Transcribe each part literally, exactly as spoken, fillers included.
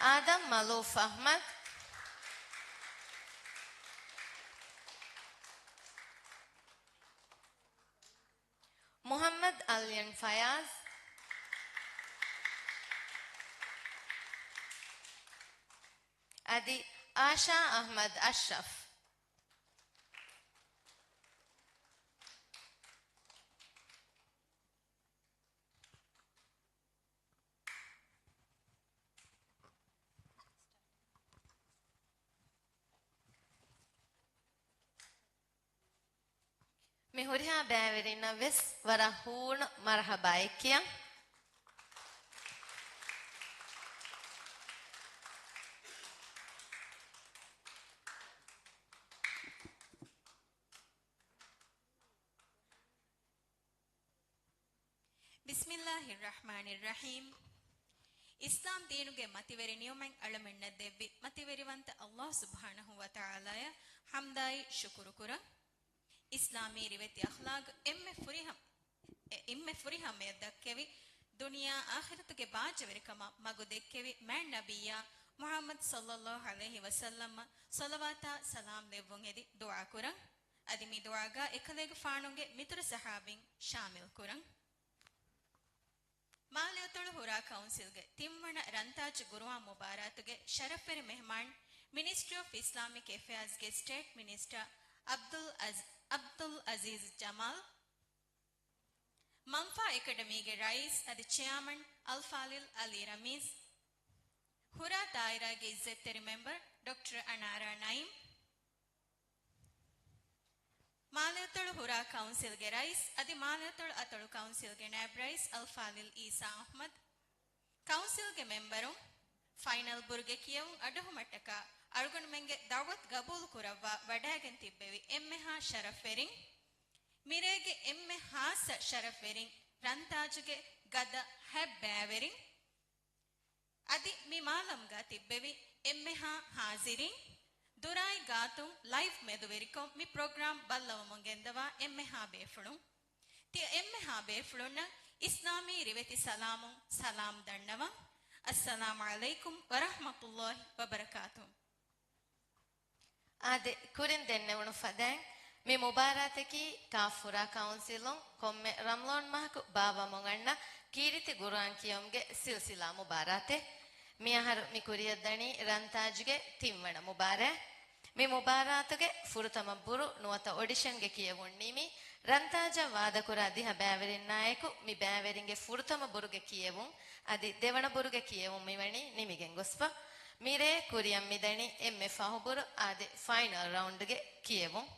އާދަމް މަލޫފް އަޙްމަދު، މުޙައްމަދު އަލްޔަން ފަޔާޒް، އަދި އާޝާ އަޙްމަދު އަޝްރަފް. މި ހުރިހާ ބައިވެރިންނަށް ވެސް ވަރަށް ހޫނު މަރުޙަބާއެއް ކިޔަން. ބިސްމިއްލާހިއްރަޙްމާނިއްރަޙީމް. އިސްލާމް ދީނުގެ މަތިވެރި ނިޢުމަތް އަޅަމެންނަށް ދެއްވި މަތިވެރިވަންތަ ﷲ ސުބްޙާނަހޫ ވަތަޢާލާއަށް ޙަމްދާއި ޝުކުރު ކުރަން. އިސްލާމީ ރިވެތި އަޚްލާޤު އެންމެ ފުރިހަމަ، އެ، އެންމެ ފުރިހަމަޔަށް ދައްކެވި، ދުނިޔެ އާޚިރަތުގެ ބާއްޖަވެރިކަމަށް މަގު ދެއްކެވި މާތް ނަބިއްޔާ މުޙައްމަދު ޞައްލައްލާހު ޢަލައިހި ވަސައްލަމަށް ޞަލަވާތާ ސަލާމް ލެއްވުން އެދި ދުޢާ ކުރަން. އަދި މި ދުޢާގަ އެކަލޭގެފާނުގެ މިތުރު ޞަޙާބީން ޝާމިލް ކުރަން. މާލެއަތޮޅު ހުރާ ކައުންސިލްގެ ތިންވަނަ ރަންތާޖު ގުރުއާން މުބާރާތުގެ ޝަރަފްވެރި މެހްމާން، މިނިސްޓްރީ އޮފް އިސްލާމިކް އެފެއާޒްގެ ސްޓޭޓް މިނިސްޓަރ އަބްދުލް އަޒް-، އަބްދުލް އަޒީޒް ޖަމާލް، މަންފާ އެކަޑަމީގެ ރައީސް އަދި ޗެއާމަން އަލްފާޟިލް އަލީ ރަމީޒް، ހުރާ ދާއިރާގެ އިއްޒަތްތެރި މެމްބަރު ޑޮކްޓަރ އަނާރާ ނައީމް، މާލެއަތޮޅު ހުރާ ކައުންސިލްގެ ރައީސް އަދި މާލެއަތޮޅު އަތޮޅު ކައުންސިލްގެ ނައިބް ރައީސް އަލްފާޟިލް އީސާ އަޙްމަދު، ކައުންސިލްގެ މެމްބަރުން، ފައިނަލް ބުރުގެ ކިޔެވުން އަޑުއަހުމަށްޓަކާ އަޅުގަނޑުމެންގެ ދަޢުވަތު ގަބޫލު ކުރައްވާ ވަޑައިގެން ތިއްބެވި އެންމެހާ ޝަރަފްވެރިން، މިރޭގެ އެންމެ ޚާއްޞަ ޝަރަފްވެރިން ރަންތާޖުގެ ގަދަ ހަތް ބައިވެރިން، އަދި މި މާލަމްގަ ތިއްބެވި އެންމެހާ ޙާޟިރީން، ދުރާއި ގާތުން ލައިވް މެދުވެރިކޮށް މި ޕްރޮގްރާމް ބައްލަވަމުން ގެންދަވާ އެންމެހާ ބޭފުޅުން، ތިޔަ އެންމެހާ ބޭފުޅުންނަށް އިސްލާމީ ރިވެތި ސަލާމުން ސަލާމް ދަންނަވަން. އައްސަލާމު ޢަލައިކުމް ވަރަޙްމަތުﷲ ވަބަރަކާތުހު. އާދެ، ކުރިން ދެންނެވުނު ފަދައިން، މި މުބާރާތަކީ ކާފް ހުރާ ކައުންސިލުން ކޮންމެ ރަމަޟާން މަހަކު ބާއްވަމުން އަންނަ ކީރިތި ގުރުއާން ކިޔެވުމުގެ ސިލްސިލާ މުބާރާތެއް. މިއަހަރު މި ކުރިއަށްދަނީ ރަންތާޖުގެ ތިންވަނަ މުބާރާތް. މި މުބާރާތުގެ ފުރަތަމަ ބުރު ނުވަތަ އޮޑިޝަންގެ ކިޔެވުން ނިމި، ރަންތާޖަށް ވާދަކުރާ ދިހަ ބައިވެރިންނާއެކު މި ބައިވެރިންގެ ފުރަތަމަ ބުރުގެ ކިޔެވުން އަދި ދެވަނަ ބުރުގެ ކިޔެވުން މިވަނީ ނިމިގެން ގޮސްފަ. މިރޭ ކުރިއަށް މިދަނީ އެންމެ ފަހުބުރު އާދެ، ފައިނަލް ރައުންޑްގެ ކިޔެވުން.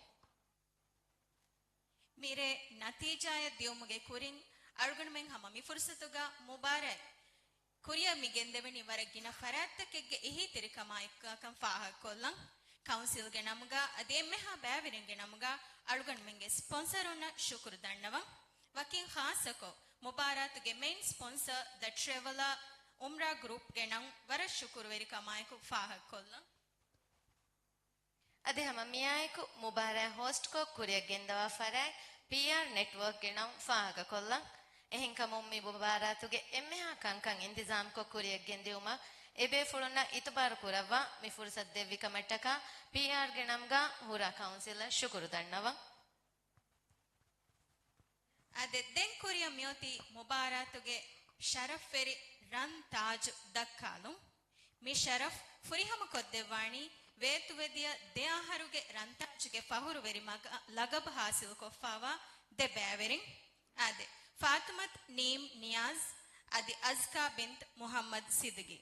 މިރޭ ނަތީޖާއަށް ދިއުމުގެ ކުރިން އަޅުގަނޑުމެން ހަމަ މި ފުރުސަތުގަ މުބާރާތް ކުރިއަށް މި ގެންދެވެނީ ވަރަށް ގިނަ ފަރާތްތަކެއްގެ އެހީތެރިކަމާ އެއްކަމަކަށް ފާހަގަކޮށްލަން. ކައުންސިލްގެ ނަމުގަ އަދި އެންމެހާ ބައިވެރިންގެ ނަމުގަ އަޅުގަނޑުމެންގެ ސްޕޮންސަރުންނަށް ޝުކުރު ދަންނަވަން. ވަކިން ޚާއްޞަކޮށް، މުބާރާތުގެ މެއިން ސްޕޮންސަރ ދަ ޓްރެވެލާ އުމްރާ ގްރޫޕްގެ ނަން ވަރަށް ޝުކުރުވެރިކަމާއެކު ފާހަގަކޮށްލަން. އަދި ހަމަ މިއާއެކު މުބާރާތް ހޯސްޓްކޮށް ކުރިއަށް ގެންދަވާ ފަރާތް ޕީއާރް ނެޓްވޯކްގެ ނަން ފާހަގަކޮށްލަން. އެހެންކަމުން މި މުބާރާތުގެ އެންމެހާ ކަންކަން އިންތިޒާމްކޮށް ކުރިއަށް ގެންދިއުމަށް އެބޭފުޅުންނަށް އިތުބާރު ކުރައްވާ މި ފުރުސަތު ދެއްވި ކަމަށްޓަކާ ޕީއާރްގެ ނަމުގަ ހުރާ ކައުންސިލަށް ޝުކުރު ދަންނަވަން. އާދެ، ދެން ކުރިއަށް މިއޮތީ މުބާރާތުގެ ޝަރަފްވެރި ރަން ތާޖު ދައްކާލުން. މި ޝަރަފް ފުރިހަމަކޮށްދެއްވާނީ ވޭތުވެދިޔަ ދެ އަހަރުގެ ރަންތާޖުގެ ފަހުރުވެރި މަގ-، ލަގަބު ހާސިލުކޮށްފާވާ ދެ ބައިވެރިން، އާދެ، ފާތުމަތު ނީމް ނިޔާޒް އަދި އަޒްކާ ބިންތު މުޙައްމަދު ސިދިގީ.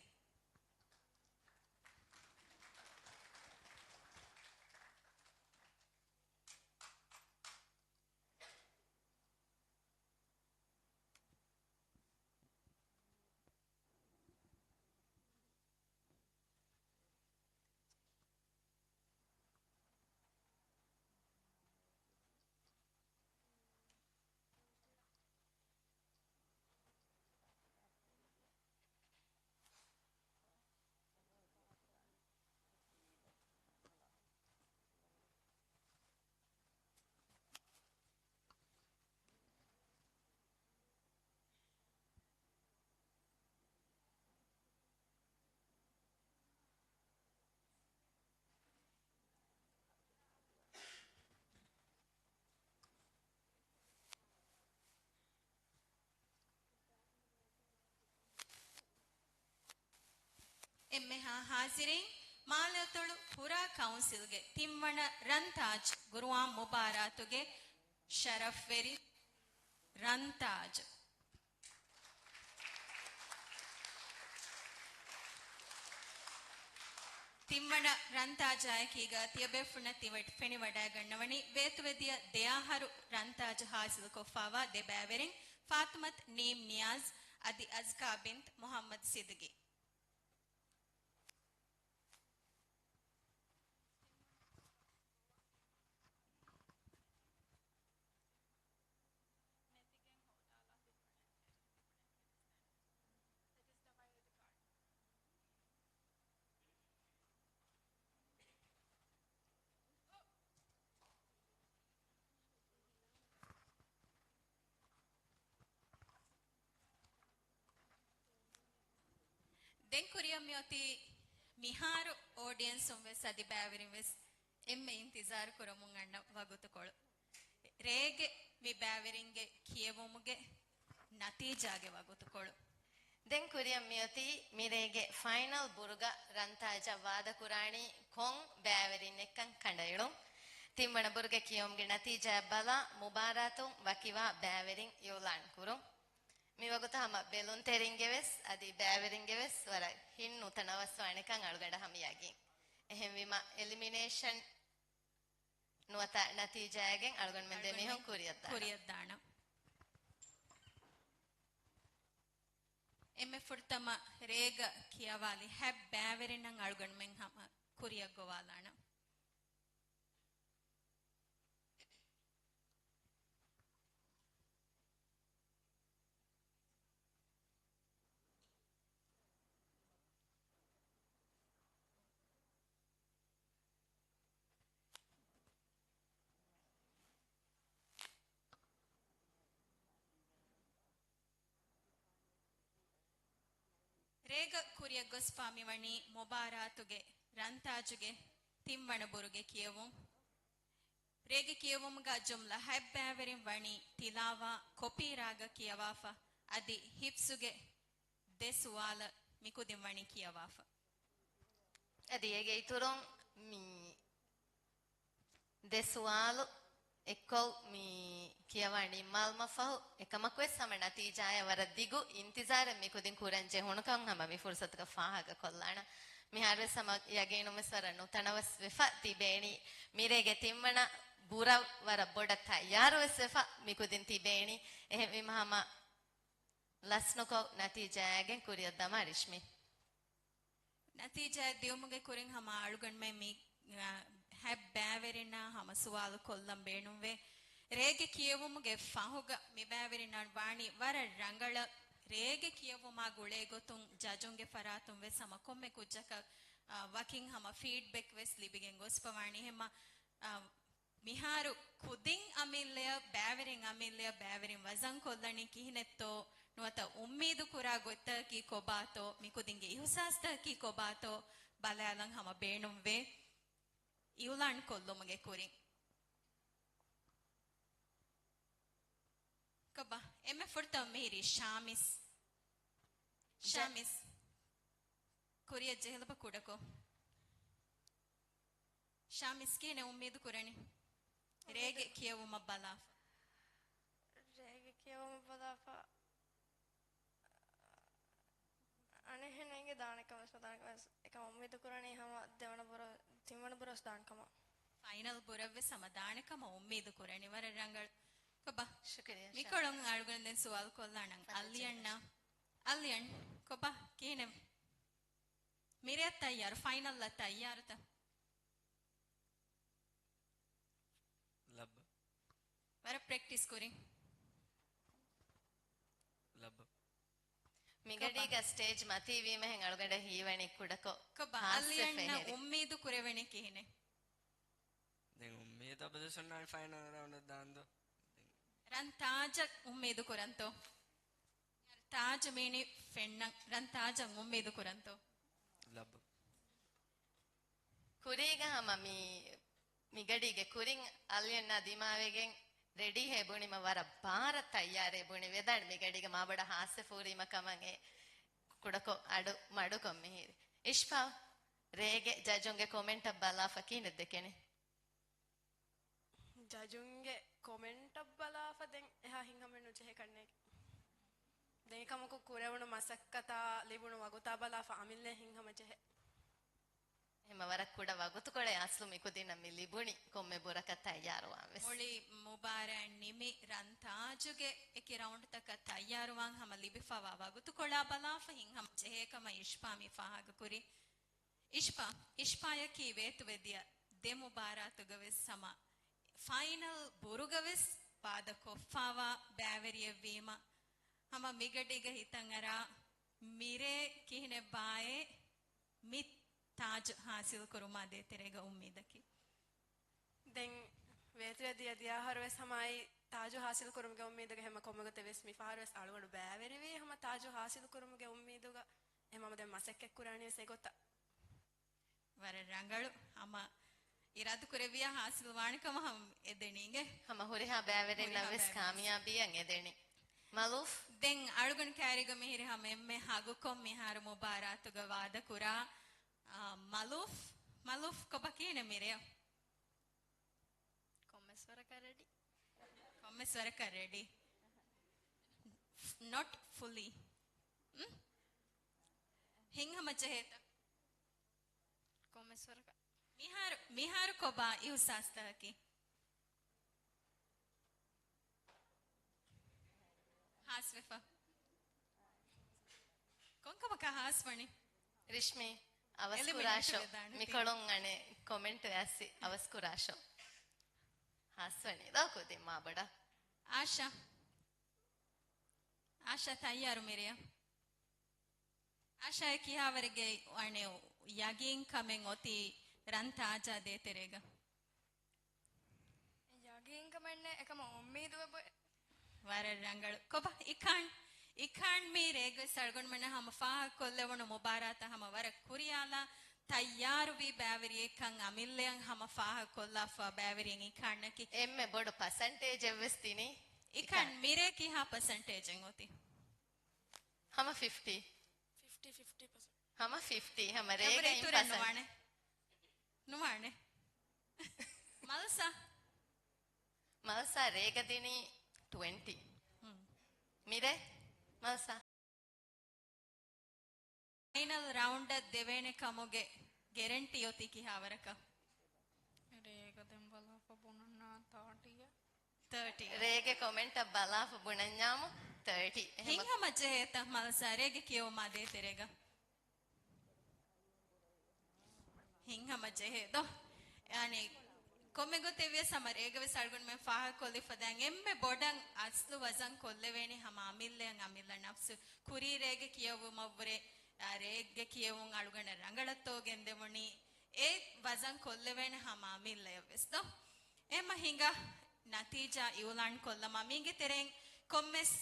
އެންމެހާ ހާޒިރީން، މާލެއަތޮޅު ހުރާ ކައުންސިލްގެ ތިންވަނަ ރަންތާޖް ގުރުއާން މުބާރާތުގެ ޝަރަފްވެރި ރަންތާޖް. ތިންވަނަ ރަންތާޖާއެކީގަ ތިޔަބޭފުޅުންނަށް ތި ފެނިވަޑައިގަންނަވަނީ ވޭތުވެދިޔަ ދެއަހަރު ރަންތާޖު ހާސިލުކޮށްފާވާ ދެ ބައިވެރިން ފާތުމަތު ނީމް ނިޔާޒް އަދި އަޒްކާ ބިންތު މުހައްމަދު ސިދިގީ. ދެން ކުރިއަށް މިއޮތީ މިހާރު އޯޑިއެންސުން ވެސް އަދި ބައިވެރިން ވެސް އެންމެ އިންތިޒާރު ކުރަމުން އަންނަ ވަގުތުކޮޅު. ރޭގެ މި ބައިވެރިންގެ ކިޔެވުމުގެ ނަތީޖާގެ ވަގުތުކޮޅު. ދެން ކުރިއަށް މިއޮތީ މިރޭގެ ފައިނަލް ބުރުގަ ރަންތާޖަށް ވާދަކުރާނީ ކޮން ބައިވެރިންނެއްކަން ކަނޑައެޅުން. ތިންވަނަ ބުރުގެ ކިޔެވުމުގެ ނަތީޖާއަށް ބަލާ މުބާރާތުން ވަކިވާ ބައިވެރިން އިއުލާން ކުރުން. މިވަގުތު ހަމަ ބެލުންތެރިންގެ ވެސް އަދި ބައިވެރިންގެ ވެސް ވަރަށް ހިތް ނުތަނަވަސްވާނެކަން އަޅުގަނޑަށް ހަމަ ޔަގީން. އެހެންވީމަ އެލިމިނޭޝަން ނުވަތަ ނަތީޖާއެއްގެން އަޅުގަނޑުމެން ދެމީހުން ކުރިއަށްދާނަން. ކުރިއަށްދާނަން. އެންމެ ފުރަތަމަ ރޭގަ ކިޔަވާލި ހަތް ބައިވެރިންނަށް އަޅުގަނޑުމެން ހަމަ ކުރިއަށް ގޮވާލާނަން. ރޭގަ ކުރިއަށް ގޮސްފާ މިވަނީ މުބާރާތުގެ ރަންތާޖުގެ ތިންވަނަ ބުރުގެ ކިޔެވުން. ރޭގެ ކިޔެވުމުގަ ޖުމްލަ ހަތް ބައިވެރިން ވަނީ ތިލާވާ ކޮޕީ ރާގަށް ކިޔަވާފަ، އަދި ހިފްޒުގެ ދެ ސުވާލަށް މިކުދިން ވަނީ ކިޔަވާފަ. އަދި އޭގެ އިތުރުން މި ދެ ސުވާލު އެއްކޮށް މި ކިޔަވާ ނިންމާލުމަށްފަހު، އެކަމަކުވެސް ހަމަ ނަތީޖާޔަށް ވަރަށް ދިގު އިންތިޒާރެއް މިކުދިން ކުރަން ޖެހުނުކަން ހަމަ މި ފުރުސަތުގަ ފާހަގަކޮށްލާނަން. މިހާރުވެސް ހަމަ ޔަގީނުންވެސް ވަރަށް ނުތަނަވަސްވެފަ ތިބޭނީ، މިރޭގެ ތިންވަނަ ބުރަށް ވަރަށް ބޮޑަށް ތައްޔާރުވެސް ވެފަ މިކުދިން ތިބޭނީ. އެހެންވީމަ ހަމަ ލަސްނުކޮށް ނަތީޖާއާގެން ކުރިއަށްދަމާ ރިޝްމީ. ނަތީޖާއެއް ދިއުމުގެ ކުރިން ހަމަ އަޅުގަނޑުމެން މި، އާ، ހަތް ބައިވެރިންނާ ހަމަ ސުވާލު ކޮށްލަން ބޭނުންވޭ. ރޭގެ ކިޔެވުމުގެ ފަހުގަ މި ބައިވެރިންނަށް ވާނީ ވަރަށް ރަނގަޅަށް ރޭގެ ކިޔެވުމާ ގުޅޭ ގޮތުން ޖަޖުންގެ ފަރާތުން ވެސް ހަމަ ކޮންމެ ކުއްޖަކަށް، އާ، ވަކިން ހަމަ ފީޑްބެކް ވެސް ލިބިގެން ގޮސްފަވާނީ. އެހެންމަ، އާ، މިހާރު ކުދިން އަމިއްލަޔަށް، ބައިވެރިން އަމިއްލަޔަށް ބައިވެރިން ވަޒަން ކޮށްލަނީ ކިހިނެއްތޯ، ނުވަތަ އުއްމީދު ކުރާ ގޮތްތަކަކީ ކޮބާތޯ، މިކުދިންގެ އިހުސާސްތަކަކީ ކޮބާތޯ ބަލާލަން ހަމަ ބޭނުންވޭ އިއުލާން ކޮށްލުމުގެ ކުރިން. ކޮބާ؟ އެންމެ ފުރަތަމަ މިހިރީ ޝާމިސް. ޝާމިސް. ކުރިއަށް ޖެހިލަބަ ކުޑަކޮށް. ޝާމިސް ކިހިނެއް އުއްމީދު ކުރަނީ؟ ރޭގެ ކިޔެވުމަށް ބަލާފަ. ރޭގެ ކިޔެވުމަށް ބަލާފަ. އަނެއްހެން އެނގޭ ދާނެ ކަމަށް، ދާނެ ކަމަށް އެކަމަށް އުއްމީދު ކުރަނީ ހަމަ ދެވަނަ ބުރަށް، ތިންވަނަ ބުރަށް ދާނެ ކަމަށް. ފައިނަލް ބުރަށްވެސް ހަމަ ދާނެ ކަމަށް އުއްމީދު ކުރަނީ. ވަރަށް ރަނގަޅު. ކޮބާ؟ ޝުކުރިއްޔާ، ޝާ. މިކޮޅުން އަޅުގަނޑު ދެން ސުވާލު ކޮށްލާނަން. އަލްޔަންނާ. އަލްޔަން، ކޮބާ؟ ކިހިނެއް؟ މިރޭ ތައްޔާރު، ފައިނަލްއަށް ތައްޔާރުތަ؟ ލައްބަ. ވަރަށް ޕްރެކްޓިސް ކުރިން. ލައްބަ. މިގަޑީގަ ކޮބާ؟ ސްޓޭޖް މަތީވީމަހެން އަޅުގަނޑަށް ހީވަނީ ކުޑަކޮށް ކޮބާ؟ ހާސްވެފަ އަލްޔަންނަށް އެހެރި. އުއްމީދު ކުރެވެނީ ކިހިނެއް؟ ދެން އުއްމީދު އަބަދުވެސް އޮންނާނެ ފައިނަލް ރައުންޑަށް ދާންދޯ. ދެން ރަން ތާޖަށް އުއްމީދު ކުރަންތޯ؟ ތާޖަށް މީނީ ފެންނަން، ރަން ތާޖަށް އުއްމީދު ކުރަންތޯ؟ ލައްބަ. ކުރީގަ ހަމަ މި، މިގަޑީގެ ކުރިން އަލްޔަންނާ ދިމާވެގެން ރެޑީހޭ ބުނީމަ ވަރަށް ބާރަށް ތައްޔާރޭ ބުނި ވެދާނެ މިގަޑީގަ މާބޮޑަށް ހާސްވެ ފޫރީމަ ކަމަށް އެ ކުޑަކޮށް އަޑު މަޑުކޮށް މިހިރި. އިޝްފާ، ރޭގެ ޖަޖުންގެ ކޮމެންޓަށް ބަލާފަ ކިހިނެއް ދެކެނީ؟ ޖަޖުންގެ ކޮމެންޓަށް ބަލާފަ ދެން އެހާ ހިތްހަމައެއް ނުޖެހޭ ކަންނޭނގެ. ދެން އެކަމަކު ކުރެވުނު މަސައްކަތާ ލިބުނު ވަގުތާ ބަލާފަ އަމިއްލައަށް ހިތްހަމަޖެހޭ. އެހެންމަ ވަރަށް ކުޑަ ވަގުތުކޮޅެއް އަސްލު މިކުދިންނަށް މި ލިބުނީ ކޮންމެ ބުރަކަށް ތައްޔާރުވާން ވެސް. މުޅި މުބާރާތް ނިމި ރަން ތާޖުގެ އެކި ރައުންޑްތަކަށް ތައްޔާރުވާން ހަމަ ލިބިފަވާ ވަގުތުކޮޅާ ބަލާފަ ހިތްހަމަ ޖެހޭ ކަމަށް އިޝްފާ މި ފާހަގަކުރީ. އިޝްފާ، އިޝްފާޔަކީ ވޭތުވެދިޔަ ދެ މުބާރާތުގަ ވެސް ހަމަ ފައިނަލް ބުރުގަ ވެސް ވާދަ ކޮށްފާވާ ބައިވެރިއެއްވީމަ، ހަމަ މިގަޑީގަ ހިތަށް އަރާ މިރޭ ކިހިނެއްބާއޭ މި ތާޖު ހާސިލް ކުރުމާ ދޭތެރޭގަ އުއްމީދަކީ؟ ދެން ވޭތުވެދިޔަ ދިޔަ އަހަރު ވެސް ހަމައި ތާޖު ހާސިލް ކުރުމުގެ އުއްމީދުގަ ހަމަ ކޮންމެ ގޮތެއް ވެސް މި ފަހަރު ވެސް އަޅުގަނޑު ބައިވެރިވީ ހަމަ ތާޖު ހާސިލް ކުރުމުގެ އުއްމީދުގަ. އެހެންމަ ދެން މަސައްކަތް ކުރާނީ ވެސް އެގޮތަށް. ވަރަށް ރަނގަޅު. ހަމަ އިރާދަކުރެއްވިޔާ ހާސިލް ވާނެ ކަމަށް ހަމަ އެދެނީ އިނގޭ. ހަމަ ހުރިހާ ބައިވެރިންނަށް ހުރިހާ ވެސް ބައިވެރިން. ކާމިޔާބީއަށް އެދެނީ. މަލޫފް. ދެން އަޅުގަނޑު ކައިރީގަ މިހިރި ހަމަ އެންމެ ހަގުކޮށް މިހާރު މުބާރާތުގަ ވާދަކުރާ، އާ، މަލޫފް، މަލޫފް ކޮބާ ކިހިނެއް މިރެޔަށް؟ ކޮންމެސް ވަރަކަށް ރެޑީ. ކޮންމެސް ވަރަކަށް ރެޑީ. ނޮޓް ފުލީ. ހިތްހަމަ ޖެހޭތަ؟ ކޮންމެސް ވަރަކަށް. މިހާރު، މިހާރު ކޮބާ އިހުސާސްތަކަކީ؟ ހާސްވެފަ. ކޮންކަމަކާ ހާސްވަނީ؟ ރިޝްމީ، އަވަސް އެލިމިނޭޓް ކުރާށޯ. ވެދާނެތީ. މިކޮޅުން އަނެއް ކޮމެންޓު އައިސް އަވަސް ކުރާށޯ. ހާސްވަނީ ދޯ ކުދިން މާބޮޑަށް. އާޝާ. އާޝާ ތައްޔާރު މިރެޔަށް. އާޝާ ކިހާވަރެއްގެ އަނެއް ޔަގީން ކަމެއް އޮތީ ރަން ތާޖާ ދޭތެރޭގަ؟ ޔަގީންކަމެއް ނެތް، އެކަމަށް އުއްމީދުވެބަ. ވަރަށް ރަނގަޅު. ކޮބާ އިކާން، އިކާން މީ ރޭގަ ވެސް އަޅުގަނޑުމެންނަށް ހަމަ ފާހަގަކޮށްލެވުނު މުބާރާތަށް ހަމަ ވަރަށް ކުރިޔާލާ ތައްޔާރުވި ބައިވެރިއެއްކަން އަމިއްލަޔަށް ހަމަ ފާހަގަކޮށްލާފަ ބައިވެރިން އިކާންއަކީ. އެންމެ ބޮޑު ޕަސެންޓޭޖެއް ވެސް ދިނީ އިކާން. އިކާން މިރޭ ކިހާ ޕަސެންޓޭޖެއް އޮތީ؟ ހަމަ ފިފްޓީ. ފިފްޓީ، ފިފްޓީ ޕަސެންޓް. ހަމަ ފިފްޓީ، ހަމަ ރޭގަ އެބަރ އިން އިތުރެއް ޕަސެންޓް. ނުވާނެ. ނުވާނެ. މަލްސާ. މަލްސާ ރޭގަ ދިނީ ޓްވެންޓީ. ހުން. މިރޭ؟ މަލްސާ. ފައިނަލް ރައުންޑަށް ދެވޭނެ ކަމުގެ ގެރެންޓީ އޮތީ ކިހާވަރަކަށް؟ ރޭގަ ދެން ބަލާފަ ބުނަންޏާ ތާޓީއަށް. ތާޓީ. ރޭގެ ކޮމެންޓަށް ބަލާފަ ބުނަންޏާމު ތާޓީ. އެހެމަ- ހިތްހަމަޖެހޭތަ މަލްސާ ރޭގެ ކިޔެވުމާ ދޭތެރޭގަ؟ ހިތްހަމަޖެހޭ ދޯ. އަނެއް ކޮންމެ ގޮތެއް ވިޔަސް ހަމަ ރޭގަ ވެސް އަޅުގަނޑުމެން ފާހަގަކޮށްލިފަ ދާން އެންމެ ބޮޑަށް އަސްލު ވަޒަން ކޮށްލެވޭނެ ހަމަ އަމިއްލައަށް އަމިއްލަ ނަފްސު. ކުރީ ރޭގެ ކިޔެވުމަށްވުރެ، އާ، ރޭގެ ކިޔެވުން އަޅުގަނޑަށް ރަނގަޅަށްތޯ ގެންދެވުނީ؟ އެ ވަޒަން ކޮށްލެވޭނެ ހަމަ އަމިއްލަޔަށް ވެސް ދޯ. އެހެމަ ހިނގާ ނަތީޖާ އިއުލާން ކޮށްލަމާ މީގެ ތެރެއިން ކޮންމެސް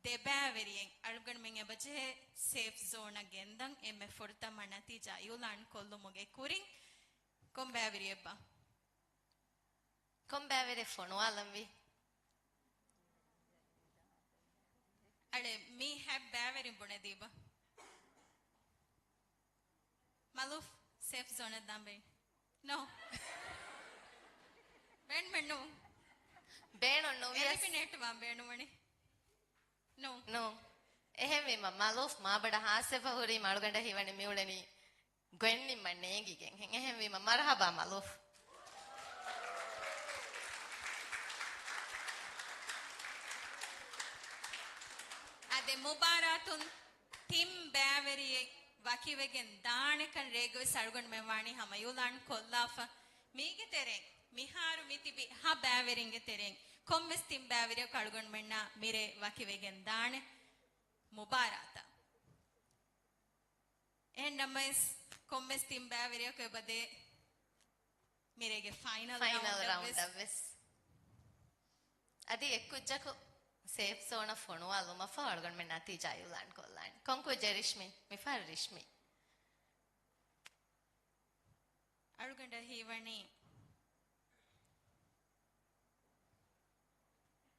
ދެ ބައިވެރިއެއް އަޅުގަނޑުމެން އެބަޖެހޭ ސޭފް ޒޯނަށް ގެންދަން އެންމެ ފުރަތަމަ ނަތީޖާ އިއުލާން ކޮށްލުމުގެ ކުރިން. ކޮން ބައިވެރިއެއްބާ؟ ކޮން ބައިވެރިއެއް ފޮނުވާލަންވީ؟ އަޅެ، މީ ހަތް ބައިވެރިން ބުނެދީބަ؟ މަލޫފް ސޭފް ޒޯނަށް ދާން ބޭނުން. ނޯ. ބޭނުމެއް ނޫން. ބޭނުން ނުވިޔަސް. އެލިމިނޭޓް ވާން ބޭނުންވަނީ. ނޫން. ނޫން. އެހެންވީމަ، މަލޫފް މާބޮޑަށް ހާސްވެފަ ހުރީމަ އަޅުގަނޑަށް ހީވަނީ މިއުޅެނީ ގޮތް ނިންމަން ނޭނގިގެން. އެހެންވީމަ، މަރުހަބާ މަލޫފް. އާދެ، މުބާރާތުން ތިން ބައިވެރިއެއް ވަކިވެގެން ދާނެކަން ރޭގަވެސް އަޅުގަނޑުމެން ވާނީ ހަމަ އިއުލާން ކޮށްލާފަ. މީގެ ތެރެއިން މިހާރު މިތިބި ހަ ބައިވެރިންގެ ތެރެއިން ކޮންމެސް ތިން ބައިވެރިޔަކު އަޅުގަނޑުމެންނާ މިރޭ ވަކިވެގެން ދާނެ މުބާރާތަށް. އެހެންނަމަވެސް، ކޮންމެސް ތިން ބައިވެރިޔަކު އެބަދޭ މިރޭގެ ފައިނަލް ފައިނަލް ރައުންޑަށްވެސް. ރައުންޑަށްވެސް. އަދި އެއްކުއްޖަކު ސޭފް ޒޯނަށް ފޮނުވާލުމަށްފަހު އަޅުގަނޑުމެން ނަތީޖާ އިއުލާން ކޮށްލާނެ. ކޮން ކުއްޖެއް ރިޝްމީ؟ މިފަހަރު ރިޝްމީ. އަޅުގަނޑަށް ހީވަނީ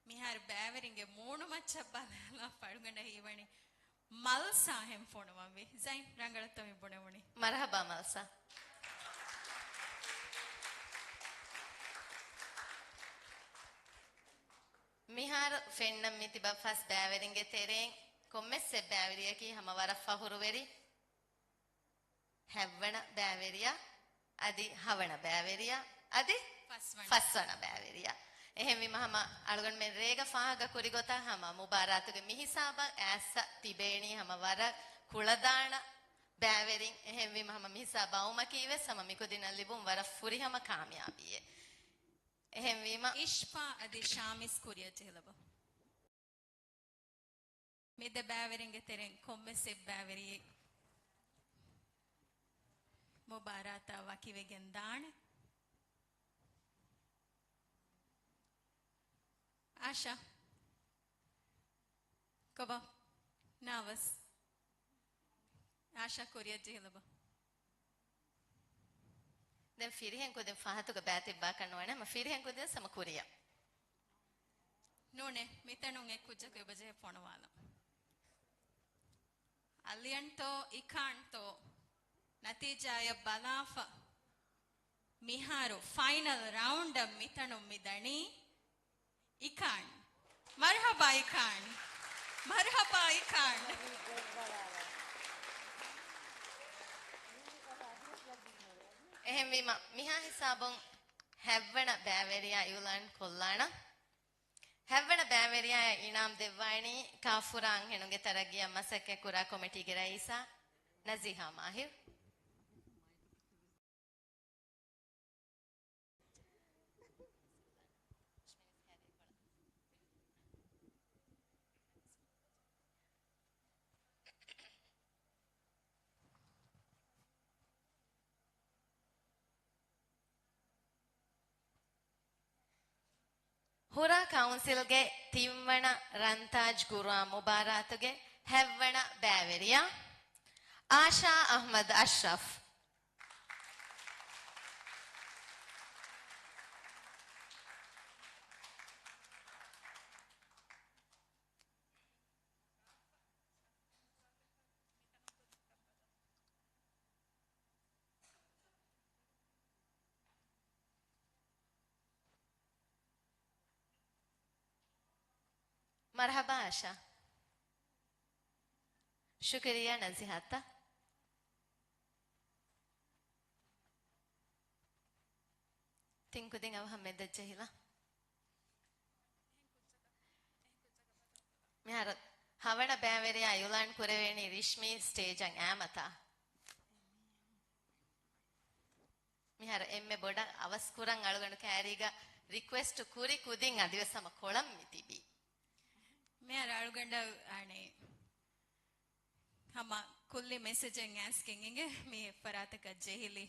މިހާރު ބައިވެރިންގެ މޫނުމައްޗަށް ބަލާލާފަ އަޅުގަނޑަށް ހީވަނީ މަލްސާ ހެން ފޮނުވަންވީ. ޒައިން ރަނގަޅަށްތޯ މި ބުނެވުނީ؟ މަރުޙަބާ މަލްސާ. މިހާރު ފެންނަން މި ތިބަ ފަސް ބައިވެރިންގެ ތެރެއިން ކޮންމެސް އެއް ބައިވެރިޔަކީ ހަމަ ވަރަށް ފަޚުރުވެރި ހަތްވަނަ ބައިވެރިޔާ، އަދި ހަވަނަ ބައިވެރިޔާ، އަދި ފަސްވަނަ. ފަސްވަނަ ބައިވެރިޔާ. އެހެންވީމަ ހަމަ އަޅުގަނޑުމެން ރޭގަ ފާހަގަ ކުރި ގޮތަށް ހަމަ މުބާރާތުގެ މި ހިސާބަށް އައިއްސަ ތިބޭނީ ހަމަ ވަރަށް ކުޅަދާނަ ބައިވެރިން. އެހެންވީމަ ހަމަ މި ހިސާބަށް އައުމަކީ ވެސް ހަމަ މިކުދިންނަށް ލިބުން ވަރަށް ފުރިހަމަ ކާމިޔާބީއެއް. އެހެންވީމަ އިޝްފާ އަދި ޝާމިސް ކުރިއަށް ޖެހިލަބަ. މި ދެ ބައިވެރިންގެ ތެރެއިން ކޮންމެސް އެއް ބައިވެރިއެއް މުބާރާތާ ވަކިވެގެން ދާނެ. އާޝާ. ކޮބާ؟ ނާވަސް. އާޝާ ކުރިއަށް ޖެހިލަބަ. ދެން ފިރިހެން ކުދިން ފަހަތުގަ ބައިތިއްބާކަށް ނުވާނެ، ހަމަ ފިރިހެން ކުދިން ހަމަ ކުރިއަށް. ނޫނޭ، މިތަނުން އެއް ކުއްޖަކު އެބަޖެހޭ ފޮނުވާލަން. އަލިޔަންތޯ އިކާންތޯ ނަތީޖާއަށް ބަލާފަ، މިހާރު ފައިނަލް ރައުންޑަށް މިތަނުން މި ދަނީ އިކާން. މަރުޙަބާ އިކާން. މަރުޙަބާ އިކާން. އެހެންވީމަ، މިހާ ހިސާބުން ހަތްވަނަ ބައިވެރިޔާ އިއުލާން ކޮށްލާނަން. ހަތްވަނަ ބައިވެރިޔާއަށް އިނާމް ދެއްވާނީ ކާފުރާ އަންހެނުންގެ ތަރައްގީއަށް މަސައްކަތްކުރާ ކޮމިޓީގެ ރައީސާ ނަޒީހާ މާހިރު. ހުރާ ކައުންސިލްގެ ތިންވަނަ ރަންތާޖް ގުރުއާން މުބާރާތުގެ ހަތްވަނަ ބައިވެރިޔާ އާޝާ އަޙްމަދު އަޝްރަފް. މަރުޙަބާ އާޝާ. ޝުކުރިއްޔާ ނަޒީހާއަށް. ތިން ކުދިން އަވަހަށް މެދަށް ޖެހިލާ. މިހާރު ހަވަނަ ބައިވެރިޔާ އިއުލާން ކުރެވޭނީ ރިޝްމީ ސްޓޭޖަށް އައިމަތާ. މިހާރު އެންމެ ބޮޑަށް އަވަސް ކުރަން އަޅުގަނޑު ކައިރީގަ ރިކުއެސްޓް ކުރި ކުދިން އަދިވެސް ހަމަ ކޮޅަށް މި ތިބީ. މިހާރު އަޅުގަނޑަށް އަނެއް ހަމަ ކުއްލި މެސެޖެއް އައިސްގެން އިނގޭ މި އެއްފަރާތަކަށް ޖެހިލި.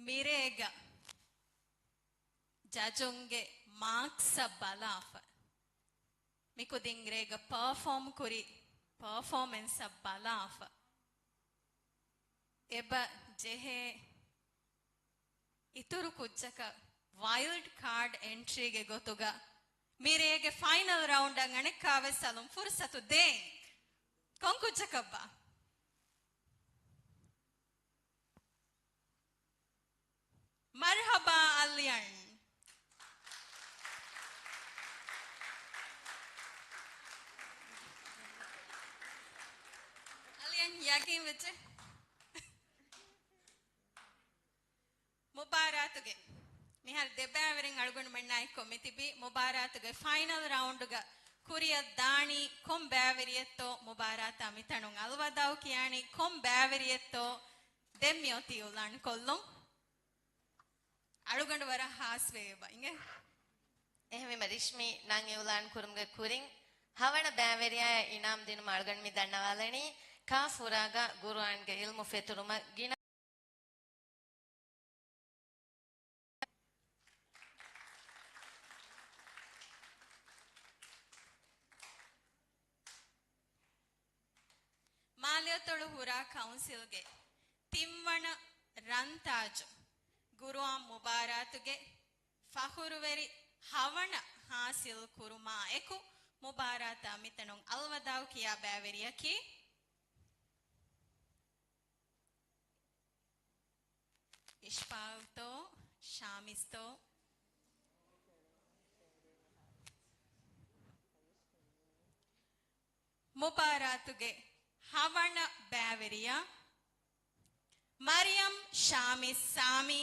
މިރޭގަ ޖަޖުންގެ މާކްސްއަށް ބަލާފަ، މިކުދިން ރޭގަ ޕަރފޯމް ކުރި ޕަރފޯމެންސްއަށް ބަލާފަ، އެބަ ޖެހޭ އިތުރު ކުއްޖަކަށް ވައިލްޑް ކާޑް އެންޓްރީގެ ގޮތުގަ މިރޭގެ ފައިނަލް ރައުންޑަށް އަނެއްކާވެސް އަލުން ފުރުސަތު ދޭން. ކޮން ކުއްޖަކަށްބާ؟ މަރުޙަބާ އަލްޔަން. އަލްޔަން ޔަގީން ވެއްޖެ. މުބާރާތުގެ މިހާރު ދެ ބައިވެރިން އަޅުގަނޑުމެންނާ އެއްކޮށް މިތިބީ. މުބާރާތުގެ ފައިނަލް ރައުންޑްގަ ކުރިއަށް ދާނީ ކޮން ބައިވެރިއެއްތޯ، މުބާރާތާ މިތަނުން އަލްވަދާޢު ކިޔާނީ ކޮން ބައިވެރިއެއްތޯ، ދެން މިއޮތީ އިއުލާން ކޮށްލުން. އަޅުގަނޑު ވަރަށް ހާސްވެ އެބަ އިނގޭ. އެހެންވީމަ ރިޝްމީ ނަން އިއުލާން ކުރުމުގެ ކުރިން ހަވަނަ ބައިވެރިޔާއަށް އިނާމް ދިނުމަށް އަޅުގަނޑު މި ދަންނަވާލަނީ ކާފުރާގަ ގުރުއާންގެ ޢިލްމު ފެތުރުމަށް ގިނަ މާލެއަތޮޅު ހުރާ ކައުންސިލްގެ ތިންވަނަ ރަންތާޖު ގުރުއާން މުބާރާތުގެ ފަޚުރުވެރި ހަވަނަ ހާސިލް ކުރުމާ އެކު، މުބާރާތާ މިތަނުން އަލްވަދާޢު ކިޔާ ބައިވެރިޔަކީ އިޝްފާގުތޯ، ޝާމިސްތޯ؟ މުބާރާތުގެ ހަވަނަ ބައިވެރިޔާ މަރިޔަމް ޝާމިސް ސާމީ.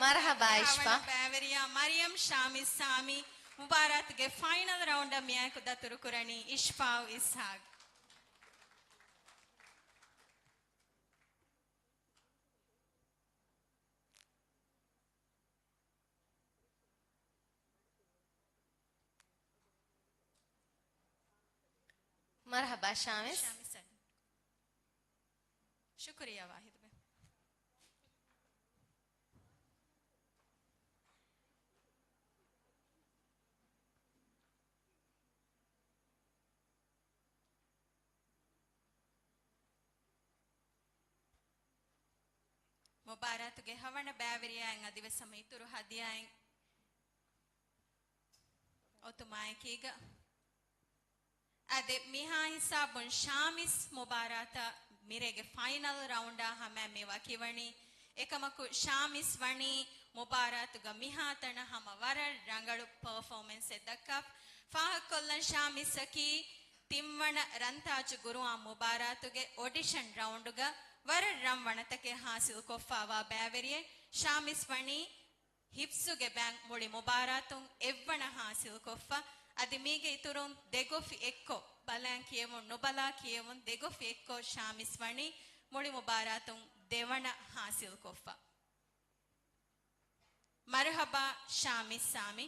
މަރުޙަބާ އިޝްފާ. ހަވަނަ ބައިވެރިޔާ މަރިޔަމް ޝާމިސް ސާމީ. މުބާރާތުގެ ފައިނަލް ރައުންޑަށް މިއާއެކު ދަތުރުކުރަނީ އިޝްފާއު އިސްޙާގް. މަރުޙަބާ ޝާމިސް. ޝާމިސް ސަރ. ޝުކުރިއްޔާ ވާހިދުބެ. މުބާރާތުގެ ހަވަނަ ބައިވެރިޔާއިން އަދިވެސް ހަމަ އިތުރު ހަދިޔާއިން އޮތުމާއެކީގަ، އާދެ، މިހާ ހިސާބުން ޝާމިސް މުބާރާތަށް މިރޭގެ ފައިނަލް ރައުންޑާ ހަމައަށް މި ވަކިވަނީ. އެކަމަކު، ޝާމިސް ވަނީ މުބާރާތުގަ މިހާތަނަށް ހަމަ ވަރަށް ރަނގަޅު ޕަރފޯމެންސެއް ދައްކާ. ފާހަގަކޮށްލަން، ޝާމިސްއަކީ ތިންވަނަ ރަންތާޖު ގުރުއާން މުބާރާތުގެ އޮޑިޝަން ރައުންޑުގަ ވަރަށް ރަންވަނަތަކެއް ހާސިލްކޮށްފާވާ ބައިވެރިއެއް. ޝާމިސް ވަނީ ހިފްޒުގެ ބައިން މުޅި މުބާރާތުން އެއްވަނަ ހާސިލްކޮށްފަ. އަދި މީގެ އިތުރުން ދެގޮފި އެއްކޮށް، ބަލަން ކިޔެވުން ނުބަލާ ކިޔެވުން ދެގޮފި އެއްކޮށް، ޝާމިސް ވަނީ މުޅި މުބާރާތުން ދެވަނަ ހާސިލްކޮށްފަ. މަރުޙަބާ ޝާމިސް ސާމީ.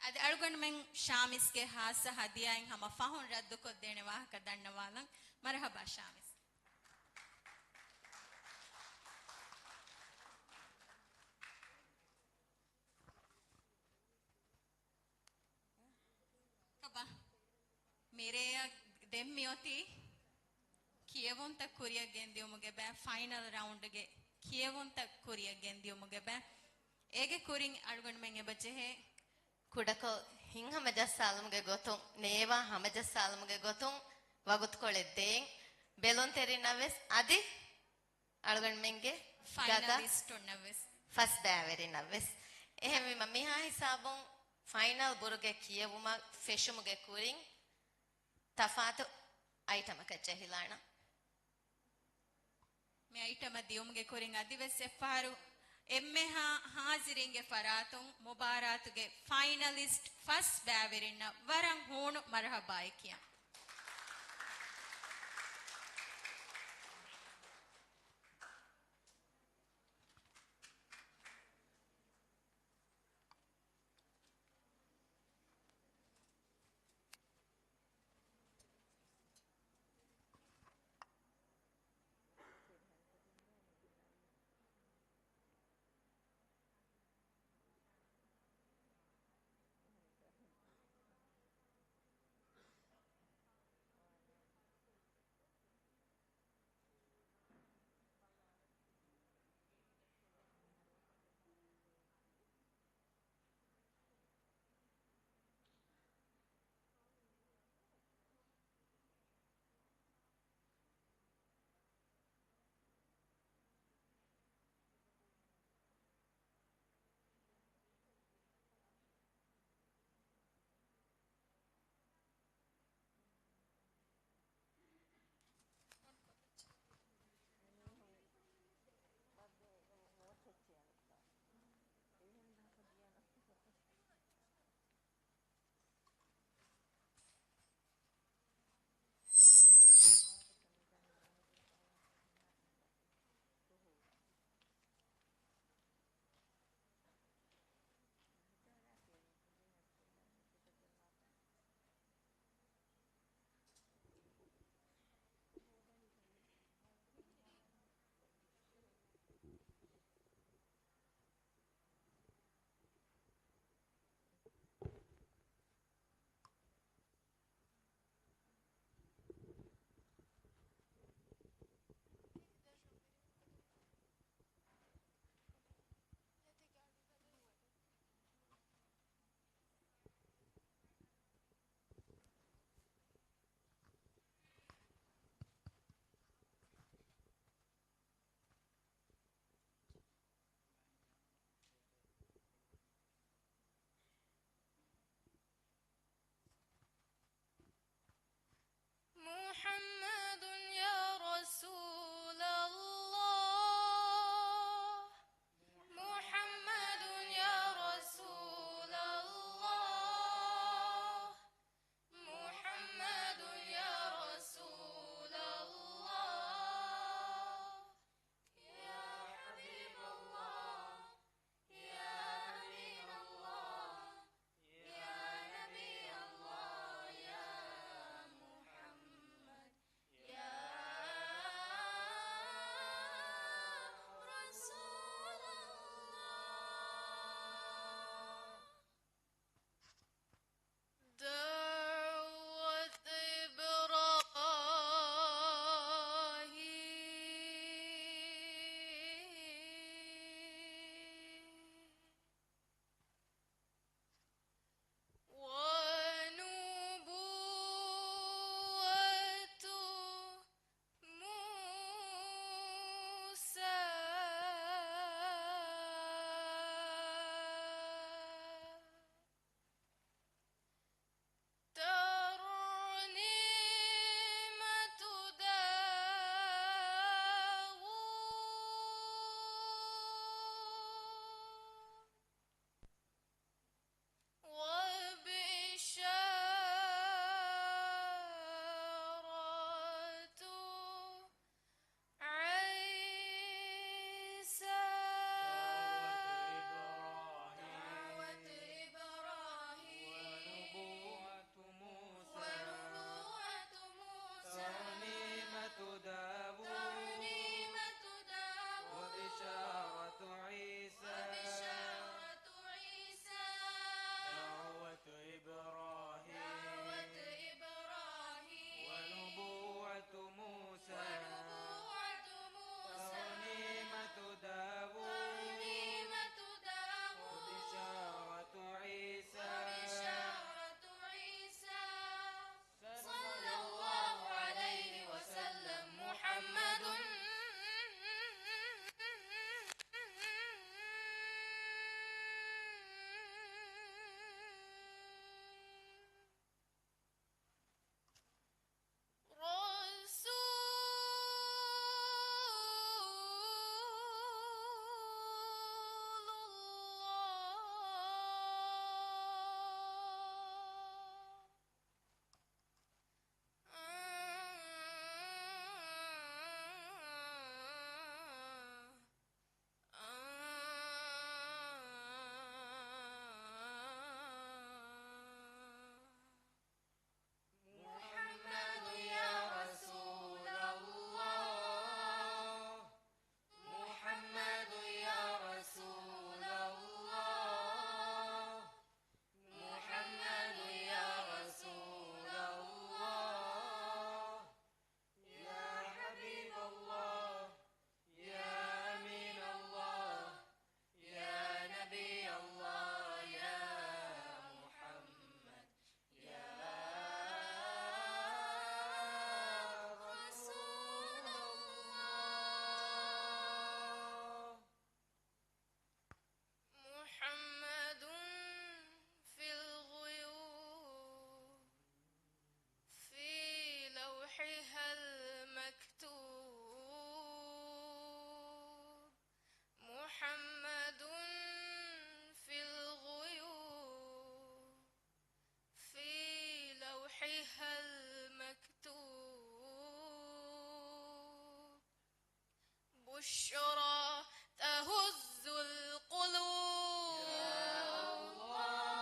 އަދި އަޅުގަނޑުމެން ޝާމިސްގެ ހާއްސަ ހަދިޔާއިން ހަމަ ފަހުން ރައްދުކޮށްދޭނެ ވާހަކަ ދަންނަވާލަން. މަރުޙަބާ ޝާމިސް. ކަބަ. މިރޭއަށް ދެން މިއޮތީ ކިޔެވުންތައް ކުރިއަށް ގެންދިއުމުގެ ބައި، ފައިނަލް ރައުންޑްގެ ކިޔެވުންތައް ކުރިއަށް ގެންދިއުމުގެ ބައި. އޭގެ ކުރިން އަޅުގަނޑުމެން އެބަ ޖެހޭ ކުޑަކޮށް ހިތްހަމަޖައްސާލުމުގެ ގޮތުން، ނޭވާ ހަމަޖައްސާލުމުގެ ގޮތުން ވަގުތުކޮޅެއް ދޭން ބެލުންތެރިންނަށް ވެސް އަދި އަޅުގަނޑުމެންގެ ގަދަ ފައިނަލިސްޓުންނަށް ވެސް. ފަސް ބައިވެރިންނަށް ވެސް. އެހެންވީމަ، މިހާ ހިސާބުން ފައިނަލް ބުރުގެ ކިޔެވުމަށް ފެށުމުގެ ކުރިން ތަފާތު އައިޓަމަކަށް ޖެހިލާނަން. މި އައިޓަމަށް ދިޔުމުގެ ކުރިން އަދިވެސް އެއްފަހަރު އެންމެހާ ހާޒިރީންގެ ފަރާތުން މުބާރާތުގެ ފައިނަލިސްޓް ފަސް ބައިވެރިންނަށް ވަރަށް ހޫނު މަރުޙަބާއެއް ކިޔަން. المكتوب. بشرى تهز القلوب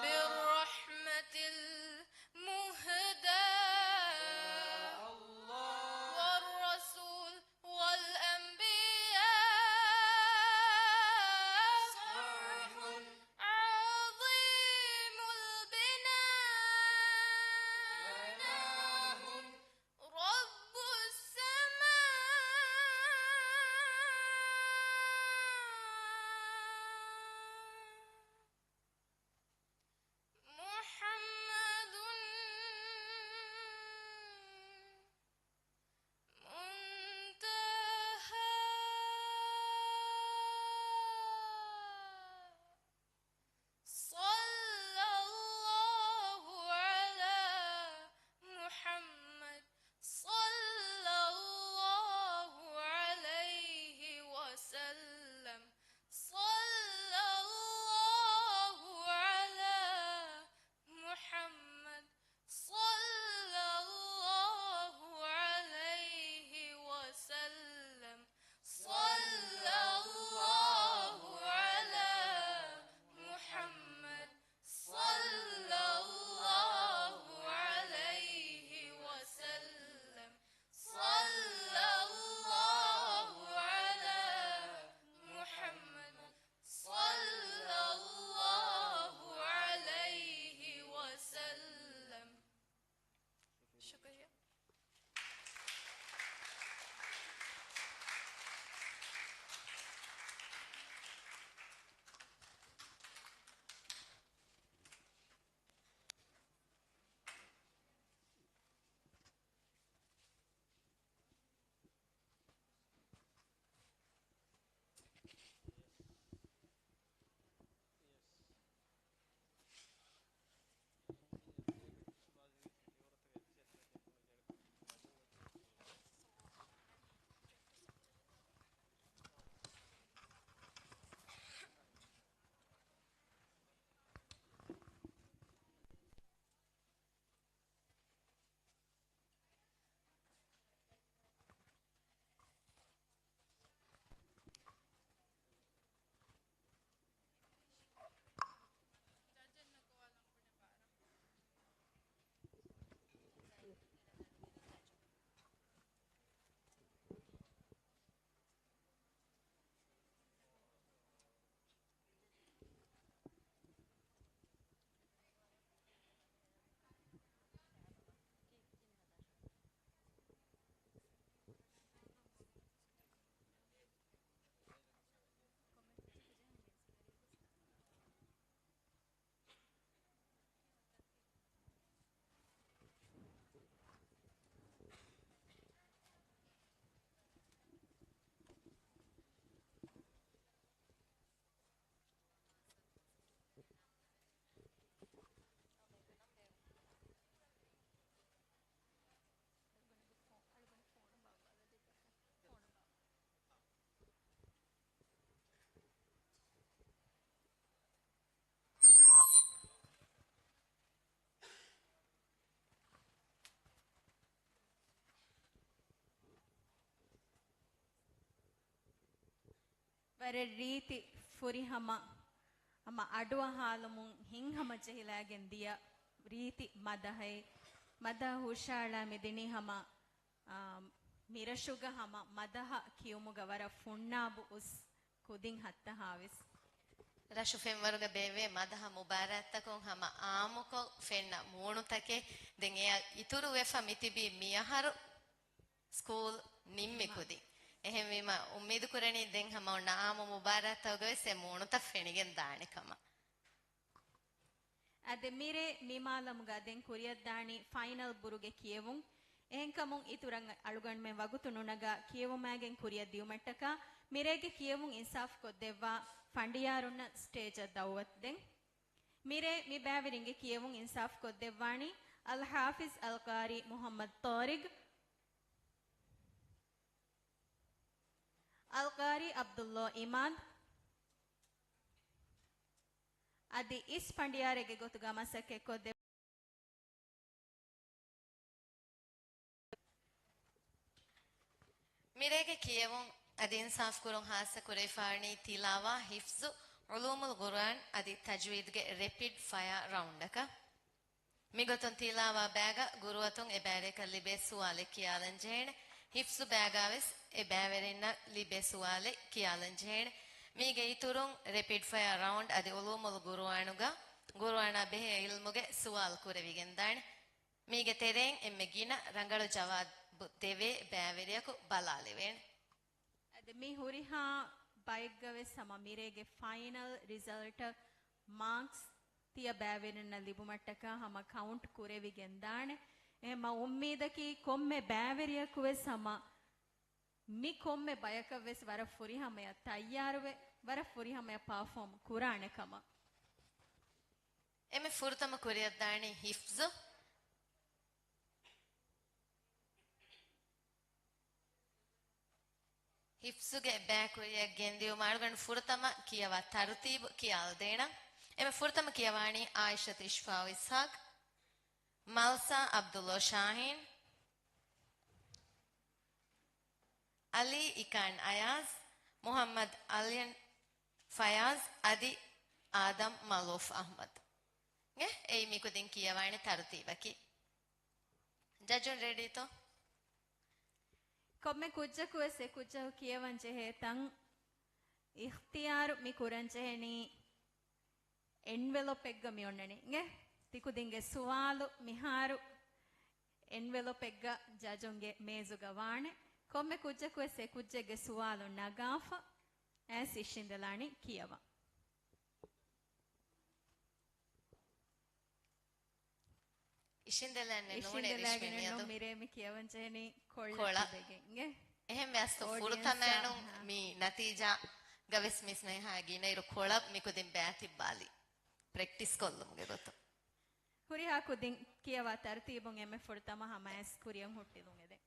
بالرحمة المهدى والرسول والأنبياء. صرح عظيم البناء بناه رب السماء. محمد منتهى. صلى الله على محمد، صلى الله عليه وسلم، صلى الله على محمد، صلى الله عليه وسلم، صلى الله على محمد، صلى الله عليه وسلم، صلى الله على محمد، صلى الله عليه وسلم. شكرا. ވަރަށް ރީތި ފުރިހަމަ ހަމަ އަޑުއަހާލުމުން ހިތްހަމަޖެހިލައިގެން ދިޔަ ރީތި މަދަހައެއް، މަދަހަ ހުށައަޅާ މިދިނީ ހަމަ، އާ، މިރަށުގަ ހަމަ މަދަހަ ކިޔުމުގަ ވަރަށް ފުންނާބު އުސް ކުދިން ހައްތަހާވެސް. ރަށު ފެންވަރުގަ ބޭއްވޭ މަދަހަ މުބާރާތްތަކުން ހަމަ އާއްމުކޮށް ފެންނަ މޫނުތަކެއް ދެން އެއަށް އިތުރުވެފަ މިތިބީ މިއަހަރު ސްކޫލް ނިންމި ކުދިން. އެހެންވީމަ، އުއްމީދު ކުރަނީ ދެން ހަމަ އޮންނަ އާއްމު މުބާރާތްތަކުގަވެސް އެ މޫނުތައް ފެނިގެން ދާނެ ކަމަށް. އާދެ، މިރޭ މި މާލަމުގަ ދެން ކުރިއަށްދާނީ ފައިނަލް ބުރުގެ ކިޔެވުން. އެހެންކަމުން އިތުރަށް އަޅުގަނޑުމެން ވަގުތު ނުނަގާ ކިޔެވުމާގެން ކުރިއަށް ދިއުމަށްޓަކާ، މިރޭގެ ކިޔެވުން އިންސާފުކޮށްދެއްވާ ފަނޑިޔާރުންނަށް ސްޓޭޖަށް ދައުވަތު ދެން. މިރޭ މި ބައިވެރިންގެ ކިޔެވުން އިންސާފުކޮށްދެއްވާނީ އަލް ޙާފިޒް އަލް ޤާރީ މުޙައްމަދު ޠާރިޤް، އަލް ޤާރީ ޢަބްދުﷲ ޢިމާދު. އަދި އިސް ފަނޑިޔާރެއްގެ ގޮތުގަ މަސައްކަތްކޮށްދެއްވާ މިރޭގެ ކިޔެވުން އަދި އިންސާފު ކުރުން ހާއްސަ ކުރެވިފާވަނީ ތިލާވާ، ހިފްޒު، ޢުލޫމުލް ޤުރުއާން އަދި ތަޖްވީދުގެ ރެޕިޑް ފަޔާ ރައުންޑަކަށް. މިގޮތުން ތިލާވާ ބައިގަ ގުރުއަތުން އެ ބައިވެރިޔަކަށް ލިބޭ ސުވާލެއް ކިޔާލަން ޖެހޭނެ. ހިފްޒު ބައިގަ ވެސް އެ ބައިވެރިންނަށް ލިބޭ ސުވާލެއް ކިޔާލަން ޖެހޭނެ. މީގެ އިތުރުން ރެޕިޑް ފަޔާ ރައުންޑް އަދި ޢުލޫމުލް ޤުރުއާނުގަ ގުރުއާނާ ބެހޭ ޢިލްމުގެ ސުވާލު ކުރެވިގެންދާނެ. މީގެ ތެރެއިން އެންމެ ގިނަ ރަނގަޅު ޖަވާބު ދެވޭ ބައިވެރިޔަކު ބަލާލެވޭނެ. އަދި މި ހުރިހާ ބައެއްގަ ވެސް ހަމަ މިރޭގެ ފައިނަލް ރިޒަލްޓަށް މާކްސް ތިޔަ ބައިވެރިންނަށް ލިބުމަށްޓަކާ ހަމަ ކައުންޓް ކުރެވިގެންދާނެ. އެހެންމަ އުއްމީދަކީ ކޮންމެ ބައިވެރިޔަކު ވެސް ހަމަ މި ކޮންމެ ބަޔަކަށް ވެސް ވަރަށް ފުރިހަމަޔަށް ތައްޔާރުވެ، ވަރަށް ފުރިހަމަޔަށް ޕާފޯމް ކުރާނެ ކަމަށް. އެންމެ ފުރަތަމަ ކުރިއަށްދާނީ ހިފްޒު. ހިފްޒުގެ ބައި ކުރިއަށް ގެންދިއުމަށް އަޅުގަނޑު ފުރަތަމަ ކިޔަވާ ތަރުތީބު ކިޔާލަދޭނަން. އެންމެ ފުރަތަމަ ކިޔަވާނީ އާއިޝަތު އިޝްފާއު އިސްހާޤް، މަލްސާ ޢަބްދުﷲ ޝާހީން، ޢަލީ އިކާން އަޔާޒް، މުޙައްމަދު އަލްޔަން ފަޔާޒް އަދި އާދަމް މަލޫފް އަޙްމަދު. އެ، އެއީ މިކުދިން ކިޔަވާނެ ތަރުތީބަކީ. ޖަޖުން ރެޑީތޯ؟ ކޮންމެ ކުއްޖަކު ވެސް އެ ކުއްޖަކު ކިޔަވަން ޖެހޭ ތަން އިޚްތިޔާރު މި ކުރަން ޖެހެނީ އެންވެލޮޕެއްގަ މި އޮންނަނީ. އިނގޭ؟ ތިކުދިންގެ ސުވާލު މިހާރު އެންވެލޮޕެއްގަ ޖަޖުންގެ މޭޒުގަ ވާނެ. ކޮންމެ ކުއްޖަކު ވެސް އެ ކުއްޖެއްގެ ސުވާލު ނަގާފަ އައިސް އިށީނދެލާނީ ކިޔަވަން. އިށީނދެލަން ނޫނޭ ނިޝްމި މިއަދު. މިރޭ މި ކިޔަވަން ޖެހެނީ ކޮޅަށް ކޮޅަށް. ތިބެގެން. އިނގޭ؟ އެހެންވެ އަސްލު އޮޑިއެންސް ފުރަތަމައިނު އާ. މި ނަތީޖާގަ ވެސް މިސްނައިހާ ގިނައިރު ކޮޅަށް މިކުދިން ބައިތިއްބާލީ. ޕްރެކްޓިސް ކޮށްލުމުގެ ގޮތުން. ހުރިހާ ކުދިން ކިޔަވާ ތަރުތީބުން އެންމެ ފުރަތަމަ ހަމައައިސް ކުރިއަށް ހުއްޓިލުން އެދެން.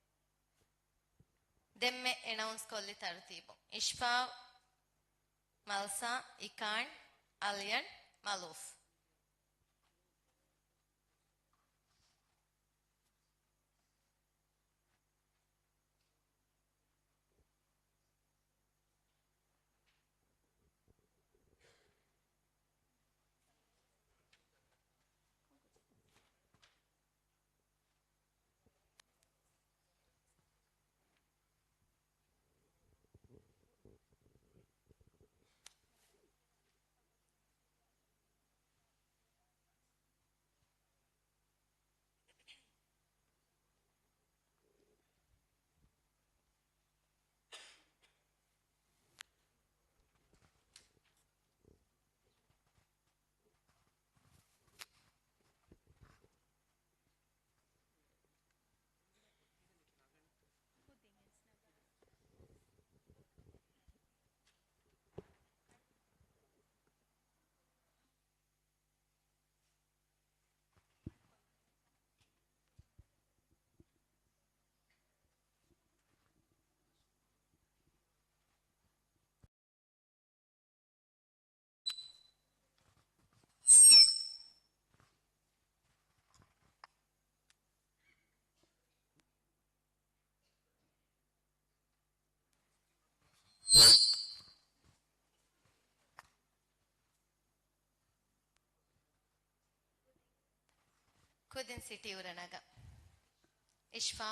ދެންމެ އެނައުންސް ކޮށްލި ތަރުތީބު. އިޝްފާ، މަލްސާ، އިކާން، އަލްޔަން، މަލޫފް. ކުދިން ސިޓީ އުރަނަގަ. އިޝްފާ.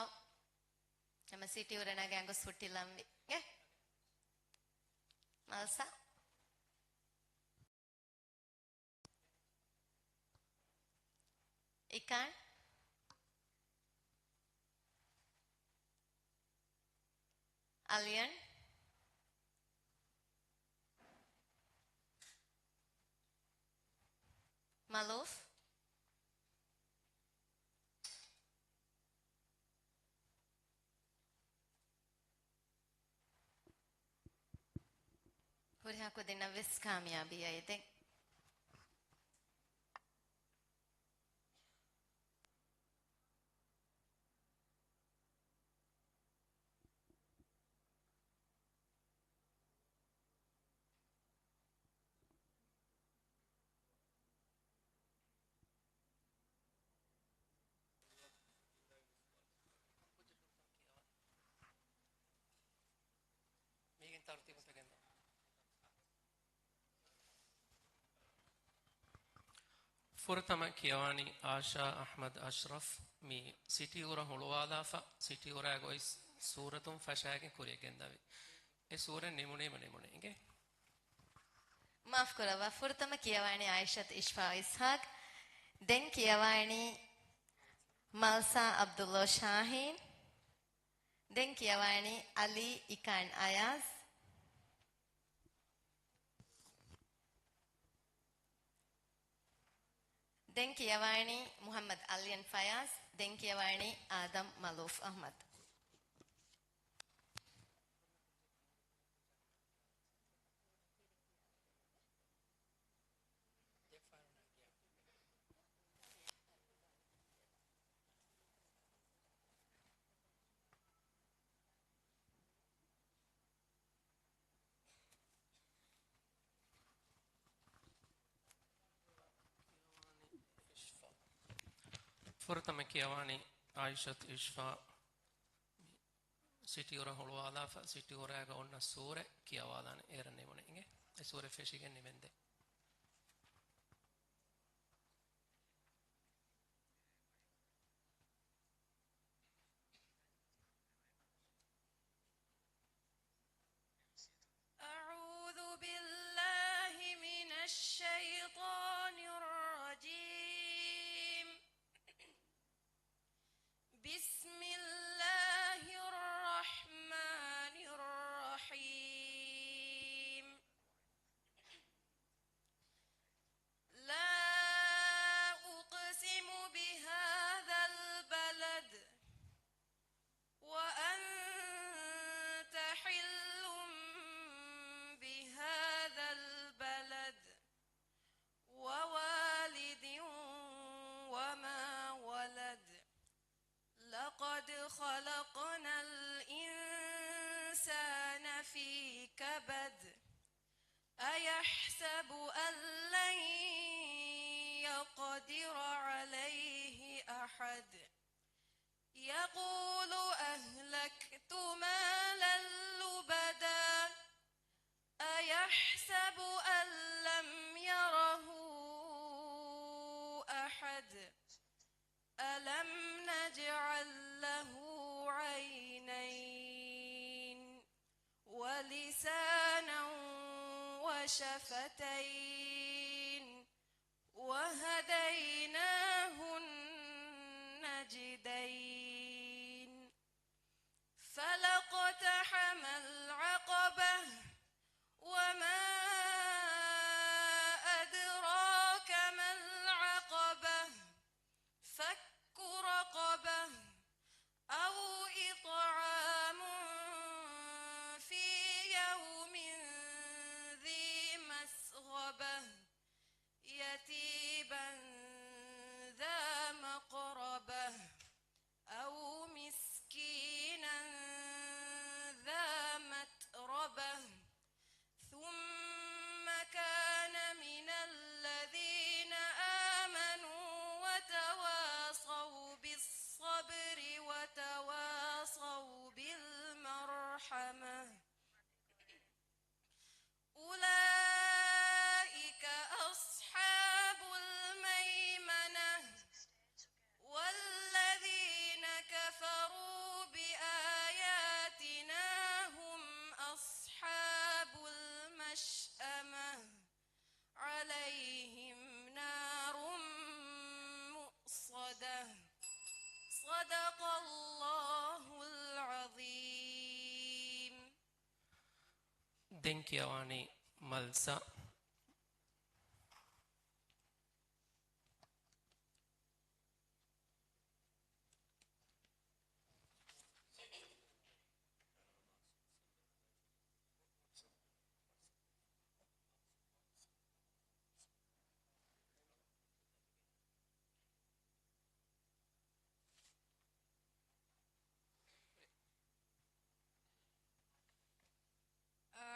ހަމަ ސިޓީ އުރަނަގަ އަނގުސް ހުއްޓިލަންވީ. އެ؟ މަލްސާ. އިކާން. އަލްޔަން. މަލޫފް. ހުރިހާ ކުދިންނަށް ވެސް ކާމިޔާބީ އައި ދެން. ތަރުތީބުން ގެންދަން. ފުރަތަމަ ކިޔަވާނީ އާޝާ އަޙްމަދު އަޝްރަފް. މި ސިޓީ އުރަ ހުޅުވާލާފަ، ސިޓީ އުރާގަ އޮތް ސޫރަތުން ފަށާގެން ކުރިއަށް ގެންދަވި. އެ ސޫރަތް ނިމުނީމަ ނިމުނީ އިނގޭ. މާފް ކުރައްވާ. ފުރަތަމަ ކިޔަވާނީ އާއިޝަތު އިޝްފާ އިސްހާޤް. ދެން ކިޔަވާނީ މަލްސާ ޢަބްދުﷲ ޝާހީން. ދެން ކިޔަވާނީ ޢަލީ އިކާން އަޔާޒް. ދެން ކިޔަވާނީ މުޙައްމަދު އަލްޔަން ފަޔާޒް. ދެން ކިޔަވާނީ އާދަމް މަލޫފް އަޙްމަދު. ފުރަތަމަ ކިޔަވާނީ އާއިޝަތު އިޝްފާ. ސިޓީ އުރަ ހުޅުވާލާފަ، ސިޓީ އުރާގަ އޮންނަ ސޫރަ ކިޔަވާލާނެ. އޭރަށް ނިމުނީ އިނގޭ. އެ ސޫރަ ފެށިގެން ނިމެންދެ. أعوذ بالله من الشيطان الرجيم. بسم الله الرحمن الرحيم. لا أقسم بهذا البلد وأنت حل بهذا البلد ووالد وما ولد. لقد خلقنا الإنسان في كبد. أيحسب أن لن يقدر عليه أحد. يقول أهلكت مالا لبدا. أيحسب أن لم يره أحد. ألم نجعل له عينين ولسانا وشفتين وهديناه النجدين. فلا اقتحم العقبة وما أدراك ما العقبة. فك رقبة أو إطعام في يوم ذي مسغبة. يتيما ذا مقربة أو مسكينا ذا متربة. ثم كان من الذين آمنوا وتواصوا بالصبر وتواصوا بالمرحمة. أولئك أصحاب الميمنة. والذين كفروا بآياتنا هم أصحاب المشأمة. عليهم نار مؤصدة. صدق الله العظيم. ދެން ކިޔަވާނީ މަލްސާ.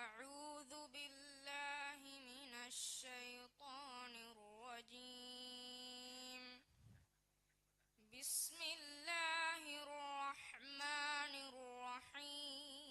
أعوذ بالله من الشيطان الرجيم. بسم الله الرحمن الرحيم.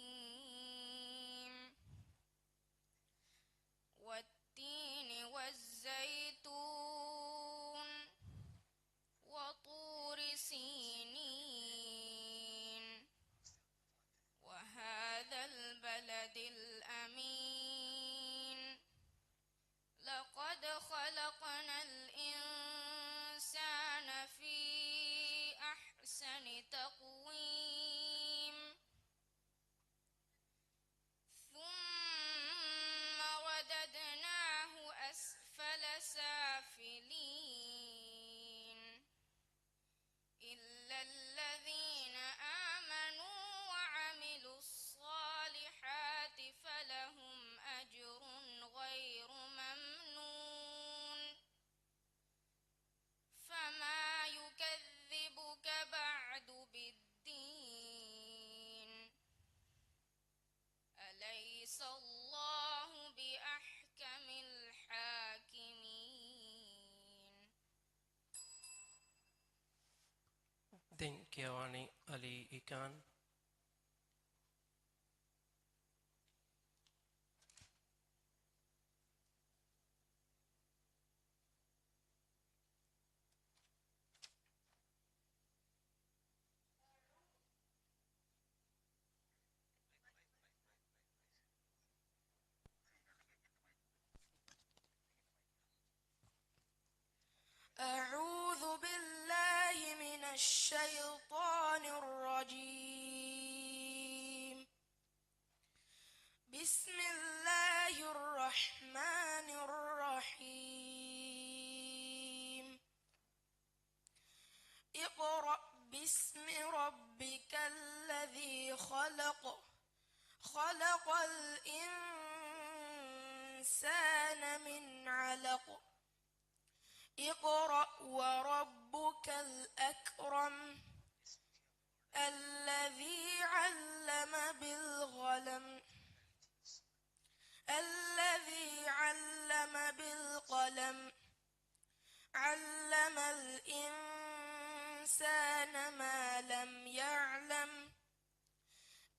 ދެން ކިޔަވާނީ އަލީ އިކާން. أعوذ بالله من الشيطان الرجيم. بسم الله الرحمن الرحيم. اقرأ باسم ربك الذي خلق. خلق الإنسان من علق. اقرأ وربك الأكرم. الذي علم بالقلم. الذي علم بالقلم. علم الإنسان ما لم يعلم.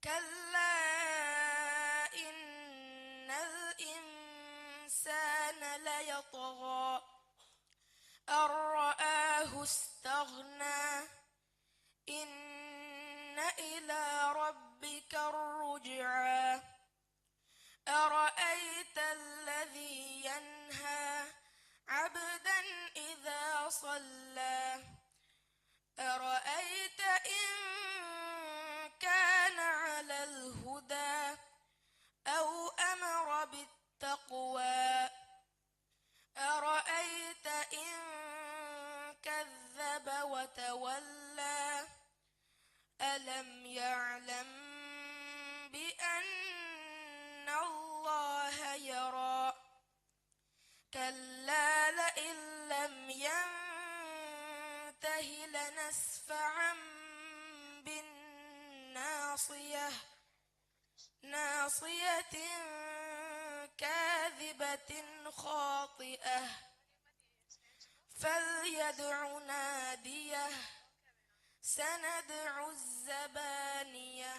كلا إن الإنسان ليطغى. أن رآه استغنى. إن إلى ربك الرجعى. أرأيت الذي ينهى عبدا إذا صلى. أرأيت إن كان على الهدى أو أمر بالتقوى. أرأيت إن كذب وتولى. ألم يعلم بأن الله يرى. كلا لئن لم ينته لنسفعا بالناصية. ناصية كاذبة خاطئة. فليدع ناديه. سندع الزبانية.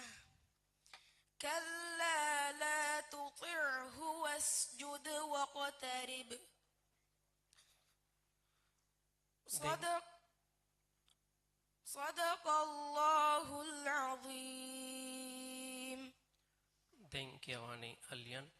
كلا لا تطعه واسجد واقترب. صدق، صدق الله العظيم. ދެން ކިޔަވާނީ އަލްޔަން.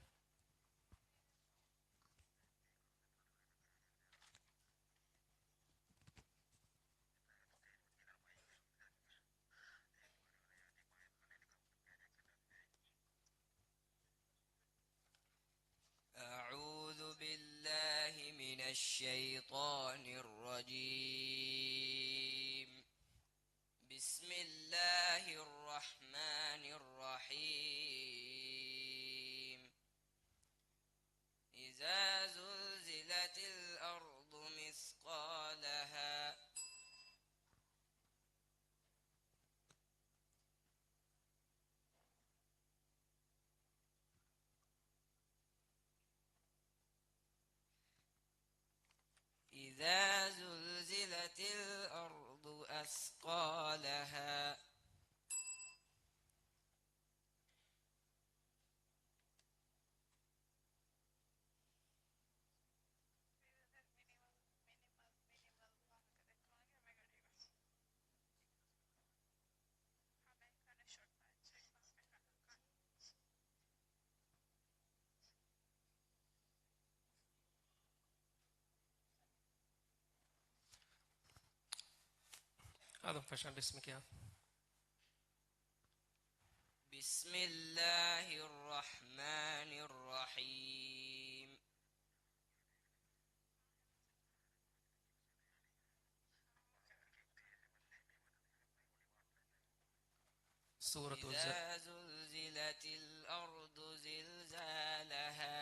أعوذ بالله من الشيطان الرجيم. بسم الله الرحمن الرحيم. إذا زلزلت الأرض مثقالها. إذا زلزلت الأرض أثقالها. އާދަމް ފަށާ ބިސްމި ކިޔާ. بسم الله الرحمن الرحيم. سورة الزلزال. إذا زلزلت الأرض زلزالها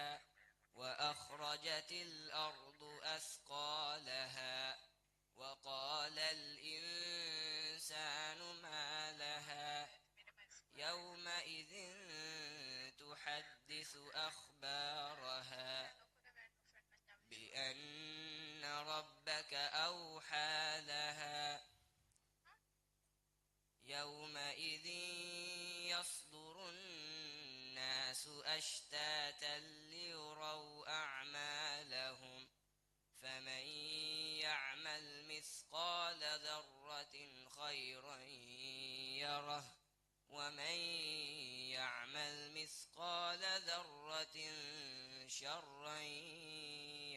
وأخرجت الأرض أثقالها وقال الإنسان ما لها يومئذ تحدث أخبارها بأن ربك أوحى لها. أشتاتا ليروا أعمالهم، فمن يعمل مثقال ذرة خيرا يره، ومن يعمل مثقال ذرة شرا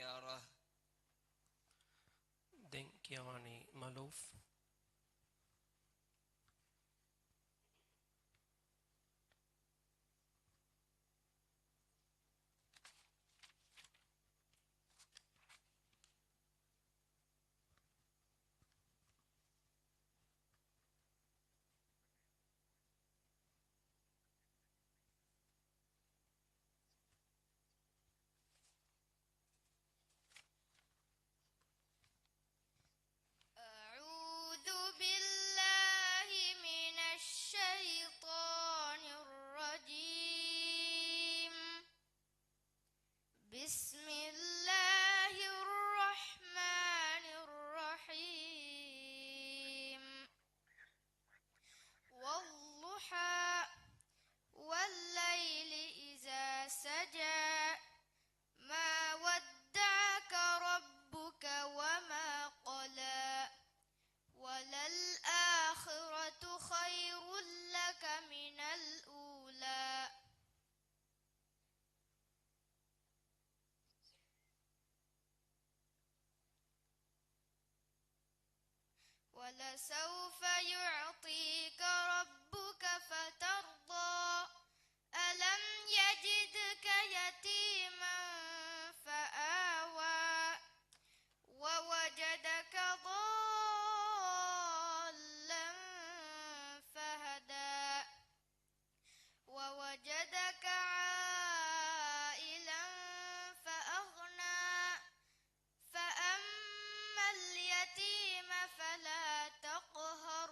يره. ދެން ކިޔަވާނީ މަލޫފް. أعوذ بالله من الشيطان الرجيم. بسم الله الرحمن الرحيم. والضحى. والليل إذا سجى. ما ودعك ربك وما قلى. وللآخرة خير لك من الأولى. ولسوف يعطيك ربك فترضى. ألم يجدك يتيما فآوى. ووجدك ضالا فهدى. ووجدك عائلا فأغنى. فأما اليتيم فلا تقهر.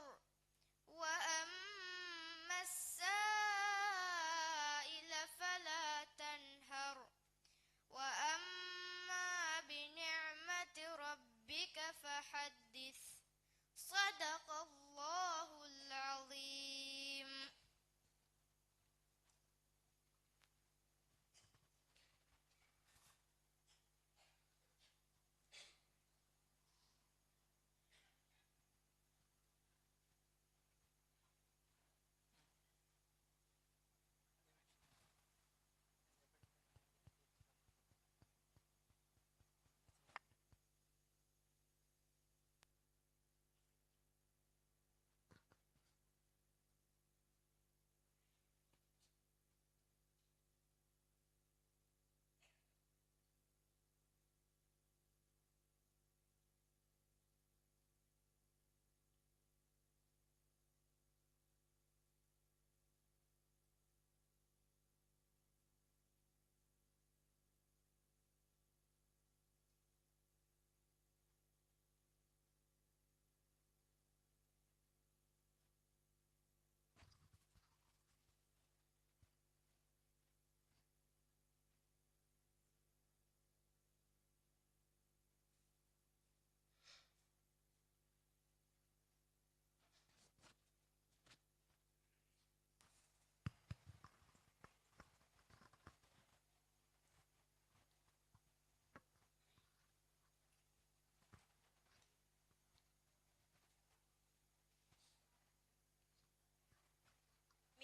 وأما السائل فلا تنهر. وأما بنعمة ربك فحدث. صدق الله العظيم.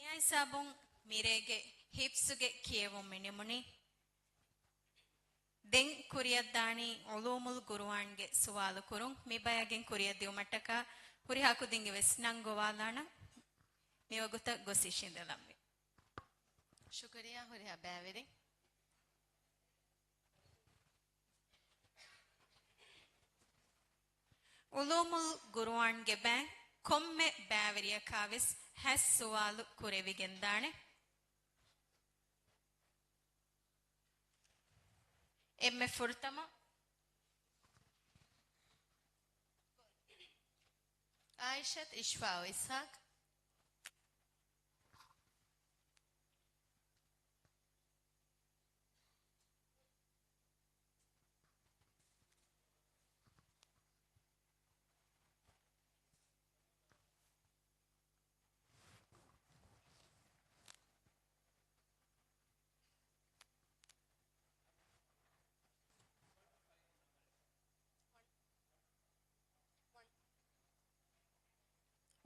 މިއާ ހިސާބުން މިރޭގެ ހިފްޒުގެ ކިޔެވުން މި ނިމުނީ. ދެން ކުރިއަށްދާނީ ޢުލޫމުލް ޤުރުއާންގެ ސުވާލު ކުރުން. މި ބަޔަށް ގެން ކުރިއަށް ދިއުމަށްޓަކާ ހުރިހާ ކުދިން އެވެސް ނަންގޮވާލާނަން. މިވަގުތަށް ގޮސް އިށީނދެލަންވީ. ޝުކުރިއްޔާ ހުރިހާ ބައިވެރިން. ޢުލޫމުލް ޤުރުއާންގެ ބައި ކޮންމެ ބައިވެރިޔަކާވެސް ހަތް ސުވާލު ކުރެވިގެންދާނެ. އެންމެ ފުރަތަމަ ޢާއިޝަތު އިޝްފާޢު އިސްޙާޤު.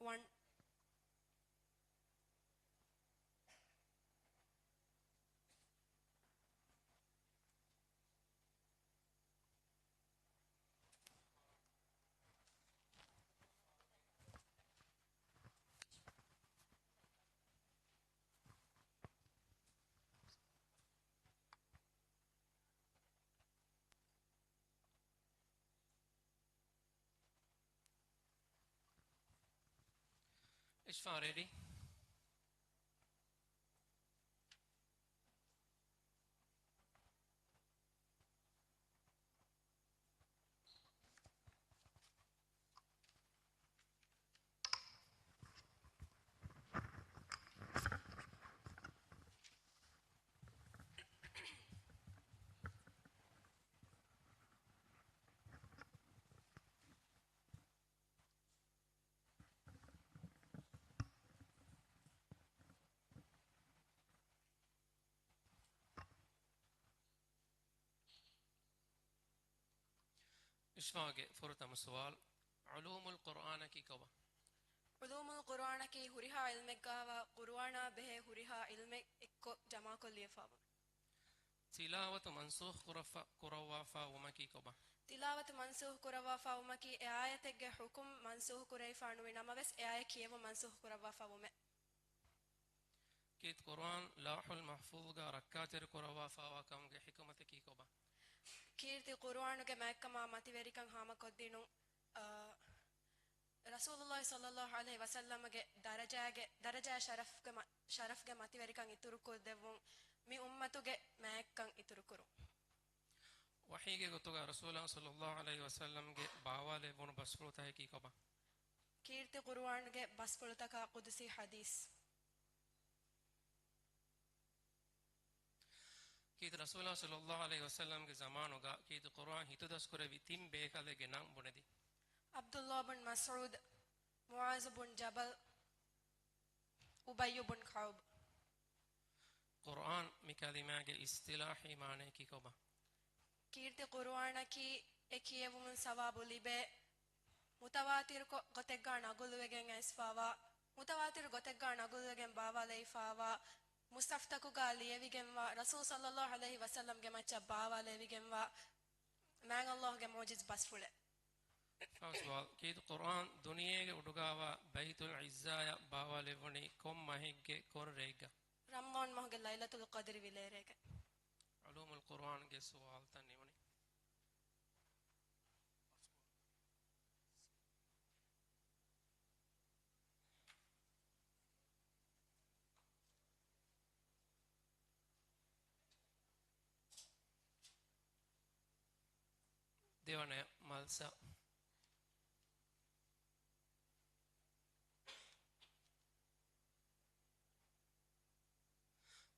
ވަން. އިޝްފާ ރެޑީ؟ އިޝްފާގެ ފުރަތަމަ ސުވާލު، ޢުލޫމުލް ޤުރްއާނަކީ ކޮބާ؟ ޢުލޫމުލް ޤުރްއާނަކީ ހުރިހާ ޢިލްމެއްގާވާ ޤުރުއާނާ ބެހޭ ހުރިހާ ޢިލްމެއް އެއްކޮށް ޖަމާކޮށް ލިޔެފާވުން. ތިލާވަތު މަންސޫޚް ކުރައްފަ-، ކުރައްވާފާ ވުމަކީ ކޮބާ؟ ތިލާވަތު މަންސޫޚް ކުރައްވާފާ ވުމަކީ އެ އާޔަތެއްގެ ޙުކުމް މަންސޫޚް ކުރެވިފާ ނުވި ނަމަވެސް އެ އާޔަތް ކިޔެވުން މަންސޫޚް ކުރައްވާފާ ވުމެއް. ކީރިތި ޤުރުއާން ލައުޙުލް މަޙްފޫޡުގަ ރައްކާތެރި ކުރައްވާފާވާ ކަމުގެ ޙިކުމަތަކީ ކޮބާ؟ ކީރިތި ޤުރުއާނުގެ މާތްކަމާ މަތިވެރިކަން ހާމަކޮށްދިނުން، އަ، ރަސޫލުﷲ ޞައްލަﷲ ޢަލައިހި ވަސައްލަމަގެ ދަރަޖާގެ، ދަރަޖާ ޝަރަފްގެ މަ-، ޝަރަފްގެ މަތިވެރިކަން އިތުރުކޮށްދެއްވުން، މި އުއްމަތުގެ މާތްކަން އިތުރުކުރުން. ވަޙީގެ ގޮތުގަ ރަސޫލާ ޞައްލަﷲ ޢަލައިހި ވަސައްލަމްގެ ބާވާލެއްވުނު ބަސްފުޅުތަކަކީ ކޮބާ؟ ކީރިތި ޤުރުއާންގެ ބަސްފުޅުތަކާ ޤުދުސީ ޙަދީޘް. ކީރިތި ރަސޫލާ ޞައްލަﷲ ޢަލައިހި ވަސައްލަމްގެ ޒަމާނުގަ ކީރިތި ޤުރުއާން ހިތުދަސްކުރެއްވި ތިން ބޭކަލެއްގެ ނަން ބުނެދީ. ޢަބްދުﷲ ބުން މަސްޢޫދު، މުޢާޛު ބުން ޖަބަލް، އުބައްޔު ބުން ކަޢުބް. ޤުރުއާން މި ކަލިމާގެ އިޞްޠިލާޙީ މާނަޔަކީ ކޮބާ؟ ކީރިތި ޤުރުއާނަކީ އެ ކިޔެވުމުން ސަވާބު ލިބޭ، މުތަވާތިރު ކޮ-، ގޮތެއްގާ ނަގުލުވެގެން އައިސްފާވާ، މުތަވާތިރު ގޮތެއްގާ ނަގުލުވެގެން ބާވާލެވިފާވާ، މުޞްޙަފްތަކުގާ ލިޔެވިގެންވާ، ރަސޫލު ޞައްލަﷲ ޢަލައިހި ވަސައްލަމްގެ މައްޗަށް ބާވާލެވިގެންވާ، މާތް ﷲގެ މުޢުޖިޒް ބަސްފުޅެއް. ފަސްވާލް، ކީރިތި ޤުރުއާން ދުނިޔޭގެ އުޑުގާވާ ބައިތުލް ޢިއްޒާޔަށް ބާވާލެއްވުނީ ކޮން މަހެއްގެ ކޮން ރެއެއްގަ؟ ރަމަޟާން މަހުގެ ލައިލަތުލް ޤަދްރި ވިލޭރޭގެ. ޢުލޫމުލް ޤުރުއާންގެ ސުވާލުތައް ނިމުނީ. ދެވަނަ މަލްސާ.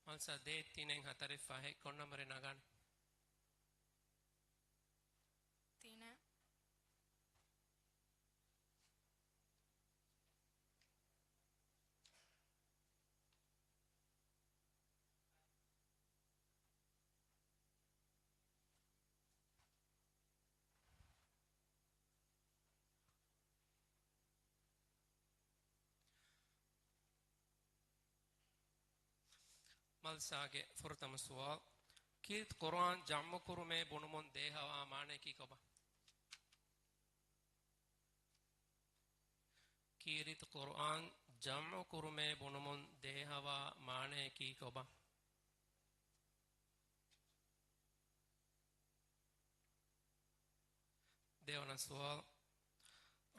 މަލްސާ ދޭއް ތިނެއް ހަތަރެއް ފަހެއް ކޮން ނަންބަރެއް ނަގާނެ؟ ތިނެއް. މަލްސާގެ ފުރަތަމަ ސުވާލު، ކީރިތި ޤުރުއާން ޖަމްޢު ކުރުމޭ ބުނުމުން ދޭހަވާ މާނަޔަކީ ކޮބާ؟ ކީރިތި ޤުރުއާން ޖަމްޢު ކުރުމޭ ބުނުމުން ދޭހަވާ މާނަޔަކީ ކޮބާ؟ ދެވަނަ ސުވާލު،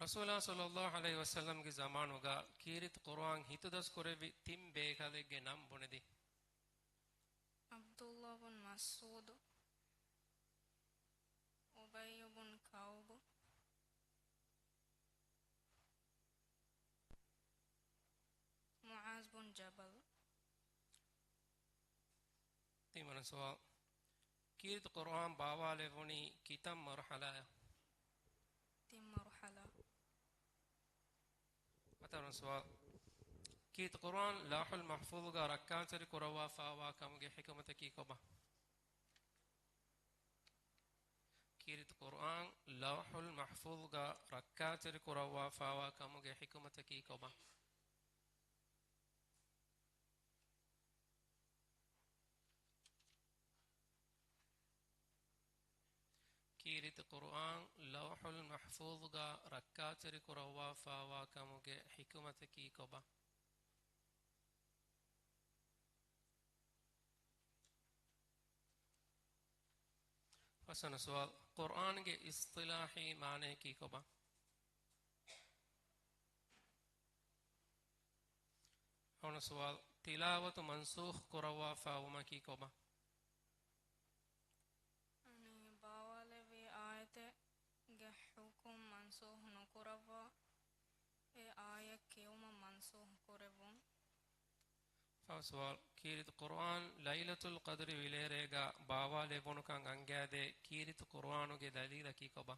ރަސޫލާ ޞައްލަﷲ ޢަލައިހި ވަސައްލަމްގެ ޒަމާނުގަ ކީރިތި ޤުރުއާން ހިތުދަސްކުރެއްވި ތިން ބޭކަލެއްގެ ނަން ބުނެދީ. ޢަބްދުﷲ ބުން މަސްޢޫދު، އުބައްޔު ބުން ކަޢުބު، މުޢާޛު ބުން ޖަބަލް. ތިންވަނަ ސުވާލު، ކީރިތި ޤުރުއާން ބާވާލެއްވުނީ ކިތައް މަރުޙަލާއަށް؟ ތިން މަރުޙަލާ. ހަތަރުވަނަ ސުވާލު، ކީރިތި ޤުރުއާން ލައުޙުލް މަޙްފޫޡުގަ ރައްކާތެރި ކުރައްވާފާވާ ކަމުގެ ޙިކުމަތަކީ ކޮބާ؟ ކީރިތި ޤުރުއާން ލައުޙުލް މަޙްފޫޡުގަ ރައްކާތެރި ކުރައްވާފާވާ ކަމުގެ ޙިކުމަތަކީ ކޮބާ؟ ކީރިތި ޤުރުއާން ލައުޙުލް މަޙްފޫޡުގަ ރައްކާތެރި ކުރައްވާފާވާ ކަމުގެ ޙިކުމަތަކީ ކޮބާ؟ ފަސްވަނަ ސުވާލު، ޤުރުއާންގެ އިޞްޠިލާޙީ މާނަޔަކީ ކޮބާ؟ ހަވަނަ ސުވާލު، ތިލާވަތު މަންސޫޚް ކުރައްވާފާވުމަކީ ކޮބާ؟ އަނެއް ބާވާލެއްވި އާޔަތެއްގެ ޙުކުމް މަންސޫޚް ނުކުރައްވާ، އެ އާޔަތް ކިޔުމަށް މަންސޫޚް ކުރެއްވުން. ފަސް ސުވާލު، ކީރިތި ޤުރުއާން ލައިލަތުލް ޤަދްރި ވިލޭރޭގަ ބާވާލެއްވުނުކަން އަންގައިދޭ ކީރިތި ޤުރުއާނުގެ ދަލީލަކީ ކޮބާ؟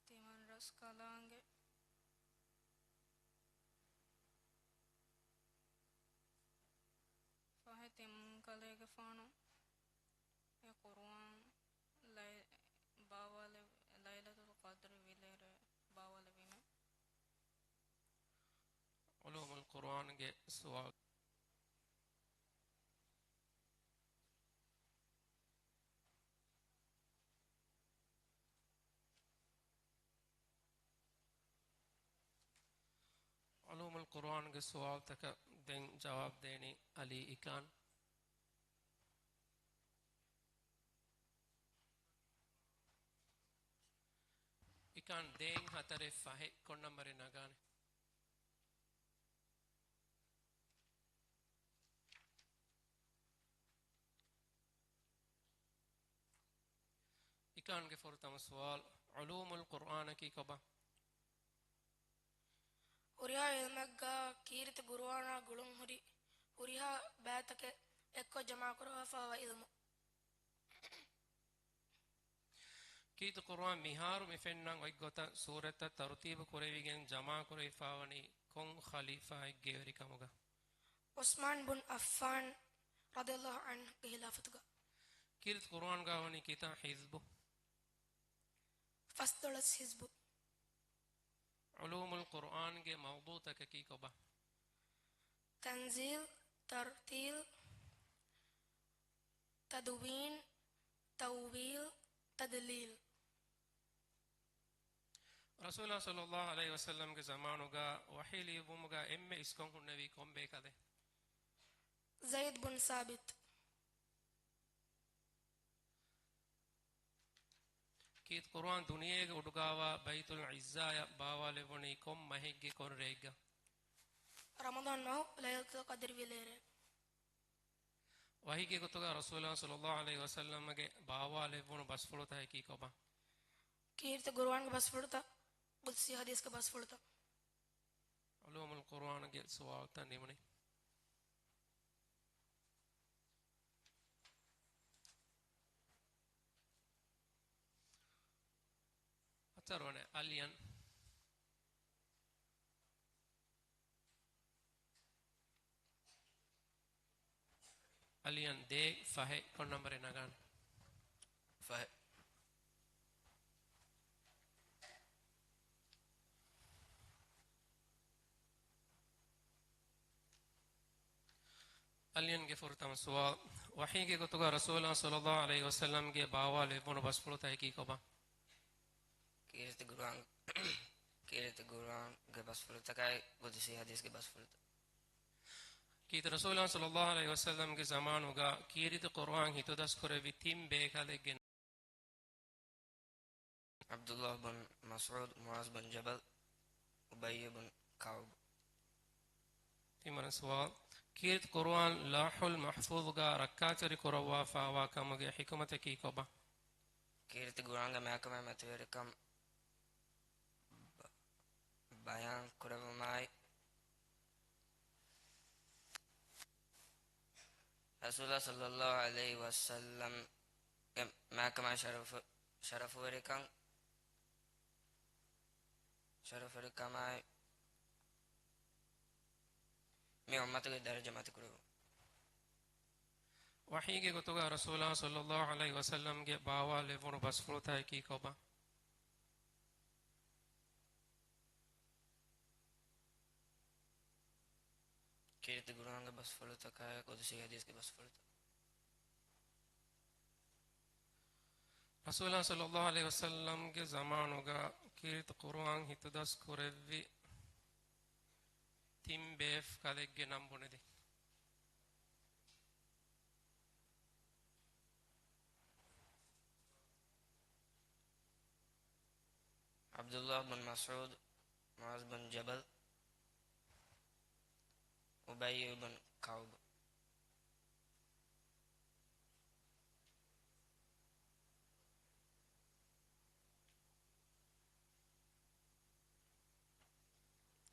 ތިމަން ރަސްކަލާނގެ ފަހެ ތިމަންކަލޭގެފާނު އެ ޤުރުއާން ލައި-، ބާވާލެ-، ލައިލަތުލް ޤަދްރި ވިލޭރޭ ބާވާލެވީމެ. ޢުލޫމުލް ޤުރުއާންގެ ސުވާލު. ޢުލޫމުލް ޤުރުއާންގެ ސުވާލުތަކަށް ދެން ޖަވާބު ދޭނީ ޢަލީ އިކާން. އިކާން ދޭން ހަތަރެއް ފަހެއް ކޮން ނަންބަރެއް ނަގާނެ؟ އިކާންގެ ފުރަތަމަ ސުވާލު، ޢުލޫމުލް ޤުރުއާނަކީ ކޮބާ؟ ހުރިހާ ޢިލްމެއްގަ ކީރިތި ޤުރުއާނާ ގުޅުން ހުރި ހުރިހާ ބައިތަކެއް އެއްކޮށް ޖަމާކުރައްވާފައިވާ ޢިލްމު. ކީރިތި ޤުރުއާން މިހާރު މި ފެންނަން އޮތް ގޮތަށް ސޫރަތްތައް ތަރުތީބު ކުރެވިގެން ޖަމާކުރެވިފާވަނީ ކޮން ޚަލީފާއެއްގެ ވެރިކަމުގަ؟ ޢުސްމާން ބުން ޢައްފާން ރަޟިޔަﷲ ޢަންހުގެ ޚިލާފަތުގަ. ކީރިތި ޤުރުއާންގަ ވަނީ ކިތާ ޙިޒްބު؟ ފަސްދޮޅަސް ޙިޒްބު. ޢުލޫމުލް ޤުރުއާންގެ މައުޟޫޢުތަކަކީ ކޮބާ؟ ތަންޒީލް، ތަރްތީލް، ތަދުވީން، ތައުވީލް، ތަދްލީލް. ރަސޫލާ ޞައްލައްލާހު ޢަލައިހި ވަސައްލަމްގެ ޒަމާނުގަ ވަޙީ ލިޔުއްވުމުގަ އެންމެ އިސްކޮށް ހުންނެވީ ކޮން ބޭކަލެއް؟ ޒައިދް ބުން ސާބިތް. ކީރިތި ޤުރުއާން ދުނިޔޭގެ އުޑުގަވާ ބައިތުލް ޢިއްޒާއަށް ބާވާލެއްވުނީ ކޮން މަހެއްގެ ކޮން ރެއެއްގަ؟ ރަމަޟާން މަހު ލައިލަތުލް ޤަދްރި ވިލޭރޭ. ވަޙީގެ ގޮތުގަ ރަސޫލާ ޞައްލައްލާހު ޢަލައިހި ވަސައްލަމްގެ ބާވާލެއްވުނު ބަސްފުޅުތަކަކީ ކޮބާ؟ ކީރިތި ޤުރުއާންގެ ބަސްފުޅުތައް، ޤުދުސީ ޙަދީޘްގެ ބަސްފުޅުތައް. ޢުލޫމުލް ޤުރުއާންގެ ސުވާލުތައް ނިމުނީ. ހަތަރުވަނަ އަލިޔަން. އަލިޔަން ދޭއް ފަހެއް ކޮން ނަންބަރެއް ނަގާނެ؟ ފަހެއް. އަލިޔަންގެ ފުރަތަމަ ސުވާލު، ވަޙީގެ ގޮތުގަ ރަސޫލާ ޞައްލައްލާހު ޢަލައިހި ވަސައްލަމްގެ ބާވާލެއްވުނު ބަސްފުޅުތަކަކީ ކޮބާ؟ ކީރިތި ޤުރުއާން، ކީރިތި ޤުރުއާންގެ ބަސްފުޅުތަކާއި ޤުދުސީ ޙަދީޘްގެ ބަސްފުޅުތައް. ކީރިތި ރަސޫލާ ޞައްލައްލާހު ޢަލައިހި ވަސައްލަމްގެ ޒަމާނުގަ ކީރިތި ޤުރުއާން ހިތުދަސްކުރެއްވި ތިން ބޭކަލެއްގެ ޢަބްދުﷲ ބުން މަސްޢޫދު، މުޢާޛު ބުން ޖަބަލް، އުބައްޔު ބުން ކަޢުބު. ތިންވަނަ ސުވާލު، ކީރިތި ޤުރުއާން ލައުޙުލް މަޙްފޫޡުގަ ރައްކާތެރި ކުރައްވާފާވާ ކަމުގެ ޙިކުމަތަކީ ކޮބާ؟ ކީރިތި ޤުރުއާންގެ މާކަމާ މަތިވެރިކަން ބަ-، ބަޔާން ކުރެއްވުމާއި، ރަސޫލާ ޞައްލައްލާހު ޢަލައިހި ވަސައްލަމްގެ މާކަމާ ޝަރަފު-، ޝަރަފުވެރިކަން، ޝަރަފުވެރިކަމާއި، މި އުއްމަތުގެ ދަރަޖަ މަތިކުރެއްވުން. ވަޙީގެ ގޮތުގަ ރަސޫލާ ޞައްލައްލާހު ޢަލައިހި ވަސައްލަމްގެ ބާވާލެއްވުނު ބަސްފުޅުތަކަކީ ކޮބާ؟ ކީރިތި ޤުރުއާންގެ ބަސްފުޅުތަކާއި ޤުދުސީ ޙަދީޘްގެ ބަސްފުޅުތައް. ރަސޫލާ ޞައްލައްލާހު ޢަލައިހި ވަސައްލަމްގެ ޒަމާނުގަ ކީރިތި ޤުރުއާން ހިތުދަސް ކުރެއްވި ތިން ބޭފުޅެއްގެ ނަން ބުނެދޭ. ޢަބްދުﷲ ބިން މަސްޢޫދު، މުޢާޛު ބިން ޖަބަލް، އުބައްޔު ބިން ކަޢުބު.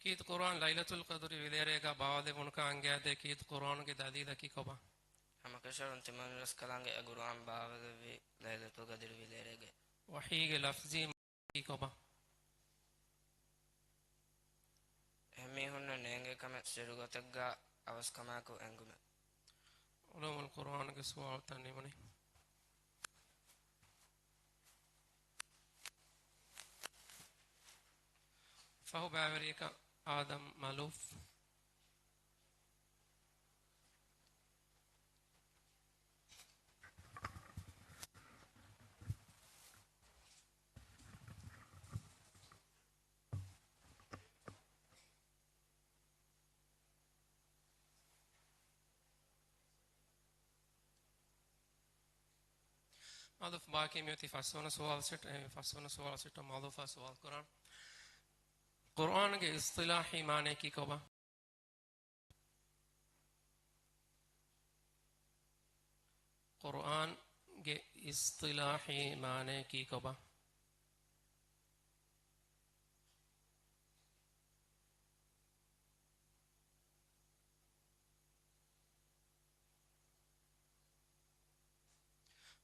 ކީރިތި ޤުރުއާން ލައިލަތުލް ޤަދުރި ވިލޭރޭގަ ބާވާލެވުނުކަން އަންގައިދޭ ކީރިތި ޤުރުއާންގެ ދަލީލަކީ ކޮބާ؟ ހަމަކަށަވަރުން ތިމަންރަސްކަލާނގެ އެ ޤުރުއާން ބާވާލެއްވީ ލައިލަތުލް ޤަދުރި ވިލޭރޭގައި. ވަޙީގެ ލަފްޒީ ކީ ކޮބާ؟ އެހެން މީހުންނަށް ނޭނގޭ ކަމެއް ސިއްރު ގޮތެއްގަ އަވަސްކަމާއެކު އެނގުމެއް. ޢުލޫމުލް ޤުރުއާންގެ ސުވާލުތައް ނިމުނީ. ފަހު ބައިވެރިޔަކަށް އާދަމް މަލޫފް. މަލޫފް ބާކީ މިއޮތީ ފަސްވަނަ ސުވާލު ސެޓް، އެ، ފަސްވަނަ ސުވާލު ސެޓް މަލޫފާ ސުވާލު ކުރާން. ޤުރުއާންގެ އިޞްޠިލާޙީ މާނަޔަކީ ކޮބާ؟ ޤުރުއާންގެ އިޞްޠިލާޙީ މާނަޔަކީ ކޮބާ؟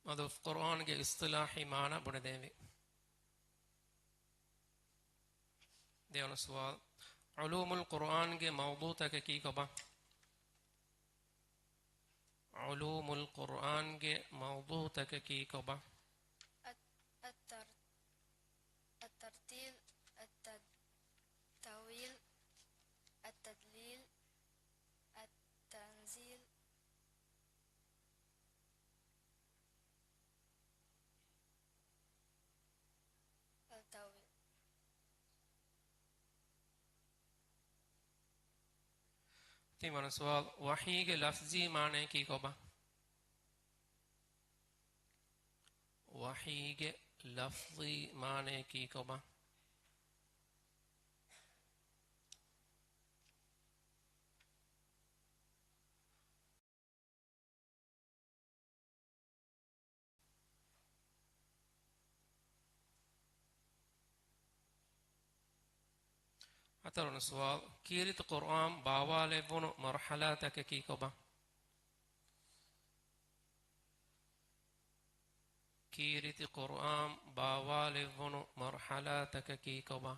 މަލޫފް، ޤުރުއާންގެ އިޞްޠިލާޙީ މާނަ ބުނެދޭންވީ. ދެވަނަ ސުވާލު، ޢުލޫމުލް ޤުރުއާންގެ މައުޟޫޢުތަކަކީ ކޮބާ؟ ޢުލޫމުލް ޤުރުއާންގެ މައުޟޫޢުތަކަކީ ކޮބާ؟ އައް-، އައްތަރް-، އައްތަރްތީލް، އައްތަ-، ތައުވީލް، އައްތަދްލީލް، އައްތަންޒީލް، އައްތައުވީލް. ތިންވަނަ ސުވާލު، ވަޙީގެ ލަފްޒީ މާނަޔަކީ ކޮބާ؟ ވަޙީގެ ލަފްޒީ މާނަޔަކީ ކޮބާ؟ ހަތަރުވަނަ ސުވާލު، ކީރިތި ޤުރުއާން ބާވާލެއްވުނު މަރުޙަލާތަކަކީ ކޮބާ؟ ކީރިތި ޤުރުއާން ބާވާލެއްވުނު މަރުޙަލާތަކަކީ ކޮބާ؟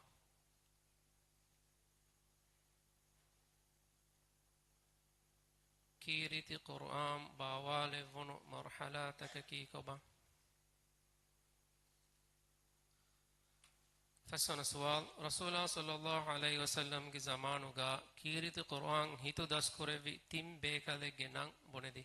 ކީރިތި ޤުރުއާން ބާވާލެއްވުނު މަރުޙަލާތަކަކީ ކޮބާ؟ ފަސްވަނަ ސުވާލު، ރަސޫލާ ޞައްލައްލާހު ޢަލައިހި ވަސައްލަމްގެ ޒަމާނުގަ ކީރިތި ޤުރުއާން ހިތުދަސްކުރެއްވި ތިން ބޭކަލެއްގެ ނަން ބުނެދީ.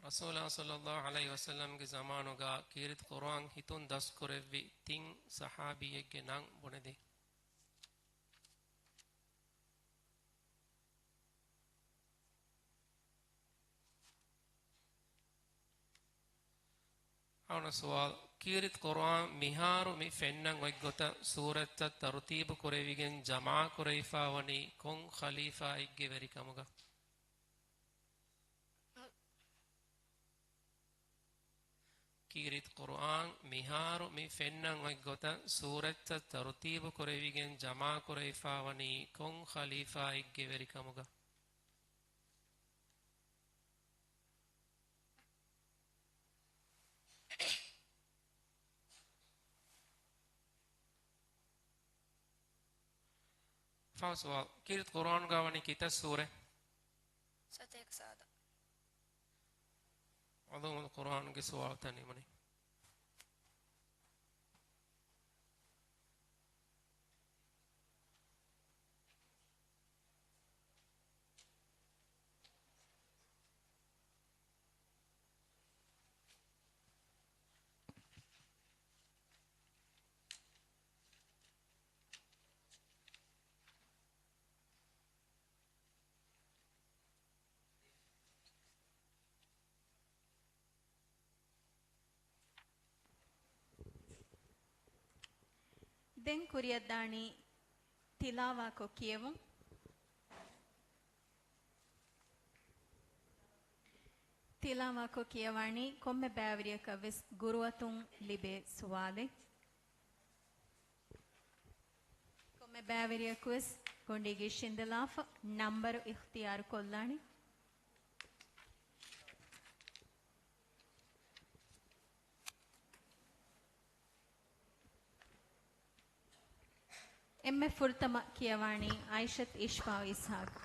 ރަސޫލާ ޞައްލައްލާހު ޢަލައިހި ވަސައްލަމްގެ ޒަމާނުގަ ކީރިތި ޤުރުއާން ހިތުން ދަސްކުރެއްވި ތިން ޞަޙާބީއެއްގެ ނަން ބުނެދޭ. ހަވަނަ ސުވާލު، ކީރިތި ޤުރުއާން މިހާރު މި ފެންނަން އޮތް ގޮތަށް ސޫރަތްތައް ތަރުތީބު ކުރެވިގެން ޖަމާކުރެވިފާވަނީ ކޮން ޚަލީފާއެއްގެ ވެރިކަމުގަ؟ ކީރިތި ޤުރުއާން މިހާރު މި ފެންނަން އޮތް ގޮތަށް ސޫރަތްތައް ތަރުތީބު ކުރެވިގެން ޖަމާކުރެވިފާވަނީ ކޮން ޚަލީފާއެއްގެ ވެރިކަމުގަ؟ ފާ ސުވާލު. ކީރިތި ޤުރުއާންގަ ވަނީ ކިތައް ސޫރަ؟ ސަތޭކަ ސާދަ. ޢުލޫމުލް ޤުރުއާންގެ ސުވާލުތައް ނިމުނީ. ދެން ކުރިއަށްދާނީ ތިލާވާކޮށް ކިޔެވުން. ތިލާވާކޮށް ކިޔަވާނީ ކޮންމެ ބައިވެރިޔަކަށް ވެސް ގުރުއަތުން ލިބޭ ސުވާލެއް. ކޮންމެ ބައިވެރިޔަކު ވެސް ގޮނޑީގައި ޝިންދެލާފަ ނަންބަރު އިޚްތިޔާރު ކޮށްލާނެ. އެންމެ ފުރަތަމަ ކިޔަވާނީ އައިޝަތު އިޝްފާ އިސްހާޤް.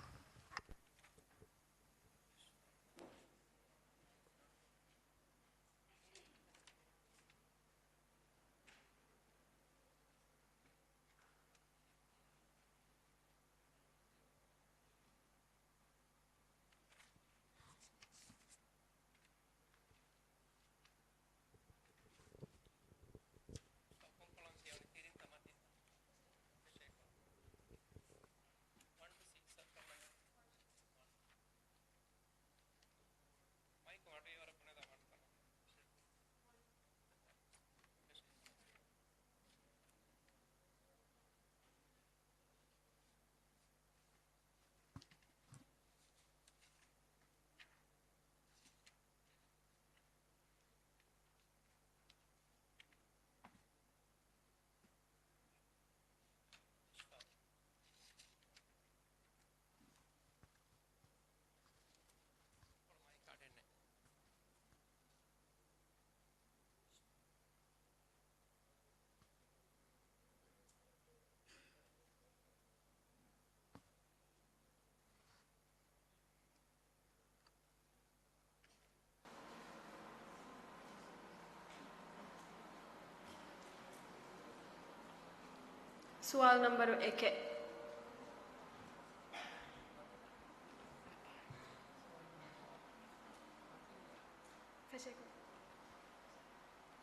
ސުވާލު ނަންބަރު އެކެއް.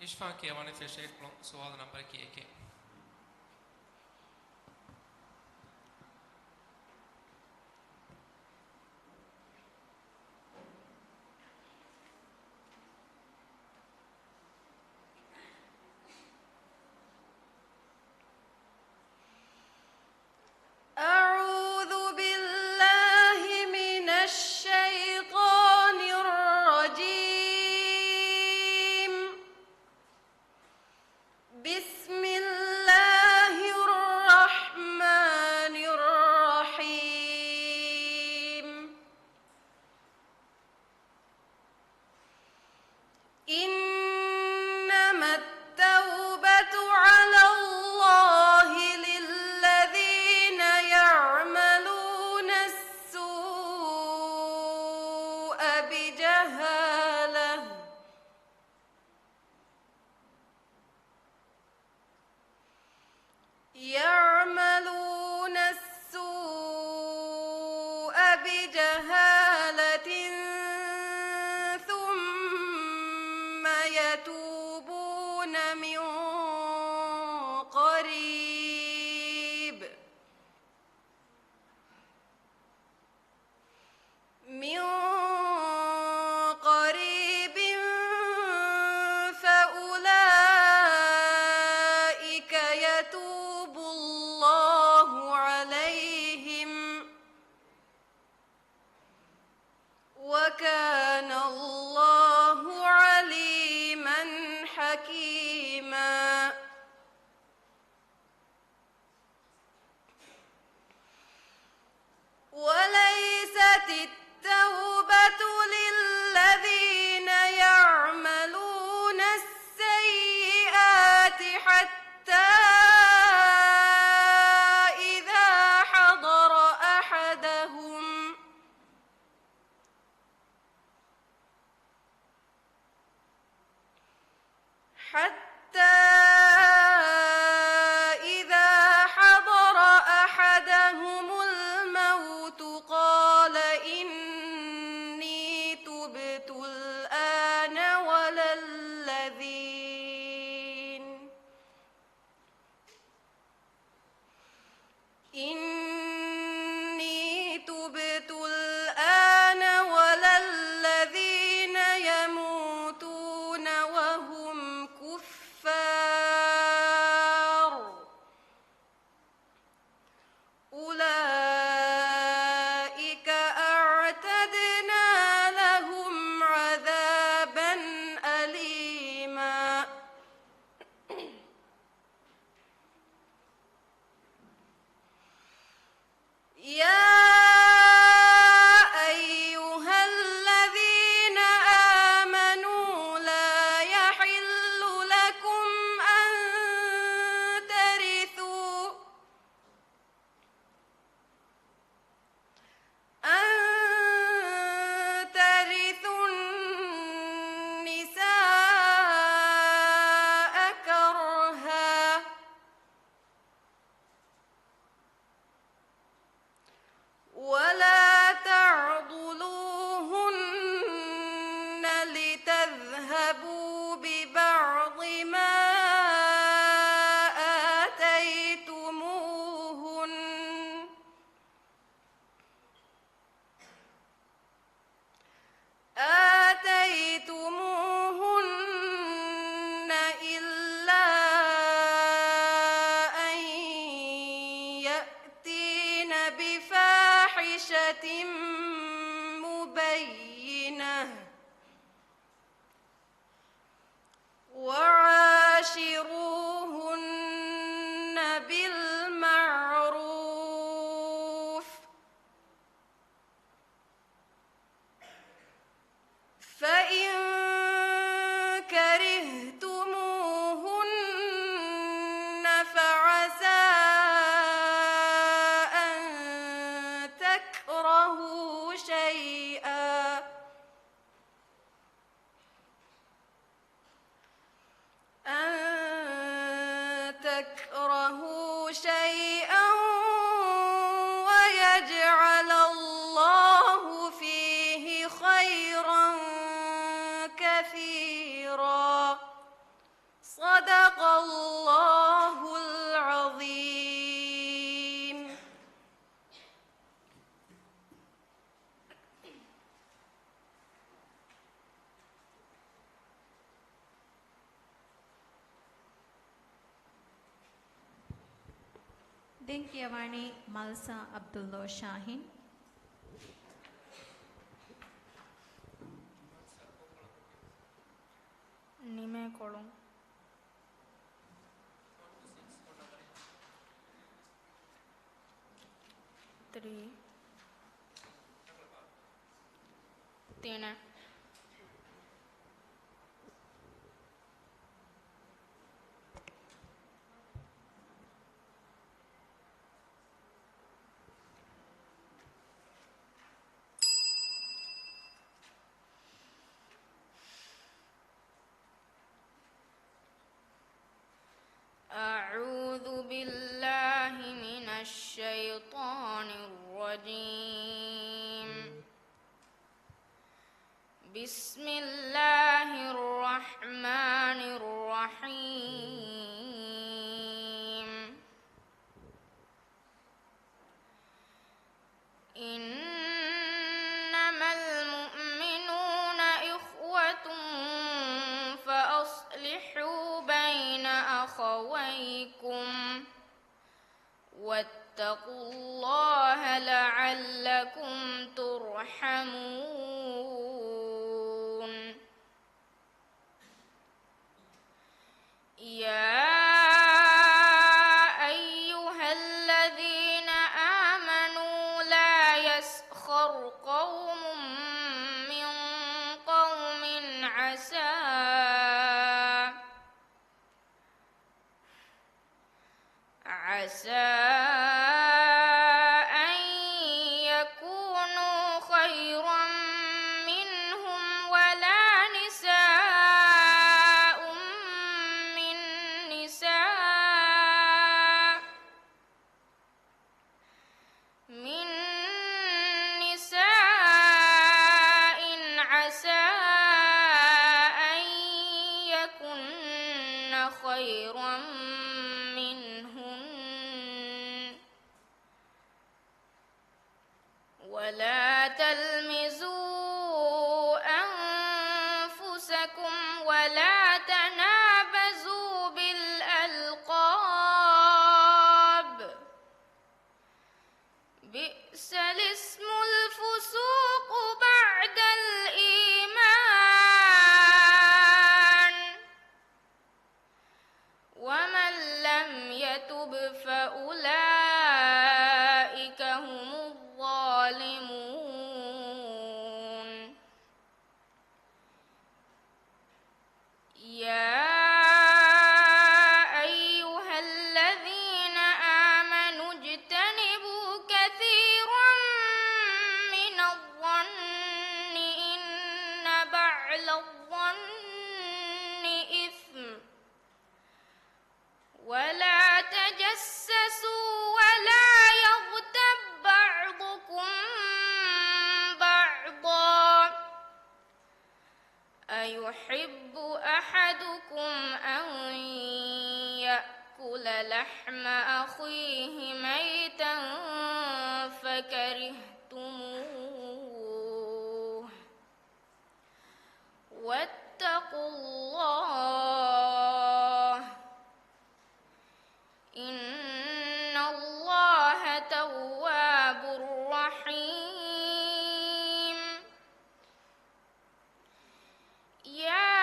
އިޝްފާ ކިޔަވަނީ ފެށޭކޮޅުން ސުވާލު ނަންބަރަކީ އެކެއް. أعوذ بالله من الشيطان الرجيم. بسم الله الرحمن الرحيم. إنما التوبة على الله للذين يعملون السوء بجهالة يعملون السوء بجهالة ثم يتوبون من قريب من قريب فأولئك يتوب الله عليهم حتى إذا حضر أحدهم الموت قال إني تبت الآن ولا الذين إني تبت الآن ولا الذين يموتون وهم كفار أولئك أعتدنا لهم عذابا أليما يا أيها الذين آمنوا لا يحل لكم أن ترثوا أن ترثوا النساء كرها ولا تعضلوهن لتذهبوا ببعض ما آتيتموهن آتيتموهن إلا أن يأتين بفاحشة مبينة وعاشروهن بالمعروف فإن كرهتموهن فعسى أن تكرهوا شيئا أن تكرهوا شيئا ويجعل الله فيه خيرا كثيرا. صدق الله العظيم. ދެން ކިޔަވާނީ މަލްސާ ޢަބްދުﷲ ޝާހީން. ނިމޭ ކޮޅުން. ތިނެއް. أعوذ بالله من الشيطان الرجيم. بسم الله الرحمن الرحيم. إنما المؤمنون إخوة فأصلحوا بين أخويكم واتقوا الله لعلكم ترحمون. يا أيها الذين آمنوا لا يسخر قوم من قوم عسى عسى أن يكونوا خيرا منهم ولا نساء ولا تلمزوا أنفسكم ولا تنابزوا بالألقاب، بئس الاسم الفسوق بعد الإيمان، ومن لم يتب فأولئك هم الظالمون. يا أيها الذين آمنوا اجتنبوا كثيرا من الظن إن بعض الظن إثم، ولا تجسسوا ولا يغتب بعضكم بعضا، أيحب أحدكم أن يأكل لحم أخيه ميتا فكرهتموه، واتقوا الله، إن الله تواب رحيم. يا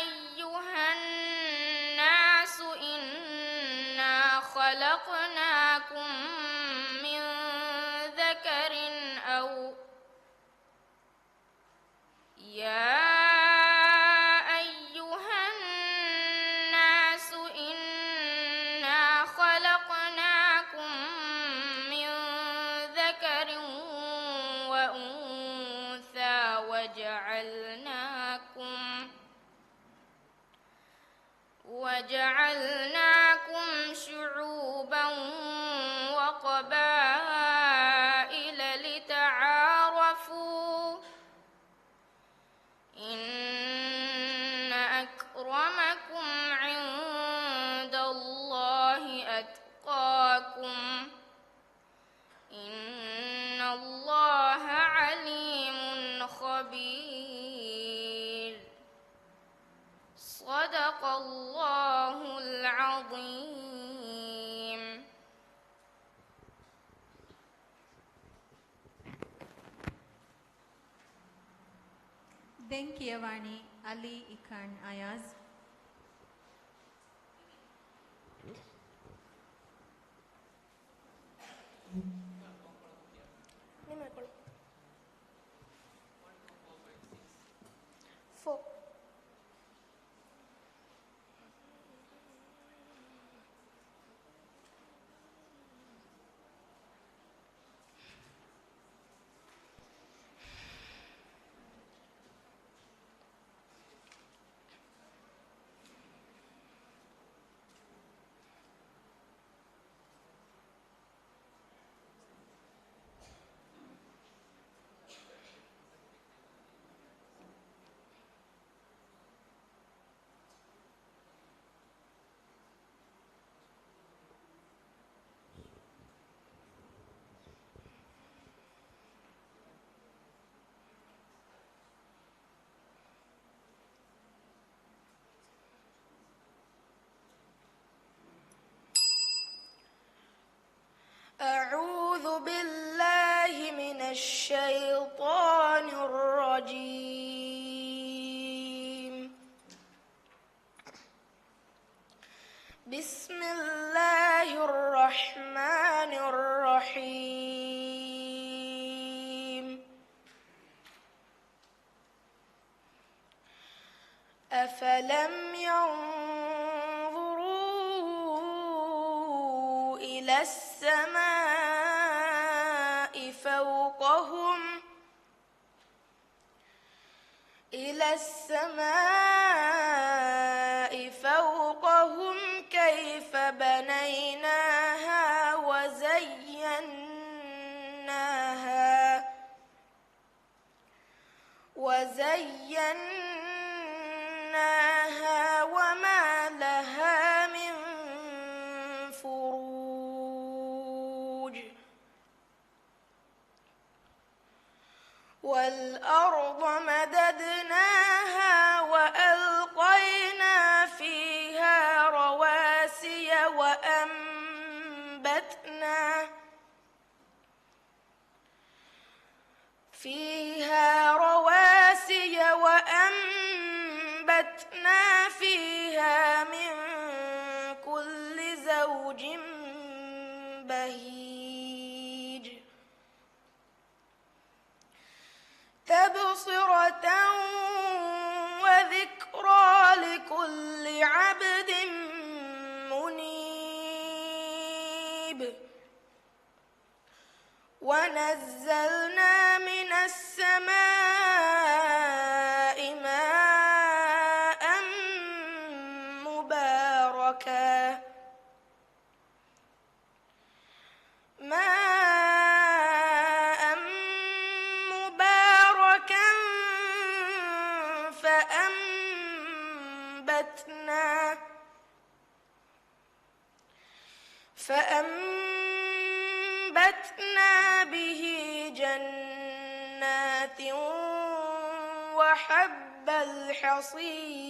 أيها الناس إنا خلقناكم من ذكر أو يا أيها الناس إنا خلقناكم من ذكر وأنثى وجعلناكم وجعلناكم شعوبا وقبائل لتعارفوا، إن أكرمكم عند الله أتقاكم، إن الله عليم خبير. صدق الله العظيم. ދެން ކިޔަވާނީ އަލީ އިކާން އަޔާޒް. ނިމޭކޮޅު. ފޯ. أعوذ بالله من الشيطان الرجيم. بسم الله الرحمن الرحيم. أفلم ينظروا إلى السماء فوقهم إلى السماء فوقهم كيف بنيناها وزيناها وزيناها وما لها من فروج. الأرض مددناها وألقينا فيها رواسي وأنبتنا فيها رواسي وأنبتنا فيها من كل زوج بهيج. تبصرة وذكرى لكل عبد منيب. ونزلنا من السماء ماء مباركا ماء مباركا فأنبتنا فأنبتنا به جنات وحب الحصيد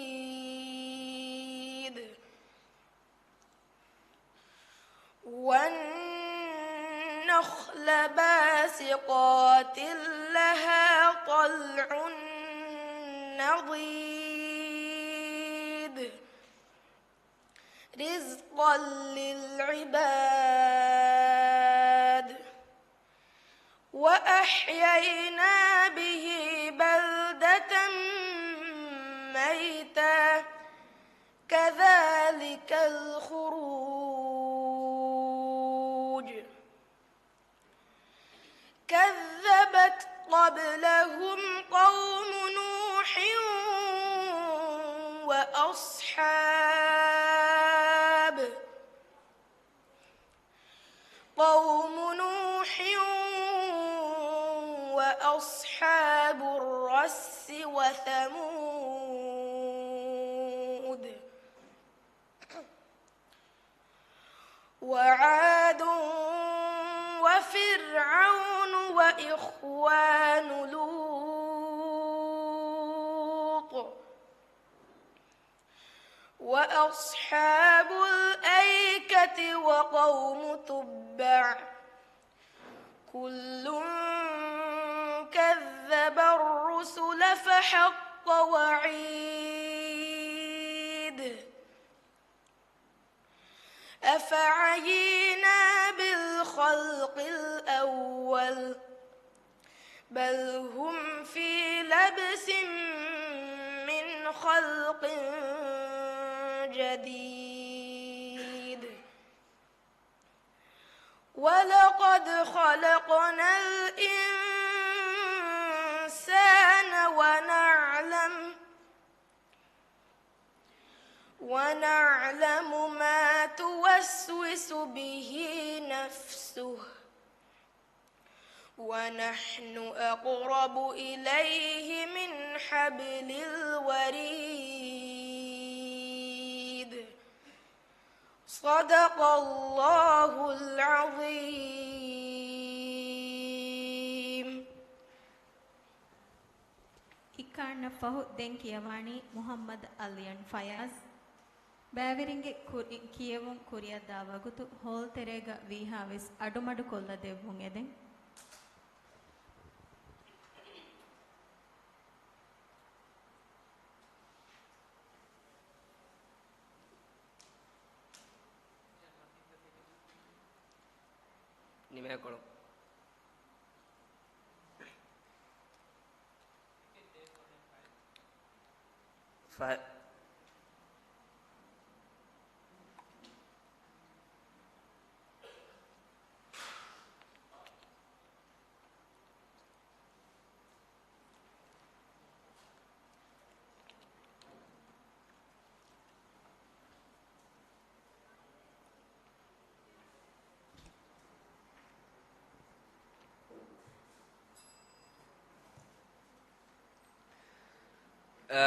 والنخل باسقات لها طلع نضيد رزقا للعباد وأحيينا به بلدة ميتا كذلك الخروج كذبت قبلهم قوم نوح وأصحاب قوم نوح وأصحاب الرس وثمود وعاد وفرعون وإخوان لوط وأصحاب الأيكة وقوم تبع كل كذب الرسل فحق وعيد أفعينا بالخلق الأول بل هم في لبس من خلق جديد ولقد خلقنا الإنسان ونعلم ونعلم ما توسوس به نفسه ونحن أقرب إليه من حبل الوريد صدق الله العظيم. އިކާންނަށް ފަހު ދެން ކިޔަވާނީ މުޙައްމަދު އަލްޔަން ފަޔާޒް. ބައިވެރިންގެ ކުރި-، ކިޔެވުން ކުރިއަށްދާ ވަގުތު ހޯލްތެރޭގަ ވީހާވެސް އަޑުމަޑުކޮށްލަ ދެއްވުން އެދެން. ނިމޭކޮޅު. ފަ-،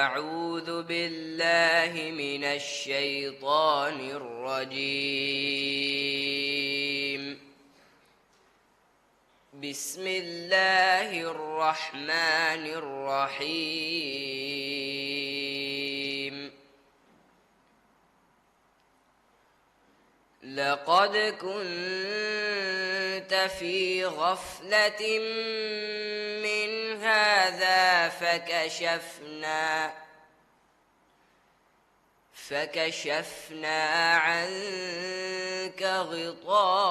أعوذ بالله من الشيطان الرجيم. بسم الله الرحمن الرحيم. لقد كنت في غفلة من هذا فكشفنا، فكشفنا عنك غطاءك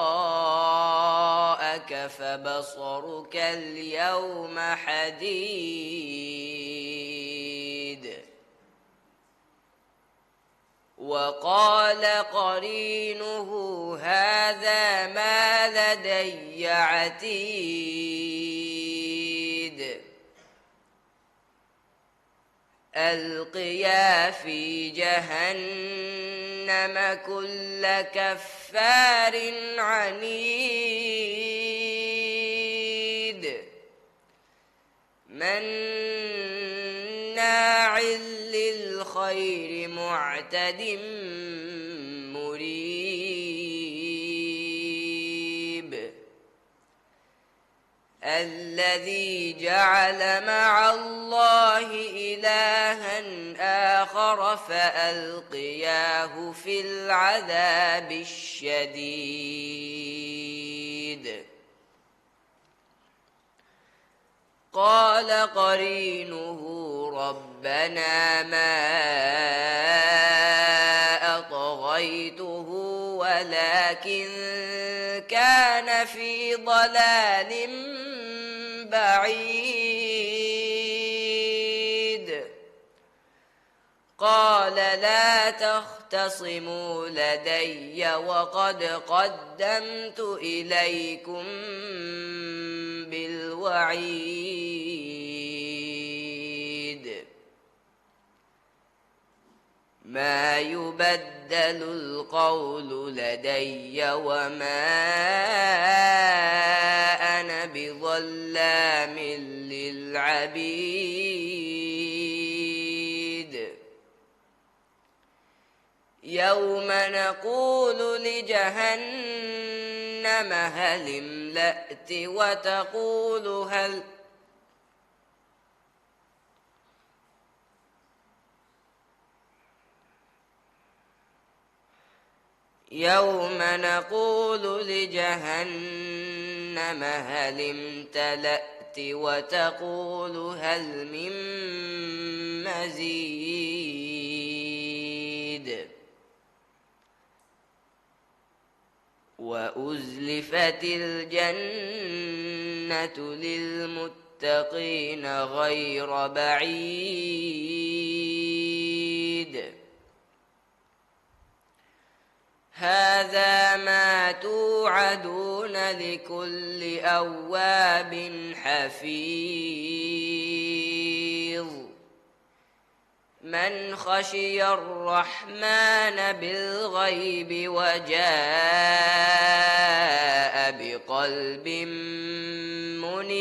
فبصرك اليوم حديد. وقال قرينه هذا ما لدي عتيد. ألقيا في جهنم كل كفار عنيد. مناع للخير معتد مريب. الذي جعل مع الله إلها آخر فألقياه في العذاب الشديد. قال قرينه ربنا ما أطغيته ولكن كان في ضلال بعيد. قال لا تختصموا لدي وقد قدمت إليكم بالوعيد. ما يبدل القول لدي وما أنا بظلام للعبيد. يوم نقول لجهنم هل امتلأت وتقول هل يوم نقول لجهنم هل امتلأت وتقول هل من مزيد. وأزلفت الجنة للمتقين غير بعيد. هذا ما توعدون لكل أواب حفيظ. من خشي الرحمن بالغيب وجاء بقلب منيب.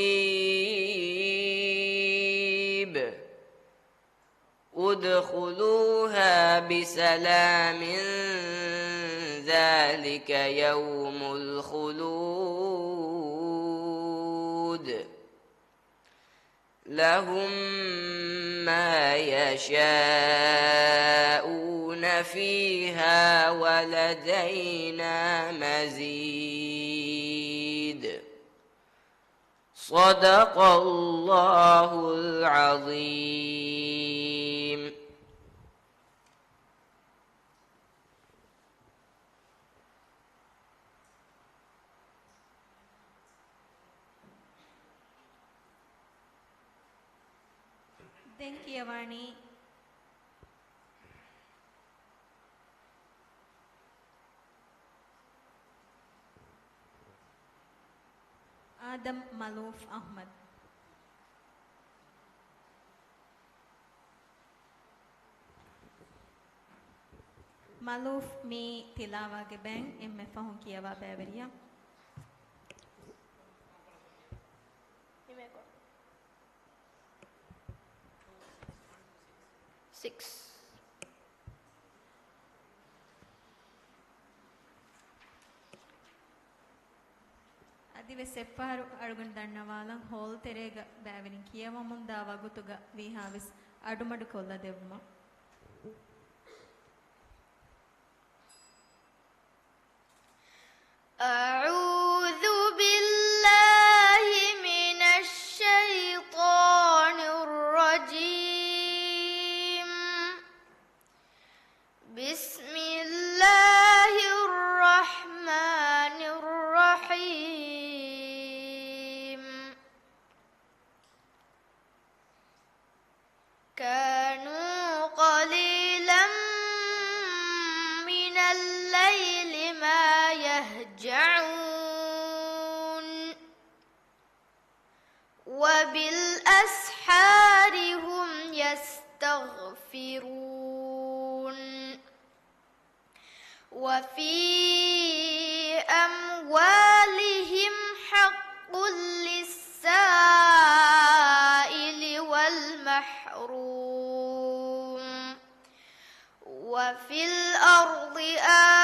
ادخلوها بسلام ذلك يوم الخلود. لهم ما يشاءون فيها ولدينا مزيد. صدق الله العظيم. ދެން ކިޔަވާނީ އާދަމް މަލޫފް އަޙްމަދު. މަލޫފް، މި ތިލާވާގެ ބައިން އެންމެ ފަހުން ކިޔަވާ ބައިވެރިޔާ. ސިކްސް. އަދިވެސް އެއްފަހަރު އަޅުގަނޑު ދަންނަވާލަން ހޯލް ތެރޭގަ ބައިވެރިން ކިޔަވަމުންދާ ވަގުތުގަ ވީހާވެސް އަޑުމަޑު ކޮށްލަދެއްވުމަށް. أعوذ بالله من الشيطان الرجيم. بسم الله الرحمن الرحيم. كانوا قليلا من الليل ما يهجعون. وبالأسحار هم يستغفرون. وفي أموالهم حق للسائل والمحروم. وفي الأرض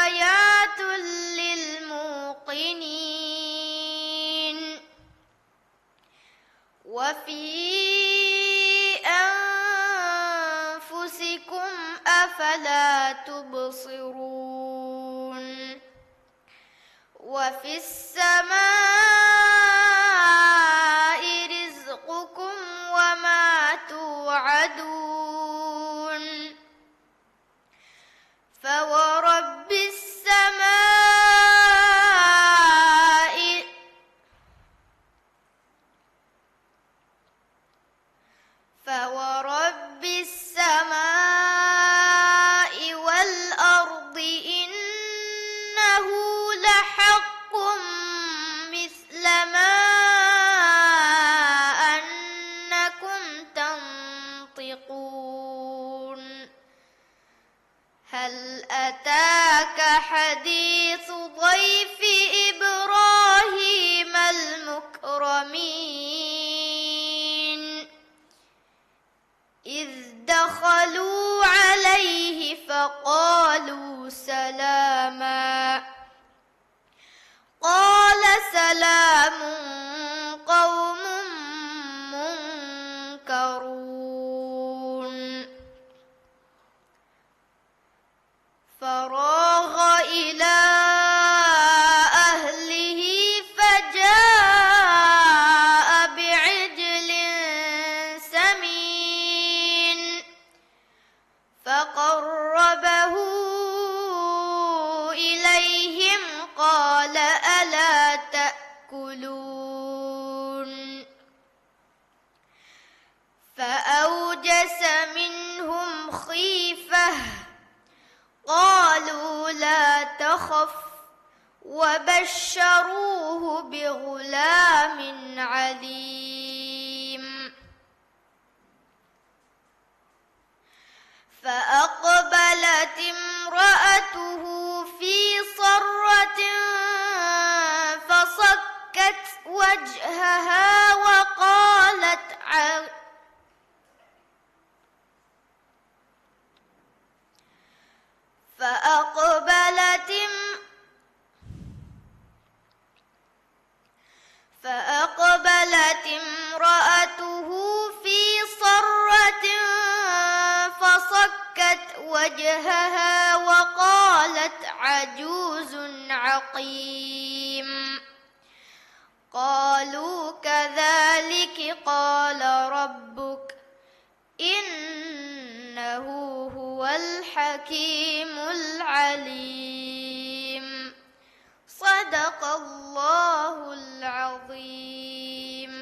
آيات للموقنين. وفي أنفسكم أفلا تبصرون. وفي السماء رزقكم وما توعدون. فورب السماء فورب السماء والأرض إنه لحق مثل ما أنكم تنطقون. هل أتاك حديث ضيف إبراهيم المكرمين. إذ دخلوا عليه فقالوا سلاما. قال سلام قوم منكرون. فراغ إلى أهله فجاء بعجل سمين. فقربه إليهم قال ألا تأكلون. فأوجس منهم خيفة قالوا لا تخف وبشروه بغلام عليم. فأقبلت امرأته في صرة فصكت وجهها وقالت ع-، فأقبلت ام-، فأقبلت امرأته في صرة فصكت وجهها وقالت عجوز عقيم. قالوا كذلك قال ربك إنه هو الحكيم العليم. صدق الله العظيم.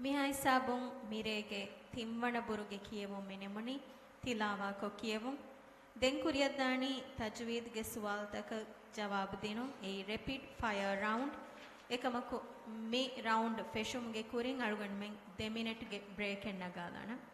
މިހާ ހިސާބުން މިރޭގެ ތިންވަނަ ބުރުގެ ކިޔެވުން މި ނިމުނީ ތިލާވާކޮށް ކިޔެވުން. ދެން ކުރިއަށްދާނީ ތަޖުވީދުގެ ސުވާލުތަކަށް ޖަވާބު ދިނުން. އެއީ ރެޕިޑް ފަޔަރ ރައުންޑް. އެކަމަކު މި ރައުންޑް ފެށުމުގެ ކުރިން އަޅުގަނޑުމެން ދެ މިނެޓްގެ ބްރޭކެއް ނަގާލާނަން.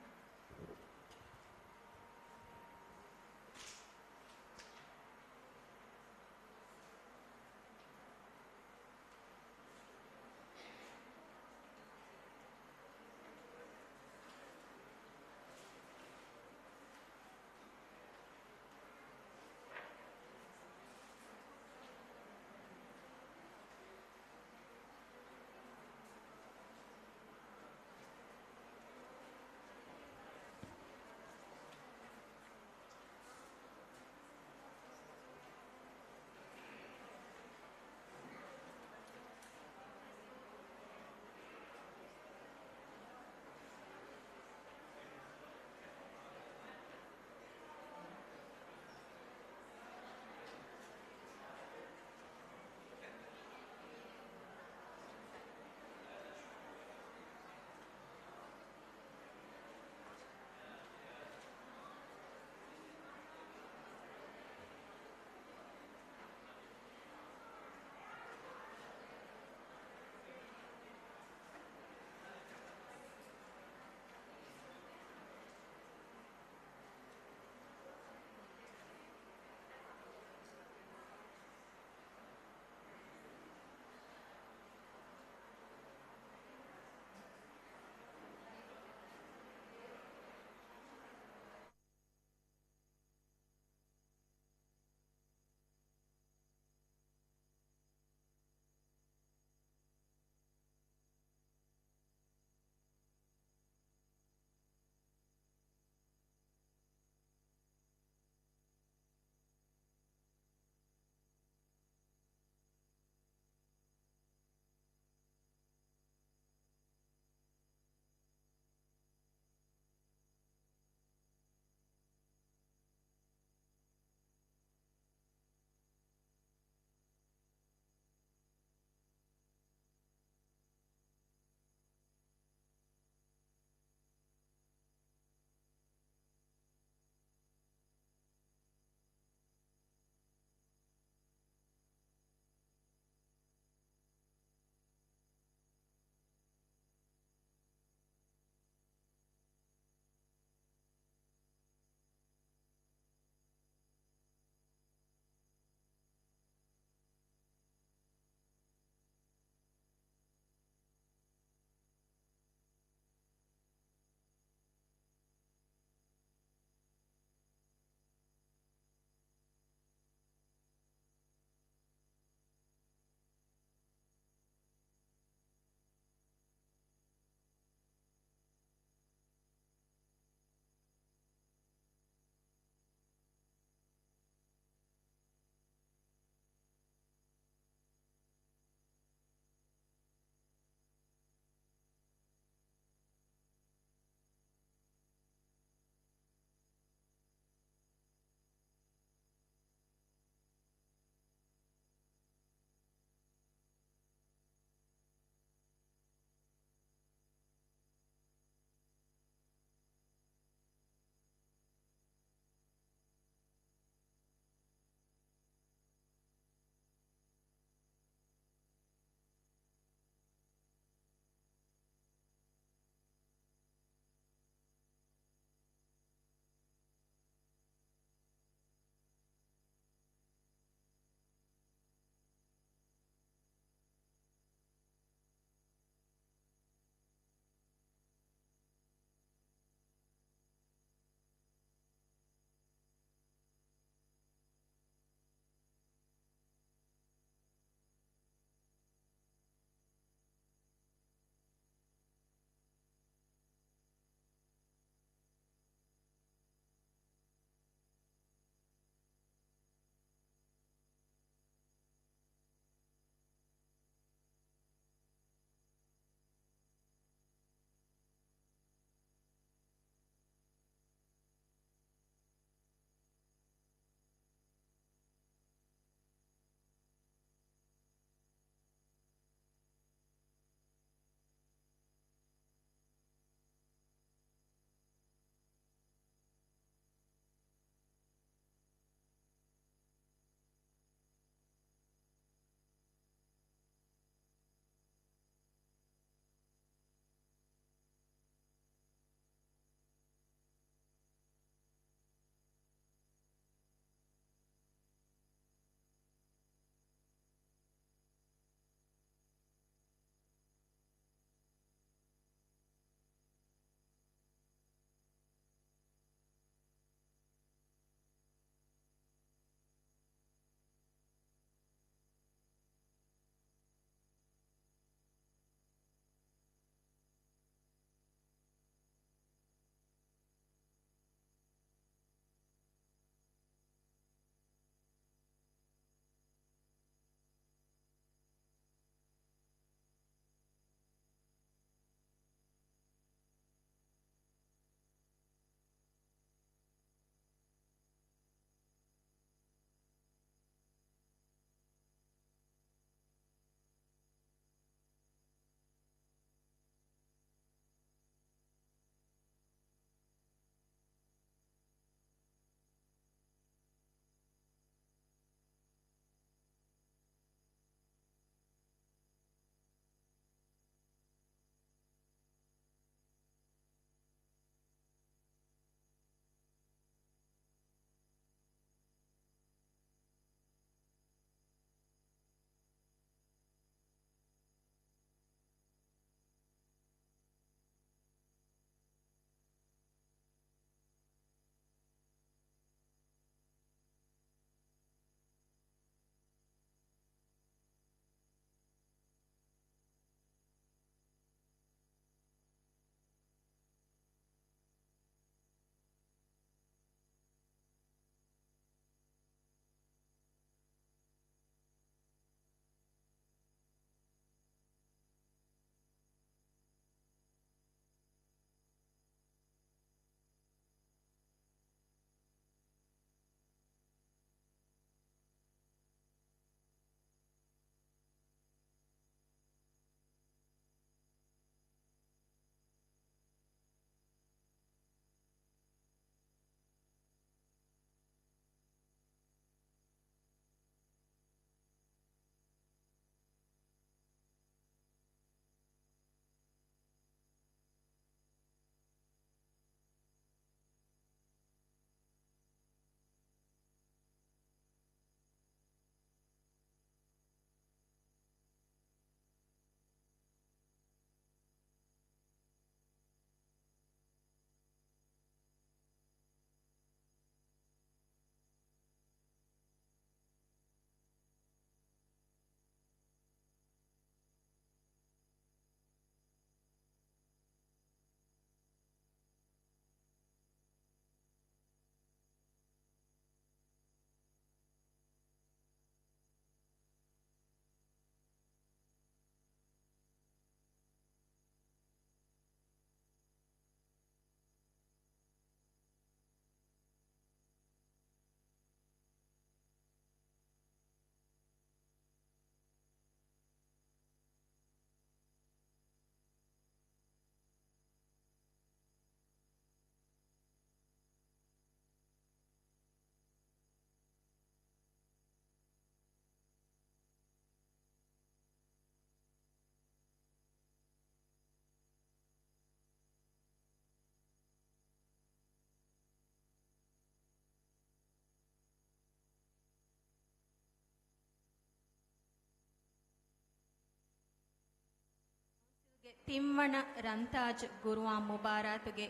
ތިންވަނަ ރަންތާޖު ގުރުއާން މުބާރާތުގެ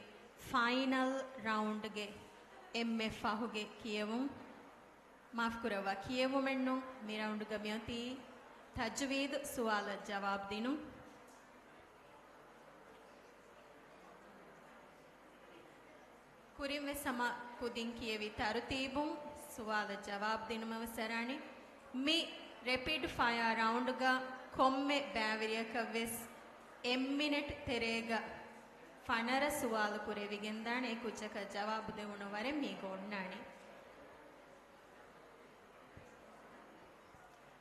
ފައިނަލް ރައުންޑްގެ އެންމެ ފަހުގެ ކިޔެވުން. މާފުކުރައްވާ، ކިޔެވުމެއްނޫން. މި ރައުންޑްގަ މިއޮތީ ތަޖްވީދު ސުވާލަށް ޖަވާބު ދިނުން. ކުރިންވެސް ހަމަ ކުދިން ކިޔެވި ތަރުތީބުން ސުވާލަށް ޖަވާބު ދިނުމަށް ވެސް އަރާނީ. މި ރެޕިޑް ފަޔާ ރައުންޑްގަ ކޮންމެ ބައިވެރިޔަކަށް ވެސް އެއް މިނެޓް ތެރޭގަ ފަނަރަ ސުވާލު ކުރެވިގެންދާނެ. އެ ކުއްޖަކަށް ޖަވާބު ދެވުނު ވަރެއް މީގަ އޮންނާނެ.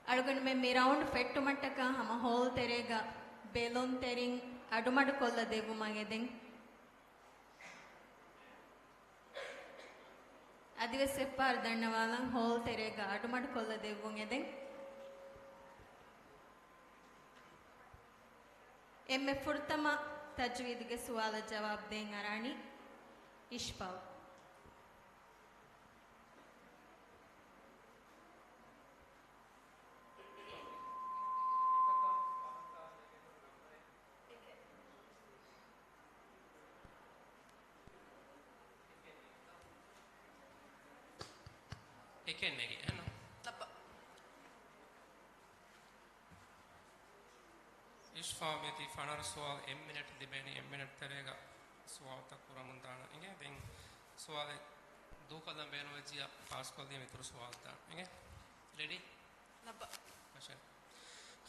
އަޅުގަނޑުމެން މި ރައުންޑް ފެއްޓުމަށްޓަކާ ހަމަ ހޯލް ތެރޭގަ ބެލުންތެރިން އަޑުމަޑުކޮށްލަ ދެއްވުމަށް އެދެން. އަދިވެސް އެއްބާރު ދަންނަވާލަން، ހޯލް ތެރޭގަ އަޑުމަޑުކޮށްލަ ދެއްވުން އެދެން. އެންމެ ފުރަތަމަ ތަޖްވީދުގެ ސުވާލަށް ޖަވާބު ދޭން އަރާނީ އިޝްފާގު. އެކެއް ނެގި އެހެންނު. ލައްބަ. އިޝްފާ މިއޮތީ ފަނަރަ ސުވާލު، އެއް މިނެޓް ލިބޭނީ. އެއް މިނެޓް ތެރޭގަ ސުވާލުތައް ކުރަމުން ދާނަން އިނގޭ. ދެން ސުވާލެއް ދޫކޮށްލަން ބޭނުންވެއްޖިއްޔާ ފާސްކޮށްލީމަ އިތުރު ސުވާލު ދާނަން އިނގޭ. ރެޑީ؟ ލައްބަ. މަށެއް.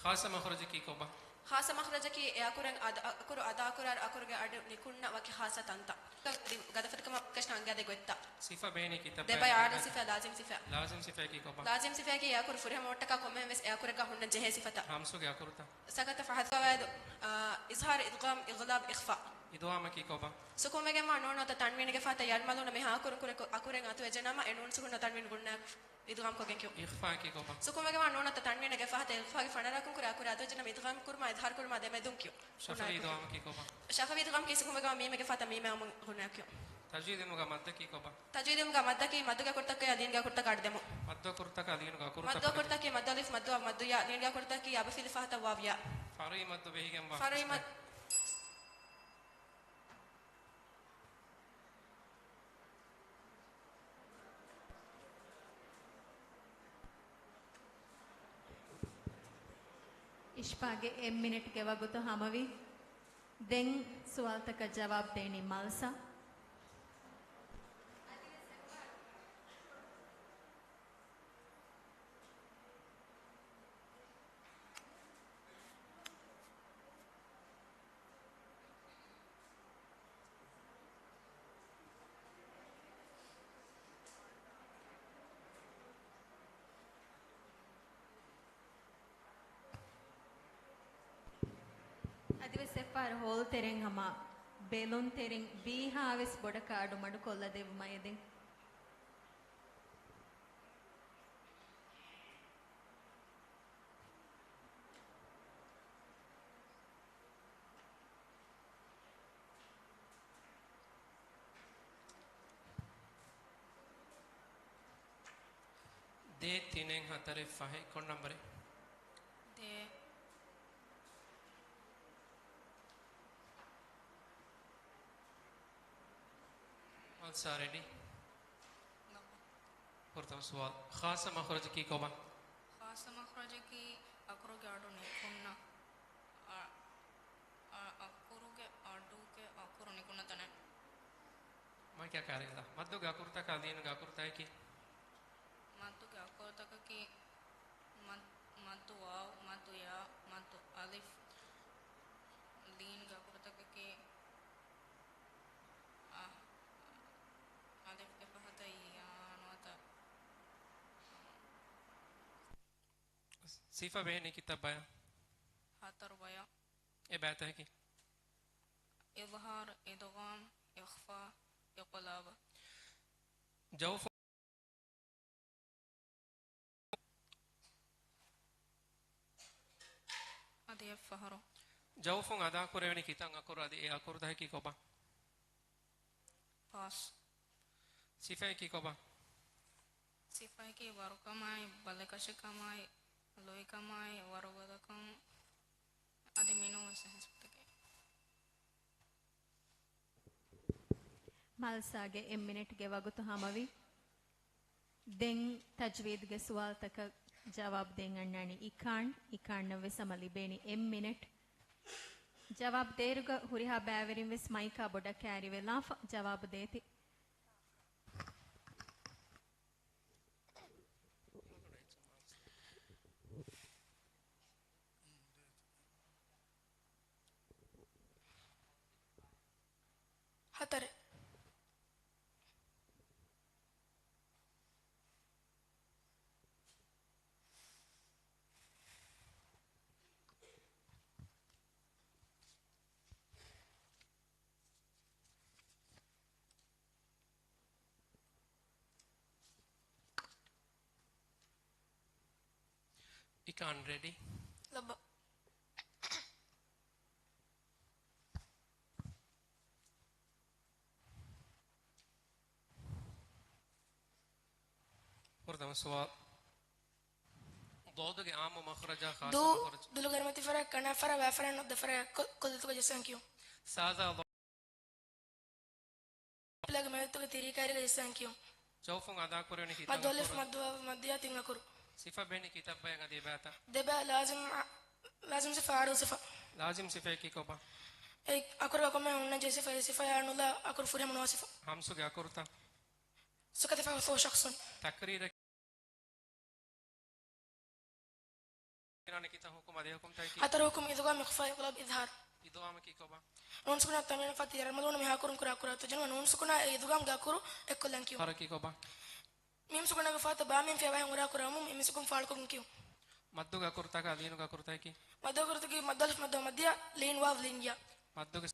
ޚާއްޞަ މަޚްރަޖަކީ ކޮބާ؟ ޚާއްޞަ މަޚްރަޖަކީ އެ އަކުރެއް އަދަ-، އަ-، އަކުރު އަދާކުރާއިރު އަކުރުގެ އަޑު ނިކުންނަ ވަކި ޚާއްޞަ ތަންތަން. ގަދަފަތިކަމަށް ކަށަނަ އަނގައިދޭ ގޮތްތައް. ސިފަ ބޭނީ ކިތައް ދެބައި ބައި އާންމު ބައި. ސިފަ، ލާޒިމް ސިފަ. ލާޒިމް ސިފައަކީ ކޮބާ؟ ލާޒިމް ސިފައަކީ އެ އަކުރު ފުރިހަމަ ވައްޓަކާ ކޮންމެހެން ވެސް އެ އަކުރެއްގަ ހުންނަން ޖެހޭ ސިފަތައް. ހަމްސުގެ އަކުރުތައް. ސަކަތަ ފަހަތު ގަވާއިދު، އާ، އިޒްހާރު، އިދްޣާމް، އިޣްލާބް، އިޚްފާ. އިދްޣާމަކީ ކޮބާ؟ ސުކުންވެގެންވާ ނޫނު ނުވަތަ ތަންވީނުގެ ފަހަތަށް ޔަރްމަލޫނަ މި ހާ އަކުރު ކުރެ-، އަކުރެއް އަތުވެއްޖެނަމަ އެ ނޫން ސުކުން ނުވަތަ ތަންވީނު ގުންނާ އިދްޣާމް ކޮށްގެން ކިޔުން. އިޚްފާއަކީ ކޮބާ؟ ސުކުންވެގެންވާ ނޫނު ނުވަތަ ތަންވީނުގެ ފަހަތަށް އިޚްފާގެ ފަނަރަ އަކުން ކުރެ އަކުރެއް އަތުވެއްޖެނަމަ އިދްޣާމް ކުރުމާ އިޒްހާރު ކުރުމާ ދެމެދުން ކިޔުން. ޝަފަވީ ގުންނާ އިދްޣާމަކީ ކޮބާ؟ ޝަފަވީ އިދްޣާމަކީ ސުކުންވެގެންވާ މީމެއްގެ ފަހަތަށް މީމެއް އައުމުން ގުންނާ ކިޔުން. ތަޖްވީދު އިލްމުގަ މައްދަކީ ކޮބާ؟ ތަޖްވީދު އިލްމުގަ މައްދަކީ މައްދުގެ އަކުރުތަކަކާ ލީންގެ އަކުރުތަކާ އަޑުދެމުން. މައްދު އަކުރުތަކާ ލީންގެ އަކުރުތައް މައްދު އަކުރުތަކީ މައްދު އަލިފް، މައްދު ވާވް، މައްދު ޔާ، ލީންގެ އަކުރުތަކީ އަބަފިލި ފަހަތަށް ވާވް ޔާ. ފަރުއީ މައްދު ބެހިގެންވާ ފަރުއީ މައް-، އިޝްފާގެ އެއް މިނެޓްގެ ވަގުތު ހަމަވި. ދެން ސުވާލުތަކަށް ޖަވާބު ދޭނީ މަލްސާ. އަދިވެސް އެއްފަހަރު ހޯލް ތެރެއިން ހަމަ ބެލުން ތެރެއިން ވީހާވެސް ބޮޑަކަށް އަޑު މަޑުކޮށްލަ ދެއްވުމަށް އެދެން. ދޭއް ތިނެއް ހަތަރެއް ފަހެއް ކޮން ނަންބަރެއް؟ ދޭއް. އަންސާ ރެޑީ؟ ނަމަ. ފުރަތަމަ ސުވާލު. ޚާއްޞަ މަޚްރަޖަކީ ކޮބާ؟ ޚާއްޞަ މަޚްރަޖަކީ އަކުރުގެ އަޑު ނިކުންނަ، އަ، އަ، އަކުރުގެ އަޑުގެ އަކުރު ނިކުންނަ ތަނެއް. މައިކާ ކާރިލާ. މައްދުގެ އަކުރުތަކާ ލީނުގެ އަކުރުތަކަކީ؟ މައްދުގެ އަކުރުތަކަކީ މައް-، މައްދު ވާވް، މައްދު ޔާ، މައްދު އަލިފް. ލީންގެ އަކުރުތަކަކީ އަ-، އަލިފްގެ ފަހަތަށް ޔާ ނުވަތަ. ސިފަ ބޭނީ ކިތައް ބަޔަށް؟ ހަތަރު ބަޔަށް. އެ ބައިތަކަކީ؟ އިޒްހާރު، އިދްޣާމް، އިޚްފާ، އިޤްލާބު. ޖައުފު އަދި އެއްފަހަރު. ޖައުފުން އަދާކުރެވެނި ކިތައް އަކުރު އަދި އެ އަކުރުތަކަކީ ކޮބާ؟ ޕާސް. ސިފައަކީ ކޮބާ؟ ސިފައަކީ ވަރުކަމާއި، ބަލިކަށިކަމާއި، ލުއިކަމާއި، ވަރުގަދަކަން. އަދި މިނޫން ވެސް އެހެން ސިފަތަކެއް. މަލްސާގެ އެއް މިނެޓްގެ ވަގުތު ހަމަވި. ދެން ތަޖްވީދުގެ ސުވާލުތަކަށް ޖަވާބު ދޭން އަންނާނީ އިކާން. އިކާންނަށް ވެސް ހަމަ ލިބޭނީ އެއް މިނެޓް. ޖަވާބު ދޭއިރުގަ ހުރިހާ ބައިވެރިން ވެސް މައިކާ ބޮޑަށް ކައިރިވެލާފަ ޖަވާބު ދޭތި. ހަތަރެއް. އިކާން ރެޑީ؟ ލައްބަ. ފުރަތަމަ ސުވާލު. ޟޯދުގެ ޢާއްމު މަޚްރަޖާ ޚާއްޞަ ދޫ، މަޚްރަޖު. ދުލުގަރުމަތި ފަރާތް، ކަނާ ފަރާތް، ވާ ފަރާތް، ނުއްދަ ފަރާތް، ކު، ކުދުތުގަ ޖެއްސަން ކިޔުން. ސާޒާ ލޯ. ޕިލާގެ މެދުތުގެ ތިރީ ކައިރިގަ ޖެއްސަން ކިޔުން. ޖައުފުން އަދާކުރެވެނީ ކިތަން މައްދު އަލިފް، އަކުރެއް؟ މައްދު ވާވް، މައްދު ޔާ ތިން އަކުރު. ސިފަ ބޭނި ކިތައްބައެއް އަދި އެބައިތަ؟ ދެބައި ލާޒިމް، ލާޒިމް ސިފަ، އާރު ސިފަ. ލާޒިމް ސިފައަކީ ކޮބާ؟ އެ އަކުރުގަ ކޮންމެ ހުންނަ ޖެ ސިފަ، އެ ސިފަޔާ ނުލާ އަކުރު ފުރިހަމަ ނުވާ ސިފަ. ހަމްޒުގެ އަކުރުތައް؟ ސުކަތި ފަހު ސޯ ޝަޚްޞުން. ތަޤްރީރަކީ ކިތައް ހުކުމް އަދި ހުކުމްތަކަކީ؟ ހަތަރު ހުކުމް އިދުޣާމް، އިޚްފާ، އިޤްލާބް، އިޒްހާރު. އިދުޣާމަކީ ކޮބާ؟ ނޫން ސުކުނާ ތަންވީނަށް ފަހަތަށް ޔަރަމަލޫނު މިހާ ކުރުން ކުރާ ކުރާ ތުޖަނުގަ ނޫން ސުކުނާ އެ އިދުޣާމްގެ އަކުރު އެއްކޮށްލަން ކިޔުން. ހަރަކީ ކޮބާ؟ މީމް ސުކުނާގެ ފަހަތަށް ބާ މީމް ފިޔަވާ ހަމަ ކުރާ ކުރާ އުމު މީމް ސުކުން ފާޅުކޮށްގެން ކިޔުން. މައްދުގެ އަކުރުތަކާ ލީނުގެ އަކުރުތަކަކީ؟ މައްދު އަކުރުތަކީ މައްދު އަލިފް މައްދު މައްދިޔާ ލީން ވާވް ލީން ޔާ. މައްދުގެ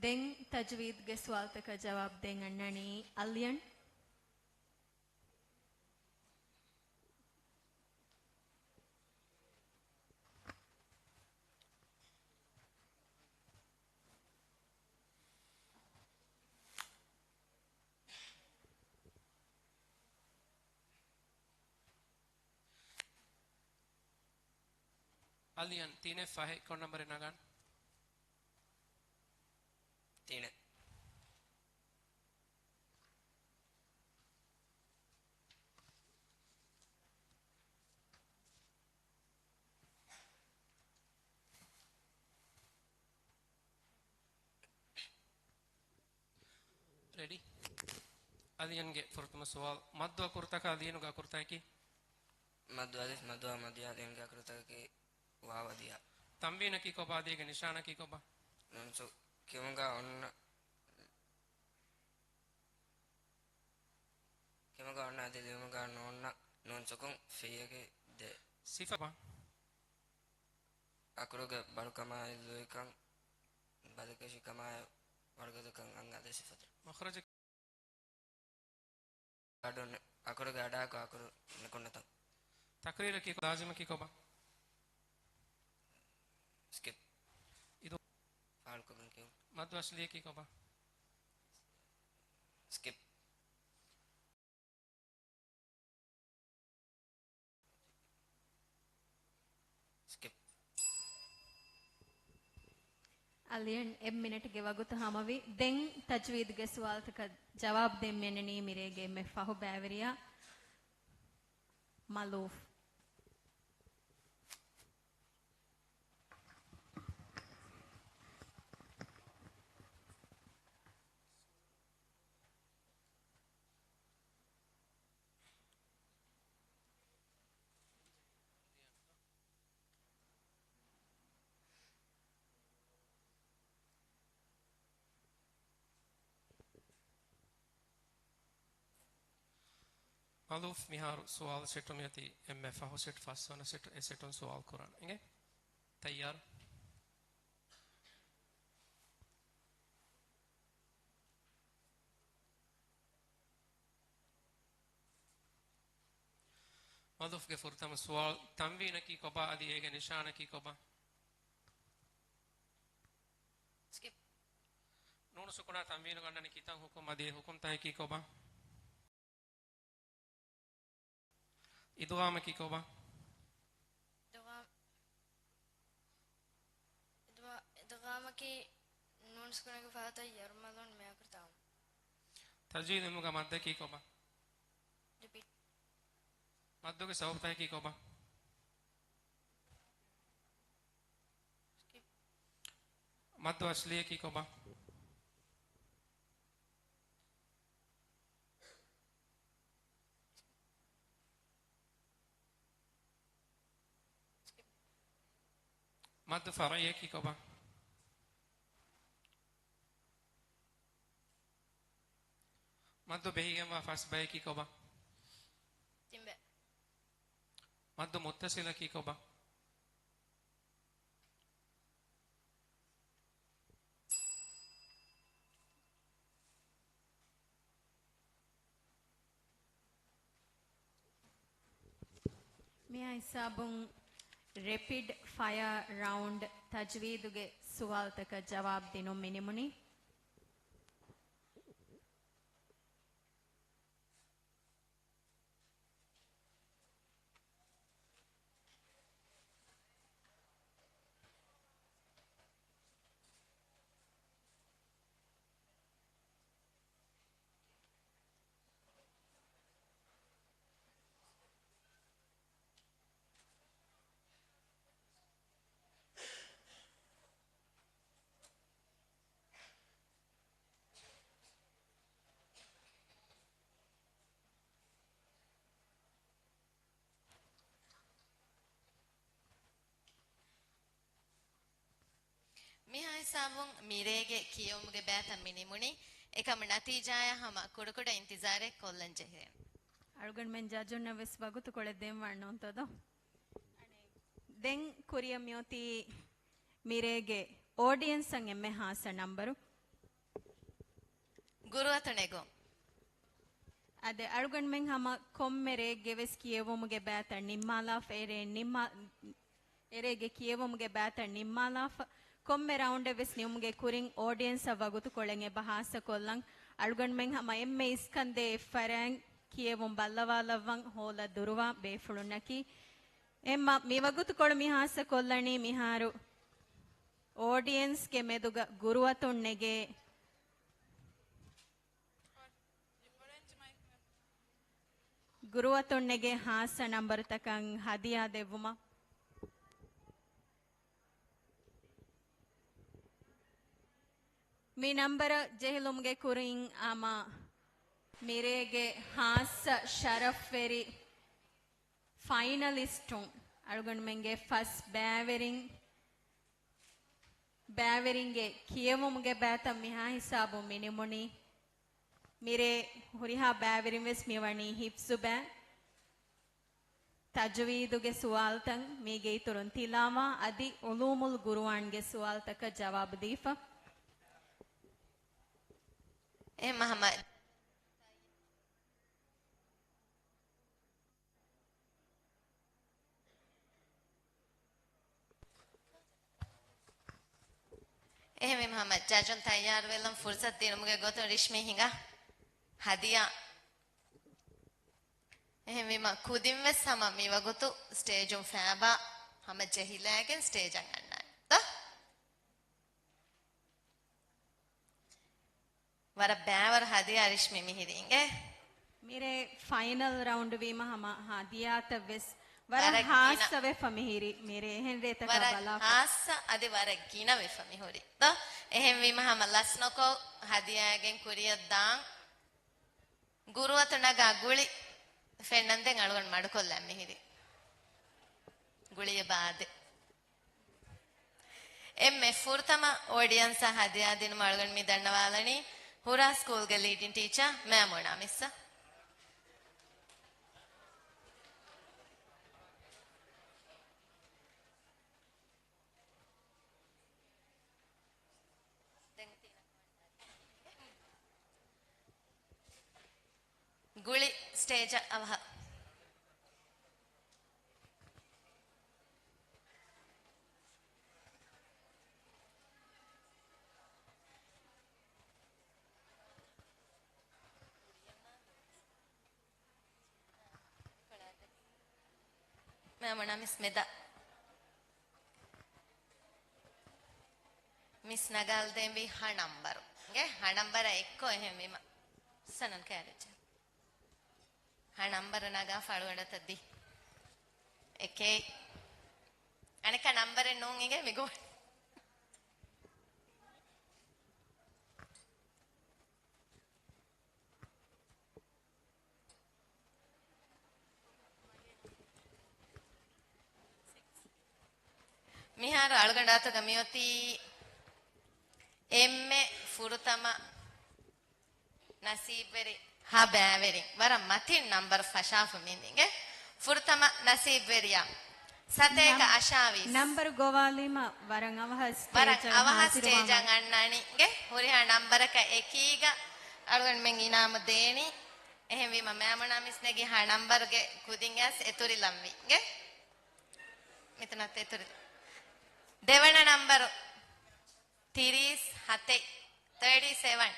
ދެން ތަޖްވީދުގެ ސުވާލުތަކަށް ޖަވާބު ދޭން އަންނާނީ އަލްޔަން. އަލްޔަން ތިނެއް ފަހެއް ކޮން ނަންބަރެއް ނަގަން؟ ތިނެއް. ރެޑީ؟ އަލްޔަންގެ ފުރަތަމަ ސުވާލު، މައްދު އަކުރުތަކާ ލީނުގެ އަކުރުތަކަކީ؟ މައްދު އަލިފް، މައްދު ވާ، މައްދު ޔާ، ލީނުގެ އަކުރުތަކަކީ ވާވް އަދި ޔާ. ތަންވީނަކީ ކޮބާ؟ އަދި އޭގެ ނިޝާނަކީ ކޮބާ؟ ނޫން ސު، ކިޔުމުގަ އޮންނަ، ކިޔުމުގަ އޮންނަ އަދި ލިޔުމުގަ ނޯންނަ ނޫން ސުކުން ފެއްޔަކީ ދެ. ސިފަ. އަކުރުގެ ބަރުކަމާއި ލުއިކަން، ބަލިކަށިކަމާއި ވަރުގަދަކަން އަންގާ ދެ ސިފަތައް. މަޚްރަޖަކީ؟ އަޑު ނެ، އަކުރުގެ އަޑާއެކު އަކުރު ނިކުންނަތަން. ތަޤްރީރަކީ ކޮ، ލާޒިމަކީ ކޮބާ؟ ސްކިޕް. އިދު. ފާޅުކޮށްގެން ކިޔުން. މައްދު އަސްލީއަކީ ކޮބާ؟ ސްކިޕް. ސްކިޕް. އަލިޔަން އެއް މިނެޓްގެ ވަގުތު ހަމަވި. ދެން ތަޖްވީދުގެ ސުވާލުތަކަށް ޖަވާބު ދޭން މިއަންނަނީ މިރޭގެ އެންމެ ފަހު ބައިވެރިޔާ މަލޫފް. މަލޫފް، މިހާރު ސުވާލު ސެޓު މިއޮތީ އެންމެ ފަހު ސެޓް، ފަސްވަނަ ސެޓް، އެ ސެޓުން ސުވާލު ކުރަން. އިނގޭ؟ ތައްޔާރު؟ މަލޫފްގެ ފުރަތަމަ ސުވާލު، ތަންވީނަކީ ކޮބާ އަދި އޭގެ ނިޝާނަކީ ކޮބާ؟ ސްކިޕް. ނޫނު ސުކުނާ ތަންވީނުގަ އަންނަނީ ކިތަން ހުކުމް އަދި އެ ހުކުމްތަކަކީ ކޮބާ؟ އިދުޣާމަކީ ކޮބާ؟ އިދުޣާ، އިދުޣާ، ކީ ނޫން ސުކުނެގެ ފަހަތަށް ޔަރުމަލޫން މެއަކުރި ތާވުން. ތަޖްވީދު ނިމުމުގެ މައްދަކީ ކޮބާ؟ ރިޕީޓް. މައްދުގެ ސަބަބުތަކަކީ ކޮބާ؟ ސްކިޕް. މައްދު އަސްލީއަކީ ކޮބާ؟ މައްދު ފަރުޢީއަކީ ކޮބާ؟ މައްދު ބެހިގެންވާ ފަސް ބަޔަކީ ކޮބާ؟ ތިން ބައި. މައްދު މުއްތަޞިލަކީ ކޮބާ؟ މިހާ ހިސާބުން ރެޕިޑް ފަޔަރ ރައުންޑް ތަޖްވީދުގެ ސުވާލުތަކަށް ޖަވާބު ދިނުން މި ނިމުނީ. މިހާ ހިސާބުން މިރޭގެ ކިޔެވުމުގެ ބައިތައް މި ނިމުނީ. އެކަމު ނަތީޖާޔާ ހަމަ ކުޑަކުޑަ އިންތިޒާރެއް ކޮށްލަން ޖެހިދެން. އަޅުގަނޑުމެން ޖަޖުންނަށް ވެސް ވަގުތުކޮޅެއް ދޭން ވާނެ ނޫންތޯ ދޯ؟ ދެން ކުރިއަށް މިއޮތީ މިރޭގެ އޯޑިއެންސަށް އެންމެ ހާއްސަ ނަންބަރު. ގުރުއަތު ނެގުން. އާދެ، އަޅުގަނޑުމެން ހަމަ ކޮންމެ ރެއެއްގެ ވެސް ކިޔެވުމުގެ ބައިތައް ނިންމާލާފަ، އެރޭ ނިންމާ-، އެރޭގެ ކިޔެވުމުގެ ބައިތައް ނިންމާލާފަ، ކޮންމެ ރައުންޑެއް ވެސް ނިމުމުގެ ކުރިން އޯޑިއެންސަށް ވަގުތުކޮޅެއް އެބަ ހާއްސަ ކޮށްލަން. އަޅުގަނޑުމެން ހަމަ އެންމެ އިސްކަންދޭ އެއްފަރާތް ކިޔެވުން ބައްލަވާލައްވަން ހޯލަށް ދުރުވާ ބޭފުޅުންނަކީ. އެހެންމަ މި ވަގުތުކޮޅު މި ހާއްސަ ކޮށްލަނީ މިހާރު އޯޑިއެންސްގެ މެދުގަ ގުރުއަތުން ނެގޭ، ގުރުއަތުން ނެގޭ ހާއްސަ ނަންބަރުތަކަށް ހަދިޔާ ދެއްވުމަށް. މި ނަންބަރަށް ޖެހިލުމުގެ ކުރިން ހަމަ މިރޭގެ ހާއްސަ ޝަރަފްވެރި ފައިނަލިސްޓުން، އަޅުގަނޑުމެންގެ ފަސް ބައިވެރިން، ބައިވެރިންގެ ކިޔެވުމުގެ ބައިތައް މިހާ ހިސާބުން މި ނިމުނީ. މިރޭ ހުރިހާ ބައިވެރިން ވެސް މިވަނީ ހިފްޒު ބައި. ތަޖުވީދުގެ ސުވާލުތައް މީގެ އިތުރުން ތިލާވާ އަދި އުލޫމުލް ގުރުއާންގެ ސުވާލުތަކަށް ޖަވާބު ދީފަ. އެހެންމަ ހަމަ އެހެންވީމަ ހަމަ ޖަޖުން ތައްޔާރުވެލަން ފުރުސަތު ދިނުމުގެ ގޮތުން ރިޝްމީ ހިނގާ ހަދިޔާ. އެހެންވީމަ ކުދިން ވެސް ހަމަ މިވަގުތު ސްޓޭޖުން ފައިބާ ހަމަ ޖެހިލައިގެން ސްޓޭޖަށް އަންނާނެ ދޯ. ވަރަށް ބައިވަރު ހަދިޔާ ރިޝްމީ މިހިރީ އިނގޭ. މިރޭ ފައިނަލް ރައުންޑް ވީމަ ހަމަ ހަދިޔާތައް ވެސް ވަރަށް ވަރަށް ގިނަ. ހާއްސަވެފަ މިހިރީ. މިރޭ އެހެން ރޭތަކާ ވަރަށް ބަލާފަ. ހާއްސަ އަދި ވަރަށް ގިނަވެފަ މިހުރީ ދޯ. އެހެންވީމަ ހަމަ ލަސްނުކޮށް ހަދިޔާގެން ކުރިއަށް ދާން. ގުރުއަތު ނަގާ ގުޅި ފެންނަންދެން އަޅުގަނޑު މަޑުކޮށްލަން މިހިރީ. ގުޅިއެއް ބާދެ. އެންމެ ފުރަތަމަ އޯޑިއަންސަށް ހަދިޔާ ދިނުމަށް އަޅުގަނޑު މި ދަންނަވާލަނީ ހުރާ ސްކޫލްގެ ލީޑިން ޓީޗާ މައިމޫނާ މިއްސަށް. ގުޅި ސްޓޭޖަށް އަވަހަށް. މައިމޫނާ މިސް މެދަށް. މިސް ނަގާލަދޭންވީ ހަ ނަންބަރު. އިނގޭ؟ ހަ ނަންބަރަށް އެއްކޮށް އެހެންވީމަ. ސަނަން ކައިރިއްޖެ. ހަ ނަންބަރު ނަގާފަ އަޅުގަނޑަށް ދި. އެކޭ. އަނެއްކާ ނަންބަރެއް ނޫން އިނގޭ މިގޮވަން. މިހާރު އަޅުގަނޑާތުގަ މިއޮތީ އެންމެ ފުރަތަމަ ނަސީބްވެރި ހަ ބައިވެރިން. ވަރަށް މަތިން ނަންބަރު ފަށާފަ މި އިނގޭ. ފުރަތަމަ ނަސީބްވެރިޔާ ސަތޭކަ ނަމް-، އަށާވީސް. ނަންބަރު ގޮވާލީމަ ވަރަށް އަވަހަށް ވަރަށް ސްޓޭޖަށް އަވަހަށް ހާޒިރުވާ ސްޓޭޖަށް އަންނާނީ އިނގޭ. ހުރިހާ ނަންބަރަކަށް އެކީގަ އަޅުގަނޑުމެން އިނާމު ދޭނީ. އެހެންވީމަ މައިމުނާ މިސް ނެގި ހަ ނަންބަރުގެ ކުދިން އައިސް އެތުރިލަންވީ އިނގޭ. މިތަނަށް އެތުރި. ދެވަނަ ނަންބަރު ތިރީސް ހަތެއް، ތާޓީ ސެވަން.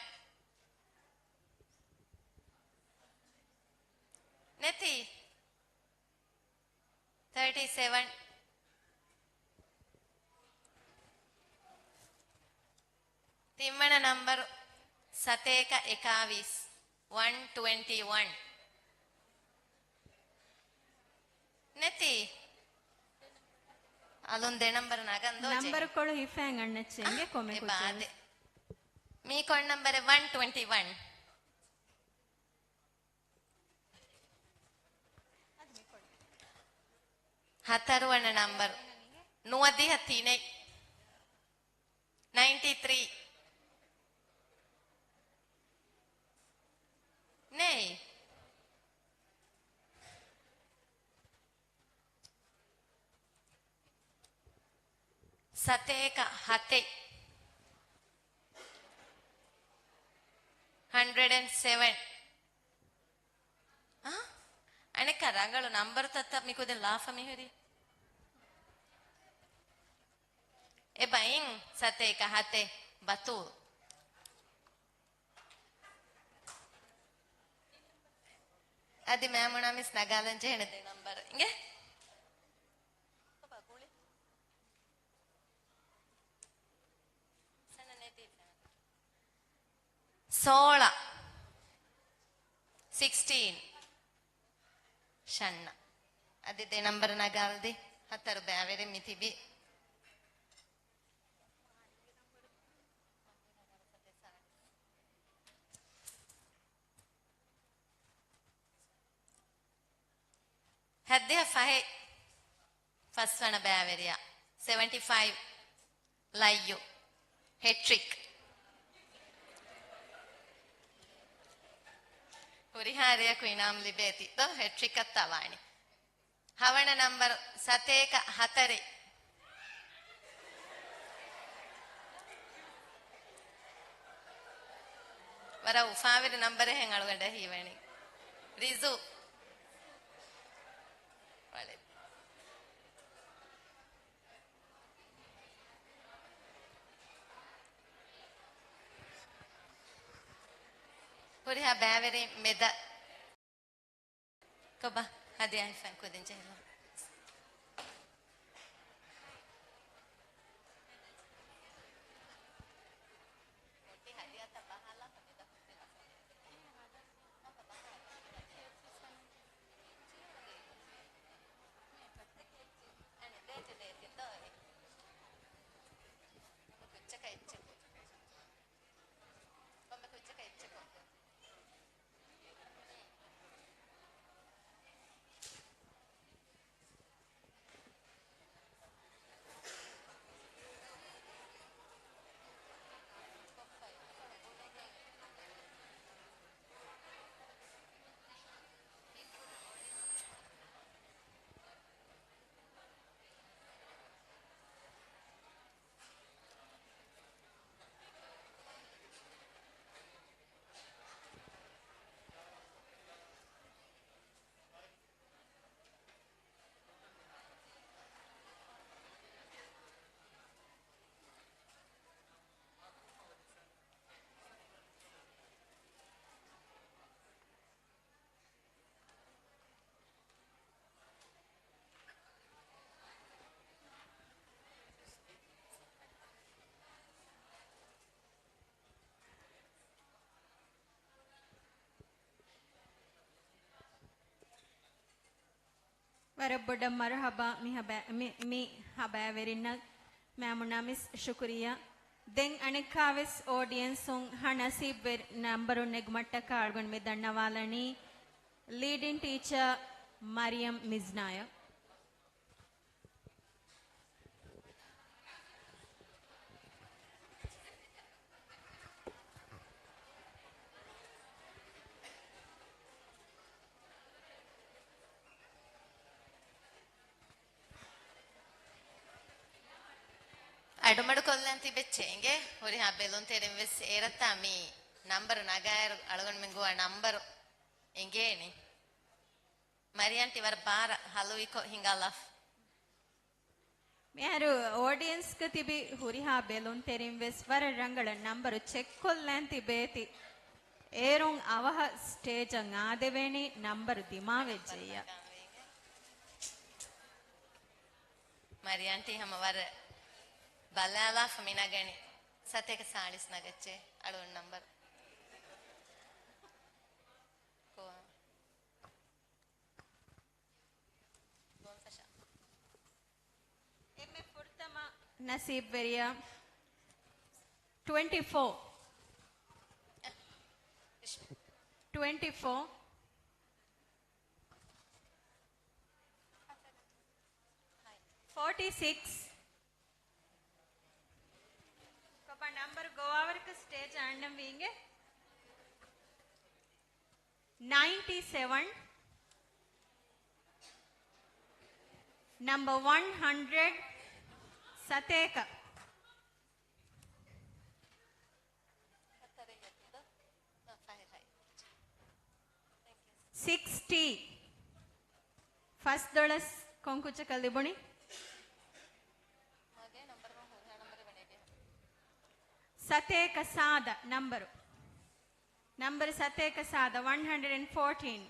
ނެތީ؟ ތާޓީ ސެވަން. ތިންވަނަ ނަންބަރު ސަތޭކަ އެކާވީސް، ވަން ޓްވެންޓީ ވަން. ނެތީ؟ އަލުން ދެ ނަންބަރު ނަގަން ދޯ ޖެހި. ނަންބަރު ކޮޅު ހިފައިން އަންނައްޗޭ އިނގޭ ކޮމެ އެ ކުއްޖާ. ބާދެ. މީ ކޮން ނަންބަރެއް؟ ވަން ޓްވެންޓީ ވަން. ހަތަރުވަނަ ނަންބަރު. ނުވަދިހަ ތިނެއް. ނައިންޓީ ތްރީ. ނެތް. ސަތޭކަ ހަތެއް. ހަންޑްރެޑް އެންޑް ސެވަން. އާ؟ އަނެއްކާ ރަނގަޅު ނަންބަރުތައްތައް މިކުދިން ލާފަ މިހުރީ. އެބައިން ސަތޭކަ ހަތެއް ބަތޫލް. އަދި މައިމުނާ މިސް ނަގާލަން ޖެހޭނެ ދެ ނަންބަރު. އިނގޭ؟ ސޯޅަ. ސިކްސްޓީން. ޝަންނަ. އަދި ދެ ނަންބަރު ނަގާލަދީ. ހަތަރު ބައިވެރިން މި ތިބީ. ހައްދިހަ ފަހެއް ފަސްވަނަ ބައިވެރިޔާ، ސެވެންޓީ ފައިވް ލައްޔު، ހެޓްރިކް. ހުރިހާ ރެޔަކު އިނާމް ލިބޭތި ދޯ، ހެޓްރިކް އަށް ތަވާނީ. ހަވަނަ ނަންބަރު ސަތޭކަ ހަތަރެއް. ވަރަށް އުފާވެރި ނަންބަރެއް ހެން އަޅުގަނޑަށް ހީވަނީ. ރިޒު. ވަޅެއް. ހުރިހާ ބައިވެރިން މެދަށް. ކޮބާ؟ ހަދިޔާ ހިފަން ކުދިން ޖެހިލަ. ވަރަށް ބޮޑަށް މަރުޙަބާ މި ހަބަ-، މި، މި ހަބައިވެރިންނަށް މައިމުނާ މިސް ޝުކުރިއްޔާ. ދެން އަނެއްކާވެސް އޯޑިއެންސުން ހަ ނަސީބުވެރި ނަންބަރުން ނެގުމަށްޓަކާ އަޅުގަނޑު މި ދަންނަވާލަނީ ލީޑިން ޓީޗަރ މަރިޔަމް މިޒްނާޔަށް. އަޑުމަޑުކޮށްލަން ތިބެއްޗޭ އިނގޭ. ހުރިހާ ބެލުންތެރިން ވެސް އޭރަށްތާ މި ނަންބަރު ނަގާއިރު އަޅުގަނޑުމެން ގޮވާ ނަންބަރު އެނގޭނީ. މަރިޔަންޓި ވަރަށް ބާރަށް ހަލުވިކޮށް ހިނގާލާފަ. މިހާރު އޯޑިއެންސްގަ ތިބި ހުރިހާ ބެލުންތެރިން ވެސް ވަރަށް ރަނގަޅަށް ނަންބަރު ޗެކްކޮށްލަން ތިބޭތި. އޭރުން އަވަހަށް ސްޓޭޖަށް އާދެވޭނީ ނަންބަރު ދިމާވެއްޖެއްޔާ. މަރިޔަންޓީ ހަމަ ވަރަށް ބަލާލާފަ މި ނަގަނީ. ސަތޭކަ ސާޅީސް ނަގައްޗޭ އަޅުގަނޑު ނަންބަރު. ކޮ-، ގޮންފަށާ. އެންމެ ފުރަތަމަ ނަސީބްވެރިޔާ ޓްވެންޓީ ފޯ. ޓްވެންޓީ ފޯ. ފޯޓީ ސިކްސް. ކޮބާ ނަންބަރު ގޮވާވަރަކަށް ސްޓޭޖަށް އަންނަން ވީނގެ. ނައިންޓީ ސެވަން. ނަމްބަރު ވަން ހަންޑްރެޑް. ސަތޭކަ. ސިކްސްޓީ. ފަސްދޮޅަސް ކޮން ކުއްޖަކަށް ލިބުނީ؟ ސަތޭކަ ސާދަ ނަންބަރު. ނަންބަރު ސަތޭކަ ސާދަ، ވަން ހަންޑްރެޑް އެންޑް ފޯޓީން.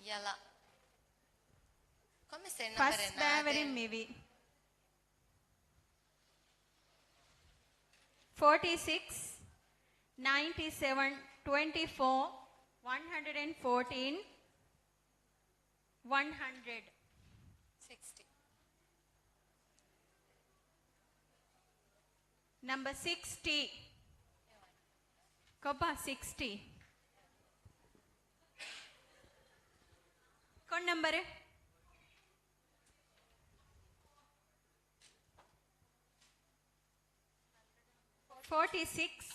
ޔަލާ. ކޮންމެސް އެއް ނަންބަރެއް ފަސް ބައިވެރިން ނާދޭ. މިވީ. ފޯޓީ ސިކްސް، ނައިންޓީ ސެވަން، ޓްވެންޓީ ފޯ، ވަން ހަންޑްރެޑް އެންޑް ފޯޓީން، ވަން ހަންޑްރެޑް. ސިކްސްޓީ. ނަމްބަރު ސިކްސްޓީ. ކޮބާ ސިކްސްޓީ؟ ކޮން ނަންބަރެއް؟ ފޯޓީ ސިކްސް.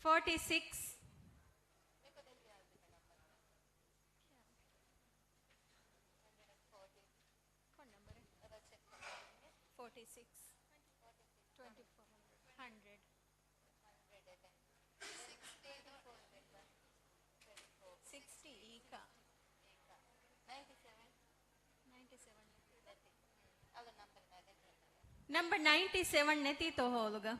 ފޯޓީ ސިކްސް. ކޮން ނަންބަރެއް؟ ފޯޓީ ސިކްސް. ޓްވެންޓީ ފޯ. ހަންޑްރެޑް. ސިކްސްޓީ އީކާ. ނައިންޓީ ސެވަން. ނަންބަރު ނައިންޓީ ސެވަން ނެތީތޯ ހޯލުގަ؟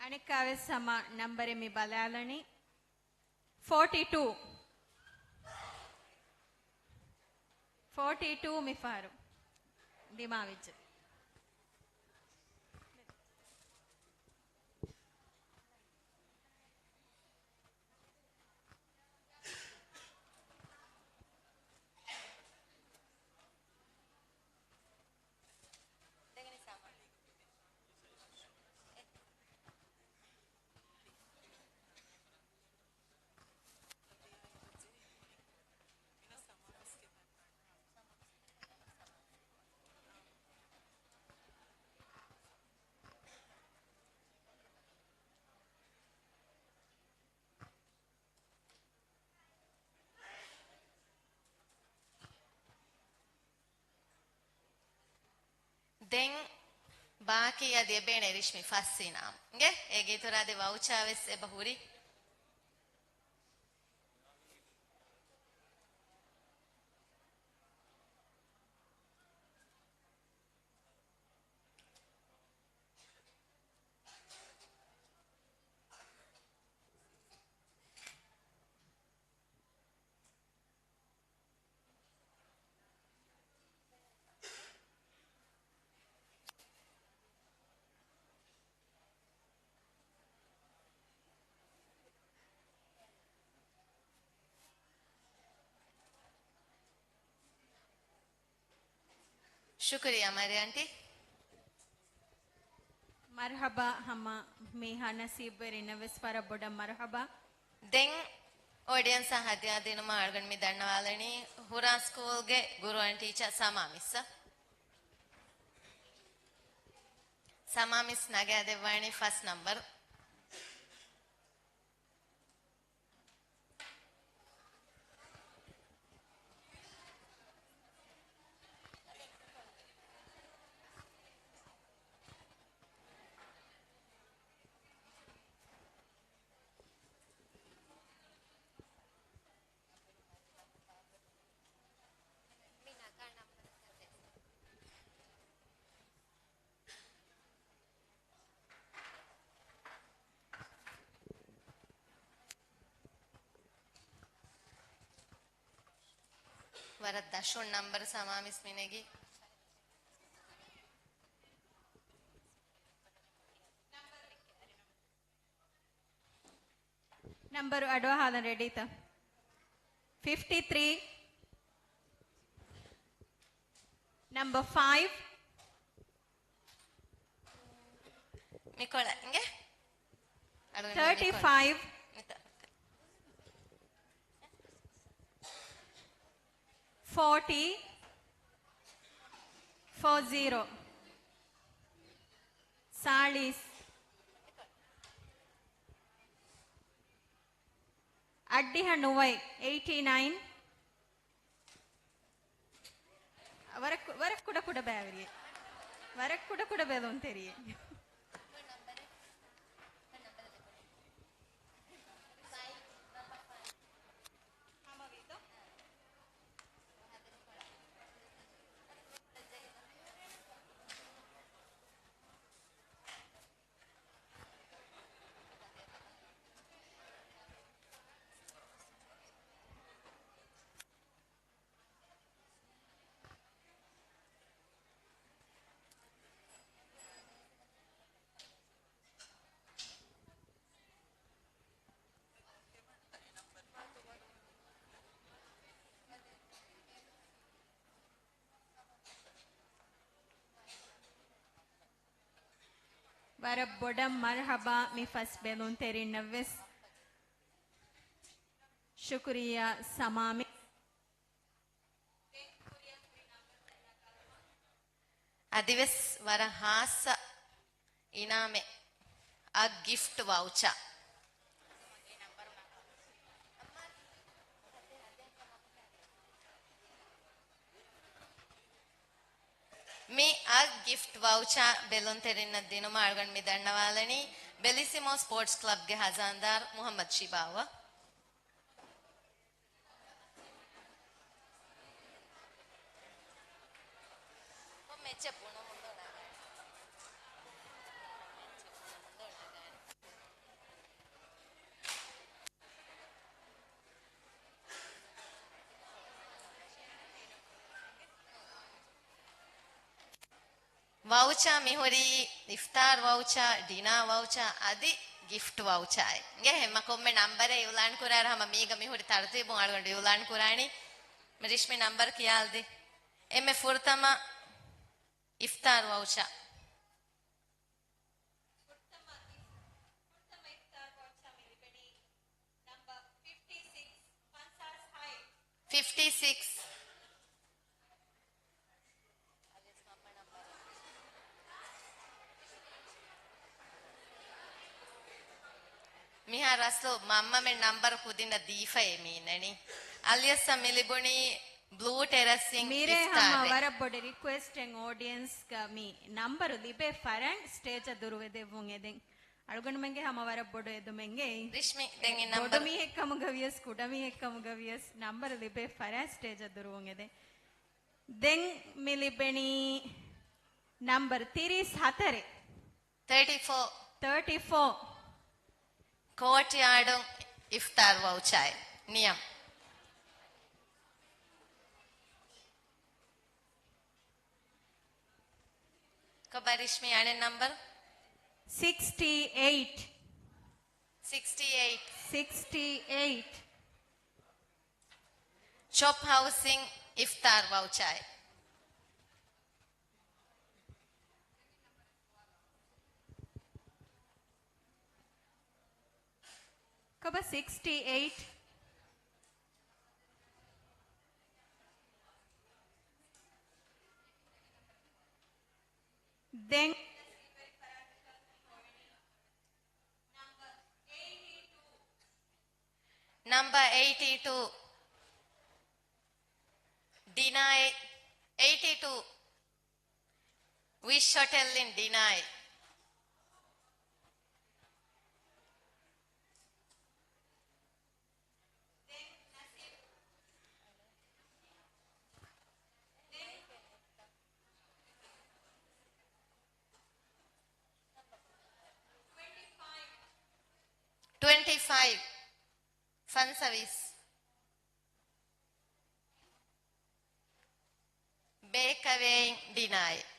އަނެއްކާވެސް ހަމަ ނަންބަރެއް މި ބަލާލަނީ. ފޯޓީ ޓޫ. ފޯޓީ ޓޫ މިފަހަރު ދިމާވެއްޖެ. ދެން ބާކީ އަދި އެބޭނެ ރިޝްމި ފަސް އިނާމް. އިނގޭ؟ އޭގެ އިތުރާ ދެ ވައުޗާ ވެސް އެބަ ހުރި. ޝުކުރިއްޔާ މަރިޔަންޓީ. މަރުޙަބާ ހަމަ މީހާ ނަސީބުވެރިންނަށް ވެސް ވަރަށް ބޮޑަށް މަރުޙަބާ. ދެން އޮޑިއަންސަށް ހަދިޔާ ދިނުމަށް އަޅުގަނޑު މި ދަންނަވާލަނީ ހުރާ ސްކޫލްގެ ގުރުއާން ޓީޗަރ ސަމާ މިސްއަށް. ސަމާ މިސް ނަގާދެއްވާނީ ފަސް ނަންބަރު. ވަރަށް ދަށުން ނަންބަރު ސަމާ މިސް މި ނެގީ. ނަންބަރު އަޑުއަހާލަން ރެޑީތަ؟ ފިފްޓީ ތްރީ. ނަންބަރު ފައިވް. މިކޮޅަށް އިނގޭ. އަޅުގަނޑު ތާޓީ މިކޮޅަށް. ފައިވް. މިތާ. ފޯޓީ. ފޯ ޒީރޯ. ސާޅީސް. އައްޑިހަ ނުވައި، އެއިޓީ ނައިން. ވަރަށް ކު-، ވަރަށް ކުޑަ ކުޑަ ބައިވެރިއެއް. ވަރަށް ކުޑަ ކުޑަ ބެލުންތެރިއެއް. ވަރަށް ބޮޑަށް މަރުޙަބާ މި ފަސް ބެލުންތެރިންނަށް ވެސް. ޝުކުރިއްޔާ ސަމާމެ. އަދިވެސް ވަރަށް ހާއްސަ އިނާމެއް، އަށް ގިފްޓް ވައުޗާ. މި އަށް ގިފްޓް ވައުޗާ ބެލުންތެރިންނަށް ދިނުމަށް އަޅުގަނޑު މި ދަންނަވާލަނީ ބެލިސިމޯ ސްޕޯޓްސް ކްލަބްގެ ހަޒާންދާރު މުޙައްމަދު ޝިބާވަށް. ކޮންމެ އެއްޗެއް ބުނަމުން ދޯ ނަގާނެ. ކޮންމެ އެއްޗެއް ބުނަމުން ދޯ ނަގާނެ. ވައުޗާ މިހުރީ އިފްތާރު ވައުޗާ، ޑިނާ ވައުޗާ އަދި ގިފްޓް ވައުޗާއެއް. އިނގޭ ހަމަ ކޮންމެ ނަންބަރެއް އިއުލާން ކުރާއިރު ހަމަ މީގަ މިހުރި ތަރުތީބުން އަޅުގަނޑު އިއުލާން ކުރާނީ. ރިޝްމި ނަންބަރު ކިޔާލަދީ. އެންމެ ފުރަތަމަ އިފްތާރު ވައުޗާ. ފިފްޓީ ސިކްސް. މިހާރު އަސްލު މަންމަމެން ނަންބަރު ކުދިންނަށް ދީފައޭ މީ ނަނީ. އަލިޔަސްއަށް މި ލިބުނީ ބްލޫ ޓެރަސްއިން މިރޭ ހަމަ އިފްތާރެއް. ވަރަށް ބޮޑެ ރިކުއެސްޓެއް އޯޑިއެންސްގަ މި ނަންބަރު ލިބޭ ފަރާތް ސްޓޭޖަށް ދުރުވެދެއްވުން އެދެން. އަޅުގަނޑުމެންގެ ހަމަ ވަރަށް ބޮޑު އެދުމެއްގެ އެއީ. ރިޝްމި، ދެން އިން ބޮޑު ނަންބަރު. މީހެއް ކަމުގަ ވިޔަސް، ކުޑަ މީހެއް ކަމުގަ ވިޔަސް، ނަންބަރު ލިބޭ ފަރާތް ސްޓޭޖަށް ދުރުވުން އެދެން. ދެން މި ލިބެނީ ނަންބަރު ތިރީސް ހަތަރެއް. ތޭޓީ ފޯ. ތޭޓީ ފޯ. ކޯޓްޔާޑުން އިފްތާރު ވައުޗާއެއް. ނިޔަމް. ކޮބާ ރިޝްމީ އަނެއް ނަންބަރު؟ ސިކްސްޓީ އެއިޓް. ސިކްސްޓީ އެއިޓް. ސިކްސްޓީ އެއިޓް. ޗޮޕް ހައުސްއިން އިފްތާރު ވައުޗާއެއް. ސިކްސްޓީ އެއިޓް. ދެން ނަމްބަ އެއިޓީ ޓޫ. ޑިނާއެއް. އެއިޓީ ޓޫ. ވިޝް ހޮޓެލް އިން ޑިނާއެއް. ޓްވެންޓީ ފައިވް. ފަންސަވީސް. ބޭކަރީ އިން ޑިނާއެއް.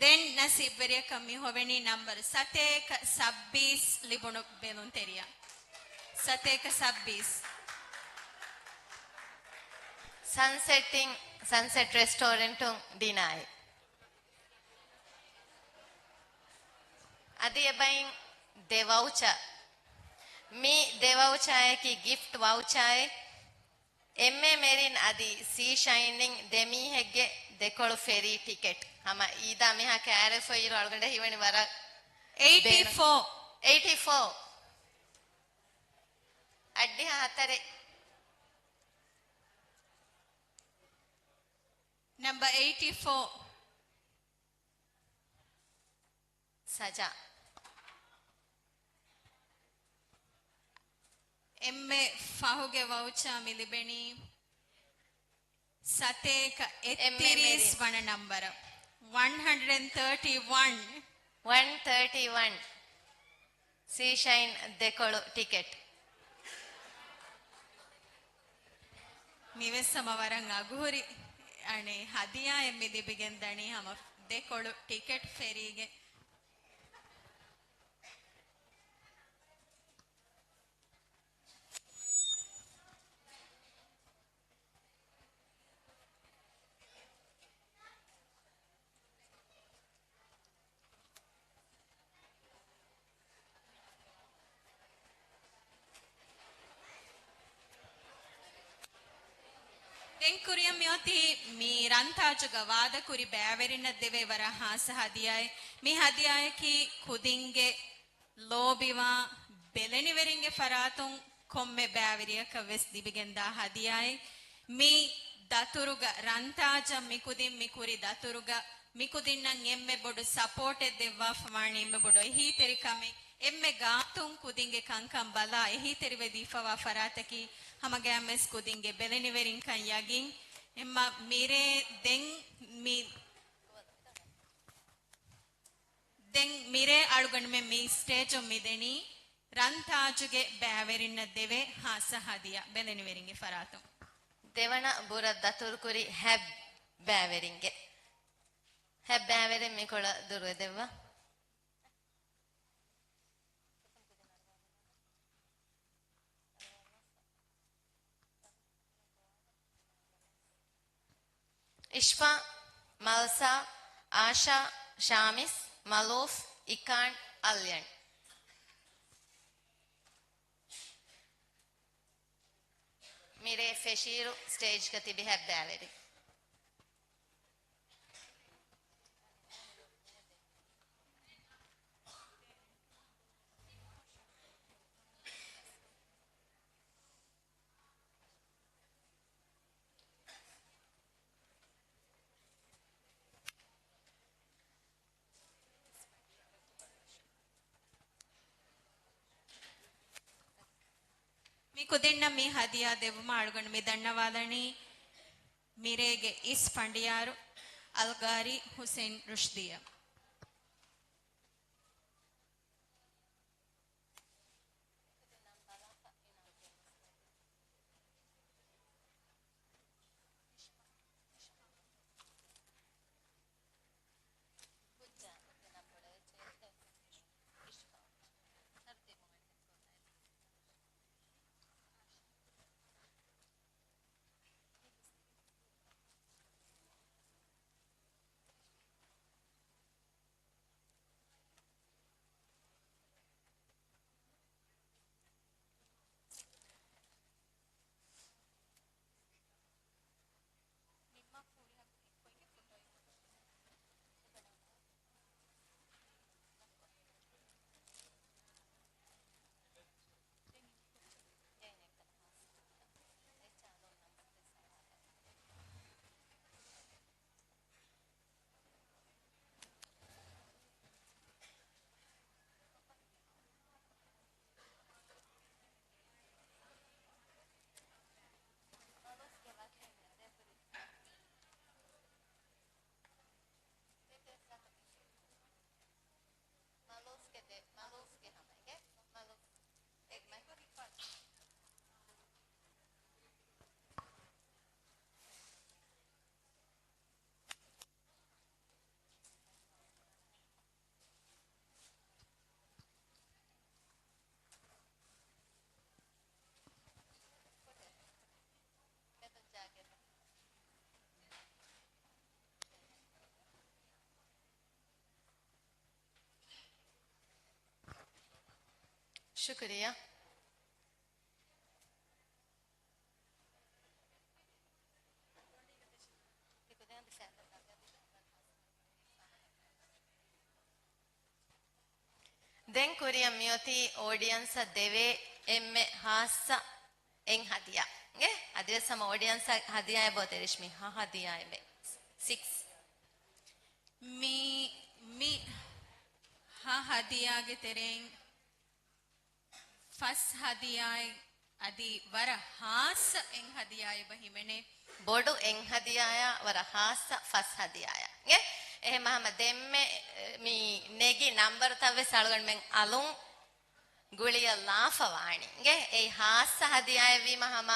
ދެން ނަސީބްވެރިޔަކަށް މި ހޮވެނީ ނަންބަރު ސަތޭކަ ސައްބީސް ލިބުނު ބެލުންތެރިޔާ. ސަތޭކަ ސައްބީސް. ސަންސެޓް އިން، ސަންސެޓް ރެސްޓޯރެންޓުން ޑިނާއެއް. އަދި އެބައިން ދެ ވައުޗާ. މި ދެ ވައުޗާއަކީ ގިފްޓް ވައުޗާއެއް. އެންމެ މެރިން އަދި ސީޝައިން އިން ދެ މީހެއްގެ ދެކޮޅު ފެރީ ޓިކެޓް. ހަމަ އީދާ މިހާ ކައިރިފައިރު އަޅުގަނޑަށް ހީވަނީ ވަރަށް އެއިޓީ ފޯ. އެއިޓީ ފޯ. އައްޑިހަ ހަތަރެއް. ނަމްބަ އެއިޓީ ފޯ. ސަޖާ. އެންމެ ފަހުގެ ވައުޗާ މި ލިބެނީ ސަތޭކަ އެއްތިރީސް ވަނަ ނަންބަރަށް. ވަން ހަންޑްރެޑް އެންޑް ތާޓީ ވަން. ވަން ތާޓީ ވަން. ސީޝައިން ދެކޮޅު ޓިކެޓް. މިވެސް ހަމަ ވަރަށް އަގުހުރި. އަނެއް ހަދިޔާއެއް މި ލިބިގެން ދަނީ ހަމަ ދެކޮޅު ޓިކެޓް ފެރީގެ. ދެން ކުރިއަށް މިއޮތީ މި ރަންތާޖުގަ ވާދަކުރި ބައިވެރިންނަށް ދެވޭ ވަރަށް ހާއްސަ ހަދިޔާއެއް. މި ހަދިޔާއަކީ ކުދިންގެ ލޯބިވާ ބެލެނިވެރިންގެ ފަރާތުން ކޮންމެ ބައިވެރިޔަކަށް ވެސް ލިބިގެންދާ ހަދިޔާއެއް. މި ދަތުރުގަ ރަންތާޖަށް މިކުދިން މި ކުރި ދަތުރުގަ މިކުދިންނަށް އެންމެ ބޮޑު ސަޕޯޓެއް ދެއްވާފަ ވާނީ އެންމެ ބޮޑު އެހީތެރިކަމެއް. އެންމެ ގާތުން ކުދިންގެ ކަންކަން ބަލާ އެހީތެރިވެދީފަވާ ފަރާތަކީ ހަމަގައިމުވެސް ކުދިންގެ ބެލެނިވެރިންކަން ޔަގީން. އެމަ މިރޭ ދެން މި ދެން މިރޭ އަޅުގަނޑުމެން މި ސްޓޭޖުން މިދެނީ ރަންތާޖުގެ ބައިވެރިންނަށް ދެވޭ ހާއްސަ ހަދިޔާ ބެލެނިވެރިންގެ ފަރާތުން. ދެވަނަ ބުރަށް ދަތުރުކުރި ހަތް ބައިވެރިންގެ. ހަތް ބައިވެރިން މިކޮޅަށް ދުރުވެދެއްވާ. އިޝްފާ، މަލްސާ، އާޝާ، ޝާމިސް، މަލޫފް، އިކާން، އަލްޔަން. މިރޭ ފެށިއިރު ސްޓޭޖްގަ ތިބި ހަތް ބައިވެރިން. މި ކުދިންނަށް މި ހަދިޔާ ދެއްވުމަށް އަޅުގަނޑު މި ދަންނަވާލަނީ މިރޭގެ އިސް ފަނޑިޔާރު އަލްގާރީ ހުސެން ރުޝްދީއަށް. ޝުކުރިއްޔާ. ދެން ކުރިއަށް މިއޮތީ އޯޑިއަންސަށް ދެވޭ އެންމެ ހާއްސަ އެއް ހަދިޔާ. އެ އަދިވެސް ހަމަ އޯޑިއަންސަށް ހަދިޔާއެއް ބޯ ރިޝްމީ؟ ހަ ހަދިޔާއެއް ވޭ. ސިކްސް. މި، މި ހަ ހަދިޔާގެ ތެރެއިން ފަސް ހަދިޔާއެއް އަދި ވަރަށް ހާއްސަ އެއް ހަދިޔާއެއް އެބަ ހިމެނޭ. ބޮޑު އެއް ހަދިޔާއާ ވަރަށް ހާއްސަ ފަސް ހަދިޔާއެއް. އެ، އެހެންމަ ހަމަ ދެންމެ މި ނެގި ނަންބަރުތައް ވެސް އަޅުގަނޑުމެން އަލުން ގުޅިއަށް ލާފަ ވާނީ. އެ، އެއީ ހާއްސަ ހަދިޔާއެއް ވީމަ ހަމަ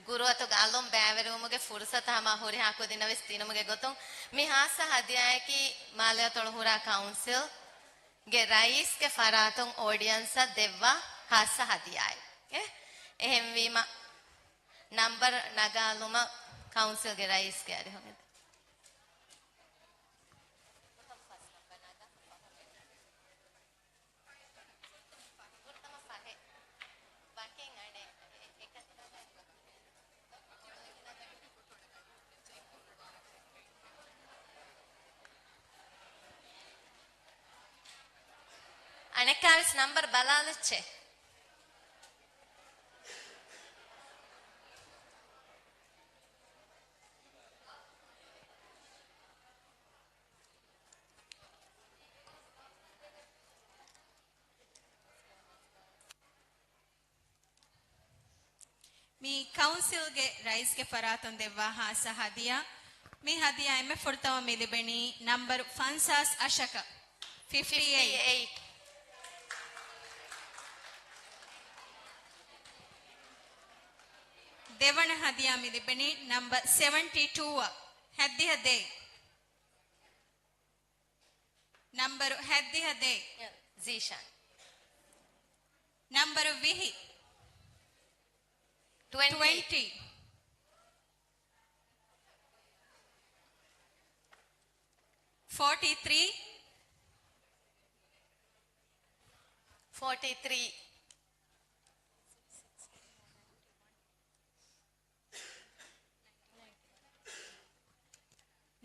ގުރުއަތުގަ އަލުން ބައިވެރިވުމުގެ ފުރުސަތު ހަމަ ހުރިހާ ކުދިންނަށް ވެސް ދިނުމުގެ ގޮތުން މި ހާއްސަ ހަދިޔާއަކީ މާލެއަތޮޅު ހުރާ ކައުންސިލް ގެ ރައީސްގެ ފަރާތުން އޯޑިއަންސަށް ދެއްވާ ހާއްސަ ހަދިޔާއެއް. އެ، އެހެންވީމަ، ނަންބަރު ނަގާލުމަށް ކައުންސިލްގެ ރައީސްގެ އަރިހުން އެދެން. އަނެއްކާވެސް ނަންބަރު ބަލާލައްޗޭ. މި ކައުންސިލްގެ ރައީސްގެ ފަރާތުން ދެއްވާ ހާއްސަ ހަދިޔާ. މި ހަދިޔާ އެންމެ ފުރަތަމަ މި ލިބެނީ ނަންބަރު ފަންސާސް އަށަކަށް. ފިފްޓީ އެއިޓް. ފިފްޓީ އެއިޓް. ދެވަނަ ހަދިޔާ މި ލިބެނީ ނަންބަރު ސެވެންޓީ ޓޫ އަށް. ހައްދިހަ ދޭއް. ނަންބަރު ހައްދިހަ ދޭއް. ޒީޝާން. ނަންބަރު ވިހި. ޓްވެންޓީ. ޓްވެންޓީ. ފޯޓީ ތްރީ. ފޯޓީ ތްރީ.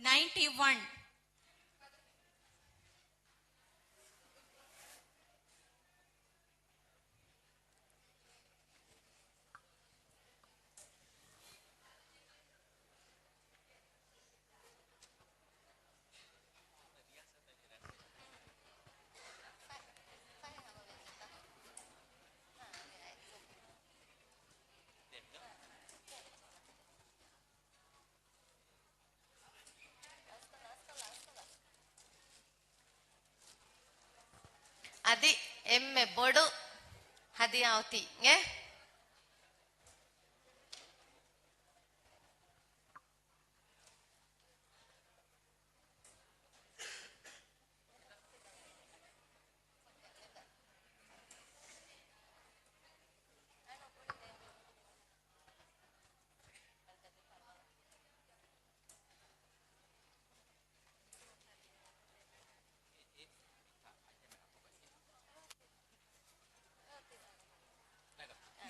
ނައިންޓީ ވަން. އަދި އެންމެ ބޮޑު ހަދިޔާ އޮތީ އެ.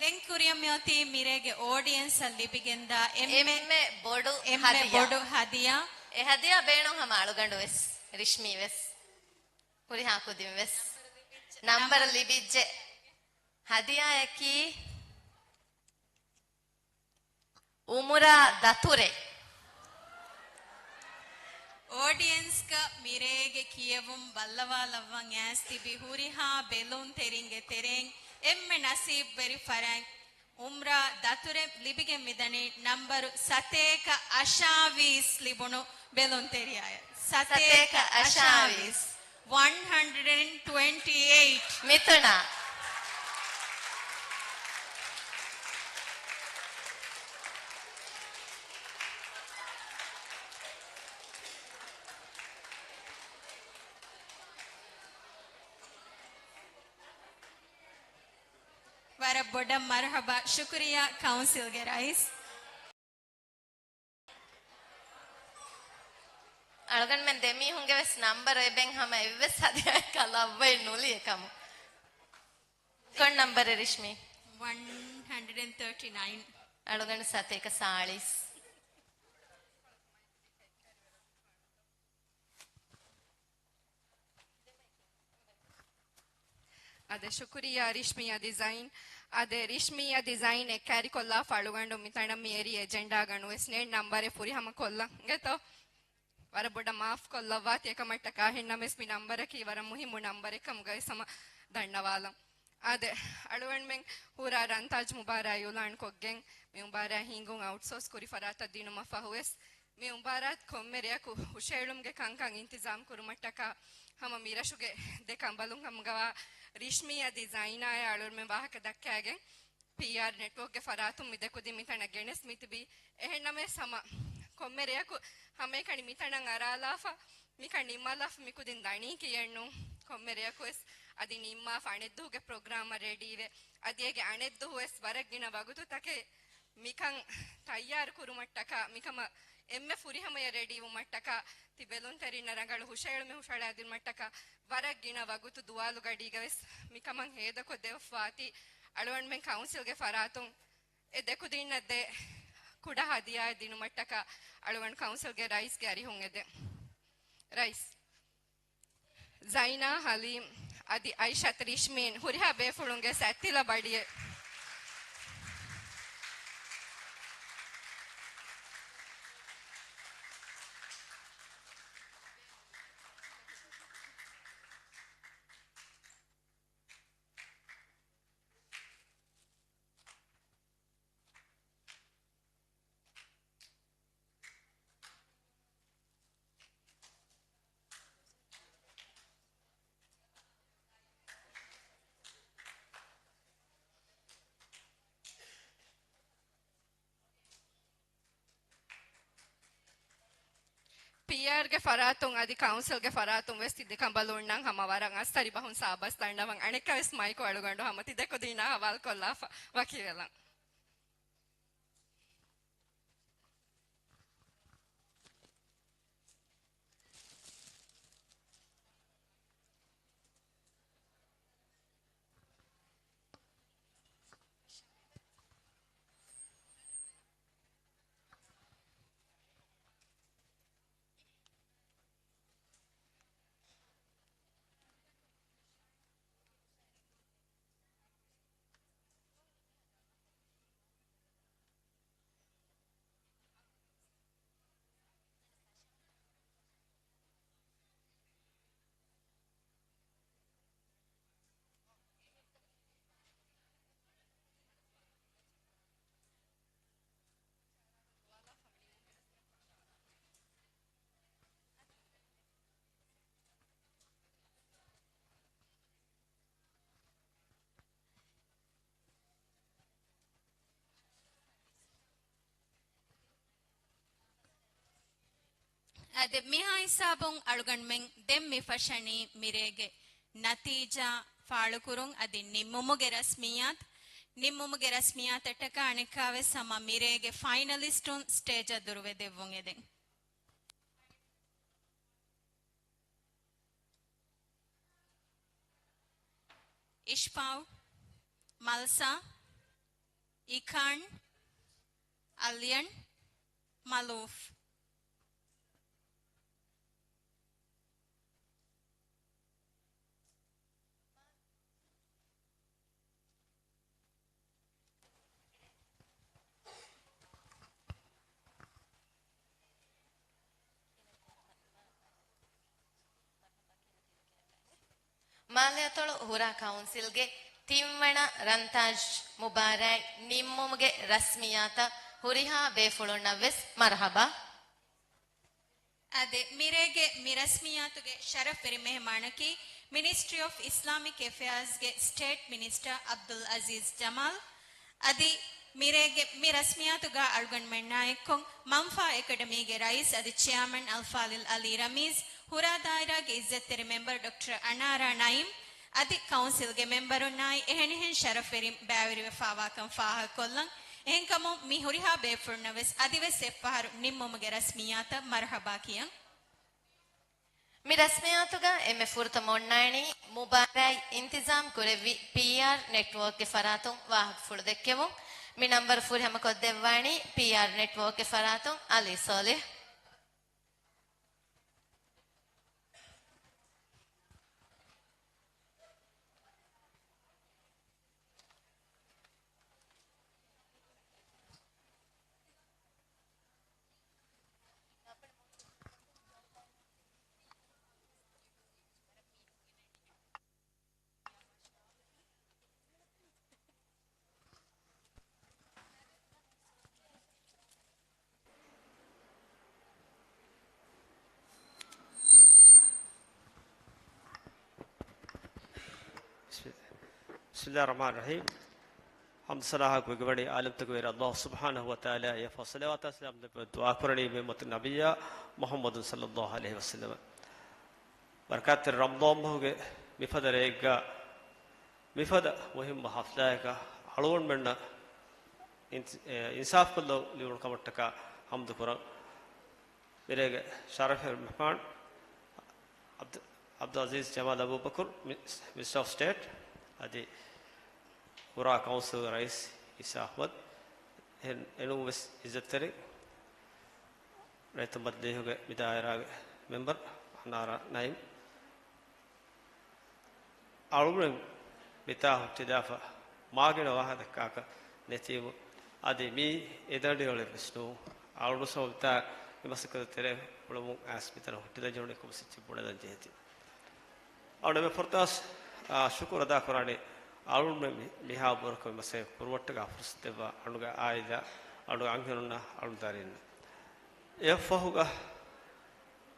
ދެން ކުރިއަށް މިއޮތީ މިރޭގެ އޯޑިއެންސަށް ލިބިގެންދާ އެންމެ، އެންމެ ބޮޑު އެންމެ ހަދިޔާ. ބޮޑު ހަދިޔާ. އެ ހަދިޔާ ބޭނުން ހަމަ އަޅުގަނޑު ވެސް، ރިޝްމީ ވެސް، ހުރިހާ ކުދިން ވެސް ނަންބަރު ނަންބަރު ލިބިއްޖެ. ހަދިޔާއަކީ އުމުރާ ދަތުރެއް. އޯޑިއެންސްގަ މިރޭގެ ކިޔެވުން ބައްލަވާލައްވަން އައިސް ތިބި ހުރިހާ ބެލުންތެރިންގެ ތެރެއިން އެންމެ ނަސީބުވެރި ފަރާތް އުމްރާ ދަތުރެއް ލިބިގެން މިދަނީ ނަންބަރު ސަތޭކަ އަށާވީސް ލިބުނު ބެލުންތެރިޔާއަށް. ސަތޭކަ ސަތޭކަ އަށާވީސް. އަށާވީސް. ވަން ހަންޑްރެޑް އެންޑް ޓްވެންޓީ އެއިޓް. މިތުނާ. ވަރަށް ބޮޑަށް މަރުޙަބާ. ޝުކުރިއްޔާ ކައުންސިލްގެ ރައީސް. އަޅުގަނޑުމެން ދެމީހުންގެ ވެސް ނަންބަރު އެބެން ހަމަ އެއްވެސް ހަދިޔާއަކަށް ލައްވައެއް ނުލިޔެ ކަމު. ކޮން ނަންބަރެއް ރިޝްމީ؟ ވަން ހަންޑްރެޑް އެންޑް ތާޓީ ނައިން. އަޅުގަނޑު ސަތޭކަ ސާޅީސް. އާދެ، ޝުކުރިއްޔާ ރިޝްމީއާ ޑިޒައިން. އާދެ، ރިޝްމީއާ ޑިޒައިން އެއްކައިރިކޮށްލާފަ އަޅުގަނޑު މިތަނަށް މި އެރީ އެޖެންޑާގަނޑުވެސް ނެޓް ނަންބަރެއް ފުރިހަމަ ކޮށްލަން އިނގޭތޯ. ވަރަށް ބޮޑަށް މާފް ކޮށްލައްވާތި އެކަމަށްޓަކާ. އެހެންނަމަވެސް މި ނަންބަރަކީ ވަރަށް މުހިއްމު ނަންބަރެއް ކަމުގައި ހަމަ ދަންނަވާލަން. އާދެ، އަޅުގަނޑުމެން ހުރާ ރަންތާޖް މުބާރާތް އިއުލާން ކޮށްގެން، މި މުބާރާތް ހިންގުން އައުޓްސޯސް ކުރި ފަރާތަށް ދިނުމަށް ފަހުވެސް، މި މުބާރާތް ކޮންމެ ރެއަކު ހުށައެޅުމުގެ ކަންކަން އިންތިޒާމް ކުރުމަށްޓަކާ ހަމަ މިރަށުގެ ދެ ކަނބަލުން ހަމަގަވާ ރިޝްމީއާ ޑިޒައިނާއާ އަޅުގަނޑުމެން ވާހަކަ ދައްކައިގެން، ޕީއާރް ނެޓްވޯކްގެ ފަރާތުން މި ދެ ކުދިން މިތަނަށް ގެނެސް މިތިބީ. އެހެންނަމަވެސް ހަމަ ކޮންމެ ރެއަކު ހަމައެކަނި މިތަނަށް އަރާލާފަ، މިކަން ނިންމާލާފަ މިކުދިން ދަނީ ކިޔެއްނު. ކޮންމެ ރެއަކުވެސް އަދި ނިންމާފަ އަނެއްދުވަހުގެ ޕްރޮގްރާމަށް ރެޑީވެ، އަދި އޭގެ އަނެއްދުވަހުވެސް ވަރަށް ގިނަ ވަގުތުތަކެއް މިކަން ތައްޔާރު ކުރުމަށްޓަކާ، މިކަމަށް އެންމެ ފުރިހަމަޔަށް ރެޑީވުމަށްޓަކާ ތި ބެލުންތެރިންނަށް ރަނގަޅު ހުށައެޅުމެއް ހުށައަޅާދިނުމަށްޓަކާ ވަރަށް ގިނަ ވަގުތު ދުވާލުގަޑީގަވެސް މިކަމަށް ހޭދަކޮށްދެއްވާތީ. އަޅުގަނޑުމެން ކައުންސިލްގެ ފަރާތުން އެ ދެ ކުދިންނަށް ދޭ ކުޑަ ހަދިޔާއެއް ދިނުމަށްޓަކާ އަޅުގަނޑު ކައުންސިލްގެ ރައީސްގެ އަރިހުން އެދެން. ރައީސް. ޒައިނާ ހަލީމް އަދި އައިޝަތު ރިޝްމީން ހުރިހާ ބޭފުޅުންގެ ސަތްތިލަ ބަޑިއެއް. ޕީއާރްގެ ފަރާތުން އަދި ކައުންސިލްގެ ފަރާތުން ވެސް ތި ދެ ކަނބަލުންނަށް ހަމަ ވަރަށް އަސްތަރި ބަހުން ސާބަސް ދަންނަވަން. އަނެއްކާވެސް މައިކު އަޅުގަނޑު ހަމަ ތި ދެ ކުދިންނާ ހަވާލުކޮށްލާފަ ވަކިވެލަން. އާދެ، މިހާ ހިސާބުން އަޅުގަނޑުމެން ދެން މި ފަށަނީ މިރޭގެ ނަތީޖާ ފާޅުކުރުން އަދި ނިންމުމުގެ ރަސްމިއްޔާތު. ނިންމުމުގެ ރަސްމިއްޔާތަށްޓަކާ އަނެއްކާވެސް ހަމަ މިރޭގެ ފައިނަލިސްޓުން ސްޓޭޖަށް ދުރުވެދެއްވުން އެދެން. އިޝްފާއު، މަލްސާ، އިކާން، އަލްޔަން، މަލޫފް. މާލެއަތޮޅު ހުރާ ކައުންސިލްގެ ތިންވަނަ ރަންތާޖް މުބާރާތް ނިންމުމުގެ ރަސްމިއްޔާތަށް ހުރިހާ ބޭފުޅުންނަށް ވެސް މަރުހަބާ. އާދެ، މިރޭގެ މި ރަސްމިއްޔާތުގެ ޝަރަފްވެރި މެހެމާނަކީ މިނިސްޓްރީ އޮފް އިސްލާމިކް އެފެއާޒްގެ ސްޓޭޓް މިނިސްޓަރ އަބްދުލް އަޒީޒް ޖަމާލް. އަދި މިރޭގެ މި ރަސްމިއްޔާތުގަ އަޅުގަނޑުމެންނާއެއްކޮށް މަންފާ އެކަޑަމީގެ ރައީސް އަދި ޗެއާމަން އަލްފާޟިލް އަލީ ރަމީޒް، ހުރާ ދާއިރާގެ އިއްޒަތްތެރި މެމްބަރު ޑޮކްޓަރ އަނާރާ ނައީމް، އަދި ކައުންސިލްގެ މެމްބަރުންނާއި އެހެނިހެން ޝަރަފްވެރިން ބައިވެރިވެފާވާކަން ފާހަގަކޮށްލަން. އެހެންކަމުން މި ހުރިހާ ބޭފުޅުންނަށް ވެސް އަދިވެސް އެއްފަހަރު ނިންމުމުގެ ރަސްމިއްޔާތަށް މަރުހަބާ ކިޔަން. މި ރަސްމިއްޔާތުގަ އެންމެ ފުރަތަމަ އޮންނާނީ މުބާރާތް އިންތިޒާމް ކުރެއްވި ޕީއާރް ނެޓްވޯކްގެ ފަރާތުން ވާހަކަފުޅު ދެއްކެވުން. މި ނަންބަރު ފުރިހަމަކޮށްދެއްވާނީ ޕީއާރް ނެޓްވޯކްގެ ފަރާތުން އަލީ ސޯލިހް. ބިސްމިއްލާހި ރަޙްމާނި ރަޙީމް. ޙަމްދު ސަނާއަށް ގޮތްގަވަނީ ޢާލަމްތަކުގެ ވެރި ﷲ ސުބްޙާނަހޫ ވަތަޢާލާއަށް. އެއަށްފަހު ޞަލަވާތާ ސަލާމް ދެއްވަން ދުޢާ ކުރަނީ މި އުއްމަތުގެ ނަބިއްޔާ މުޙައްމަދު ޞައްލައްލާހު ޢަލައިހި ވަސައްލަމަށް. ބަރަކާތްތެރި ރަމަޟާން މަހުގެ މިފަދަ ރެއެއްގަ މިފަދަ މުހިއްމު ޙަފްލާއަކަށް އަޅުގަނޑުމެންނަށް އިން-، އެ، އިންސާފްކޮށްލަ ލިބުނު ކަމަށްޓަކާ ޙަމްދު ކުރަން. މިރޭގެ ޝަރަފު މެހްމާން ޢަބްދު-، ޢަބްދުލް ޢަޒީޒް ޖަމާލް އަބޫބަކުރު، މި-، މިނިސްޓަރ އޮފް ސްޓޭޓް، އަދި ހުރާ ކައުންސިލްގެ ރައީސް އީސާ އަޙްމަދު، އެހެން އެނޫން ވެސް ޢިއްޒަތްތެރި ރައްޔިތުން ބައްދަލުވި މި ދާއިރާގެ މެމްބަރު އަނާރާ ނައީމް، އަޅުގަނޑު މިތާ ހުއްޓިލާފަ މާގިނަ ވާހަކަ ދައްކާކަށް ނެތީމު، އަދި މީ އެދަނޑިވަޅެއް ވެސް ނޫން. އަޅުގަނޑު ސަބަބުތާ މި މަސައްކަތު ތެރޭ އުޅެމުން އައިސް މިތަނަށް ހުއްޓިލަން ޖެހުނީ ކޮބަސް އެއްޗެއް ބުނެލަން ޖެހޭތީ. އަޅުގަނޑު އެންމެ ފުރަތަމަ، އާ، ޝުކުރު އަދާކުރާނީ އަޅުގަނޑުމެން މި-، މިހާ ބޮޑަކަށް މި މަސައްކަތް ކުރުމަށްޓަކާ ފުރުސަތު ދެއްވާ އަޅުގަނޑުގެ އާއިލާ، އަޅުގަނޑުގެ އަންހެނުންނަށް، އަޅުގަނޑު ދަރިންނަށް. އެއަށްފަހުގަ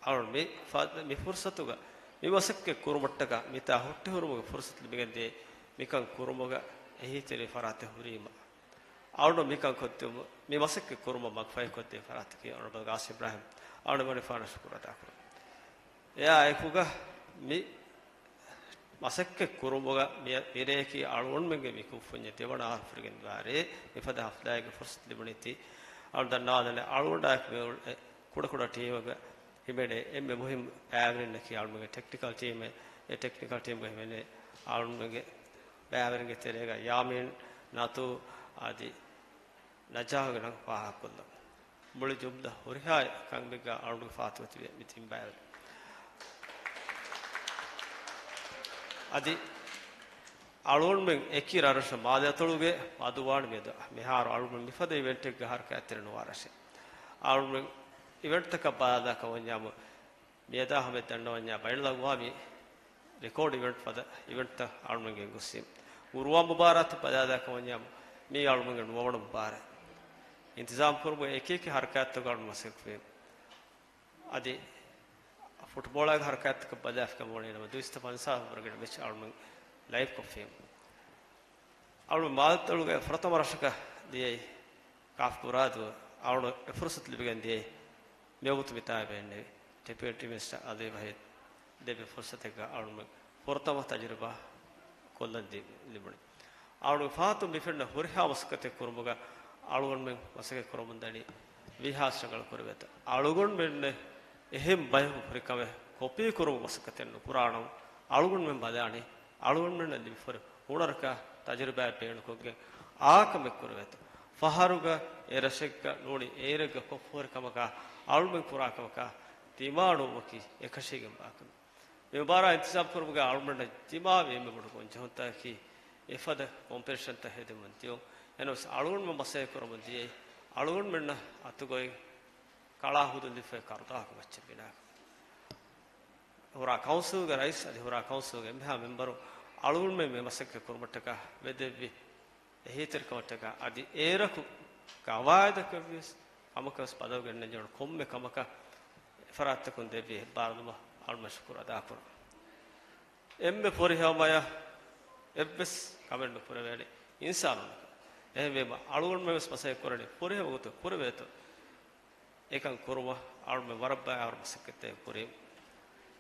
އަޅުގަނޑު މި ފަ-، މި ފުރުސަތުގަ މި މަސައްކަތް ކުރުމަށްޓަކާ މިތާ ހުއްޓިހުރުމުގެ ފުރުސަތު ލިބިގެންދިޔައީ މިކަން ކުރުމުގަ އެހީތެރި ފަރާތެއް ހުރީމަ. އަޅުގަނޑު މިކަން ކޮށްދިއުމު، މި މަސައްކަތް ކުރުމަށް މަގުފަހިކޮށްދިޔަ ފަރާތަކީ އޮނަރަބަލް ގާސިމް އިބްރާހިމް، އަޅުގަނޑު އެމަނިކުފާނަށް ޝުކުރު އަދާކުރަން. އެއާ އެކުގަ މި މަސައްކަތް ކުރުމުގަ މި-، މިރެއަކީ އަޅުގަނޑުމެންގެ މި ކުށްފުންޏެއް ދެވަނަ އަހަރު ފުރިގެން ދާއިރާ މިފަދަ ޙަފްލާއެއްގެ ފުރުސަތު ލިބުނީތީ. އަޅުގަނޑު ދަންނަވާލަން އަޅުގަނޑާއެކު މި އުޅޭ ކުޑަކުޑަ ޓީމެއްގަ ހިމެނޭ އެންމެ މުހިއްމު ބައިވެރިންނަކީ އަޅުގަނޑުގެ ޓެކްނިކަލް ޓީމެއް. އެ ޓެކްނިކަލް ޓީމްގަ ހިމެނޭ އަޅުގަނޑުގެ ބައިވެރިންގެ ތެރޭގަ ޔާމީން، ނަތޫ އަދި ނަޖާހުގެ ނަން ފާހަގަކޮށްލަން. މުޅި ޖުމްލަ ހުރިހާ ކަންބެއްގަ އަޅުގަނޑުގެ ފާތުގަ ތިބޭ މި ތިން ބައިވެރިން. އަދި އަޅުގަނޑުމެން އެކި ރަށްރަށަށް މާލެ އަތޮޅުގެ މަދުވާން މިއަދު މިހާރު އަޅުގަނޑު މިފަދަ އިވެންޓެއްގަ ހަރަކާތްތެރި ނުވާ ރަށެއް. އަޅުގަނޑުމެން އިވެންޓްތަކަށް ބަލާލާކަށް ވަންޏާމު، މިއަދާ ހަމަ ދަންނަވަންޏާ ބައިނަލްއަގުވާމީ ރެކޯޑް އިވެންޓް ފަދަ އިވެންޓްތައް އަޅުގަނޑުމެން ގޮސްސި. ގުރުއާން މުބާރާތަށް ބަލާލާކަށް ވަންޏާމު، މީ އަޅުގަނޑުމެންގެ ނުވަވަނަ މުބާރާތް. އިންތިޒާމް ކުރުމުގެ އެކި އެކި ހަރަކާތްތަކަށް އަޅުގަނޑު މަސައްކަތް ކުރި. އަދި ފުޓްބޯޅައިގެ ހަރަކާތްތަކަށް ބަލާފިކަމަށް ވަނީ ނަމަ ދުއިސައްތަ ފަންސާސް އޮވަރުގެ މެޗް އަޅުގަނޑު ލައިވް ކޮށްފި. އަޅުގަނޑު މާލެ އަތޮޅުގެ ފުރަތަމަ ރަށަކަށް ދިޔައީ ކާފް މުރާދު. އަޅުގަނޑު އެ ފުރުސަތު ލިބިގެން ދިޔައީ މިވަގުތު މިތާ ބޭންނެވި ޑެޕިއުޓީ މިނިސްޓަރ އަލީ ވަހީދު ދެއްވި ފުރުސަތެއްގަ އަޅުގަނޑުމެން ފުރަތަމަ ތަޖުރިބާ ކޮށްލަން ދި-، ލިބުނީ. އަޅުގަނޑު ފަހަތުން މި ފެންނަ ހުރިހާ މަސައްކަތެއް ކުރުމުގަ އަޅުގަނޑުމެން މަސައްކަތް ކުރަމުންދަނީ ވީހާސް ރަނގަޅު ކުރެވޭތޯ. އަޅުގަނޑުމެންނެއް އެހެން ބަޔަކު ހުރި ކަމެއް ކޮޕީ ކުރުމުގެ މަސައްކަތެއް ނުކުރާނަމަ، އަޅުގަނޑުމެން ބަލާނީ އަޅުގަނޑުމެންނަށް ލިބިފައި ހުނަރަކާ ތަޖުރިބާއެއް ބޭނުންކޮށްގެން އާ ކަމެއް ކުރެވޭތޯ. ފަހަރުގަ އެ ރަށެއްގަ ނޫނީ އޭރެއްގަ ކޮށްފަހުރި ކަމަކާ އަޅުގަނޑުމެން ކުރާ ކަމަކާ ދިމާނުވުމަކީ އެކަށީގެންވާ ކަމެއް. މި މުބާރާތް އިންތިޒާމް ކުރުމުގަ އަޅުގަނޑަށް ދިމާވި އެންމެ ބޮޑު ގޮންޖެހުންތަކަކީ އެފަދަ ކޮމްޕެންސޭޝަންތައް ހެދެމުން ދިޔުން. އެހެނަސް އަޅުގަނޑުމެން މަސައްކަތް ކުރަމުން ދިޔައީ އަޅުގަނޑުމެންނަށް އަތުގައި ކަޅާ ހުދުން ލިބިފައި ކަރުދާކު މައްޗަށް ބިނާކަށް. ހުރާ ކައުންސިލްގެ ރައީސް އަދި ހުރާ ކައުންސިލްގެ އެންމެހާ މެމްބަރު އަޅުގަނޑުމެން މި މަސައްކަތް ކުރުމަށްޓަކާ ވެދެއްވި އެހީތެރިކަމަށްޓަކާ އަދި އޭރަކު ގަވާއިދަކަށްވިޔަސް ކަމަކަށް ވެސް ބަދަލު ގެންނަންޖެހުނު ކޮންމެ ކަމަކަށް އެފަރާތްތަކުން ދެއްވި އެއްބާރުލުމަށް އަޅުގަނޑު ޝުކުރު އަދާކުރަން. އެންމެ ފުރިހަމަޔަށް އެއްވެސް ކަމެއް ނުކުރެވޭނެ އިންސާނުންނަކަށް. އެހެންވީމަ އަޅުގަނޑުމެން ވެސް މަސައްކަތް ކުރަނީ ފުރިހަމަ ގޮތުން ކުރެވޭތޯ. އެކަން ކުރުމަށް އަޅުމެން ވަރަށް ބައިވަރު މަސައްކަތްތައް ކުރީ.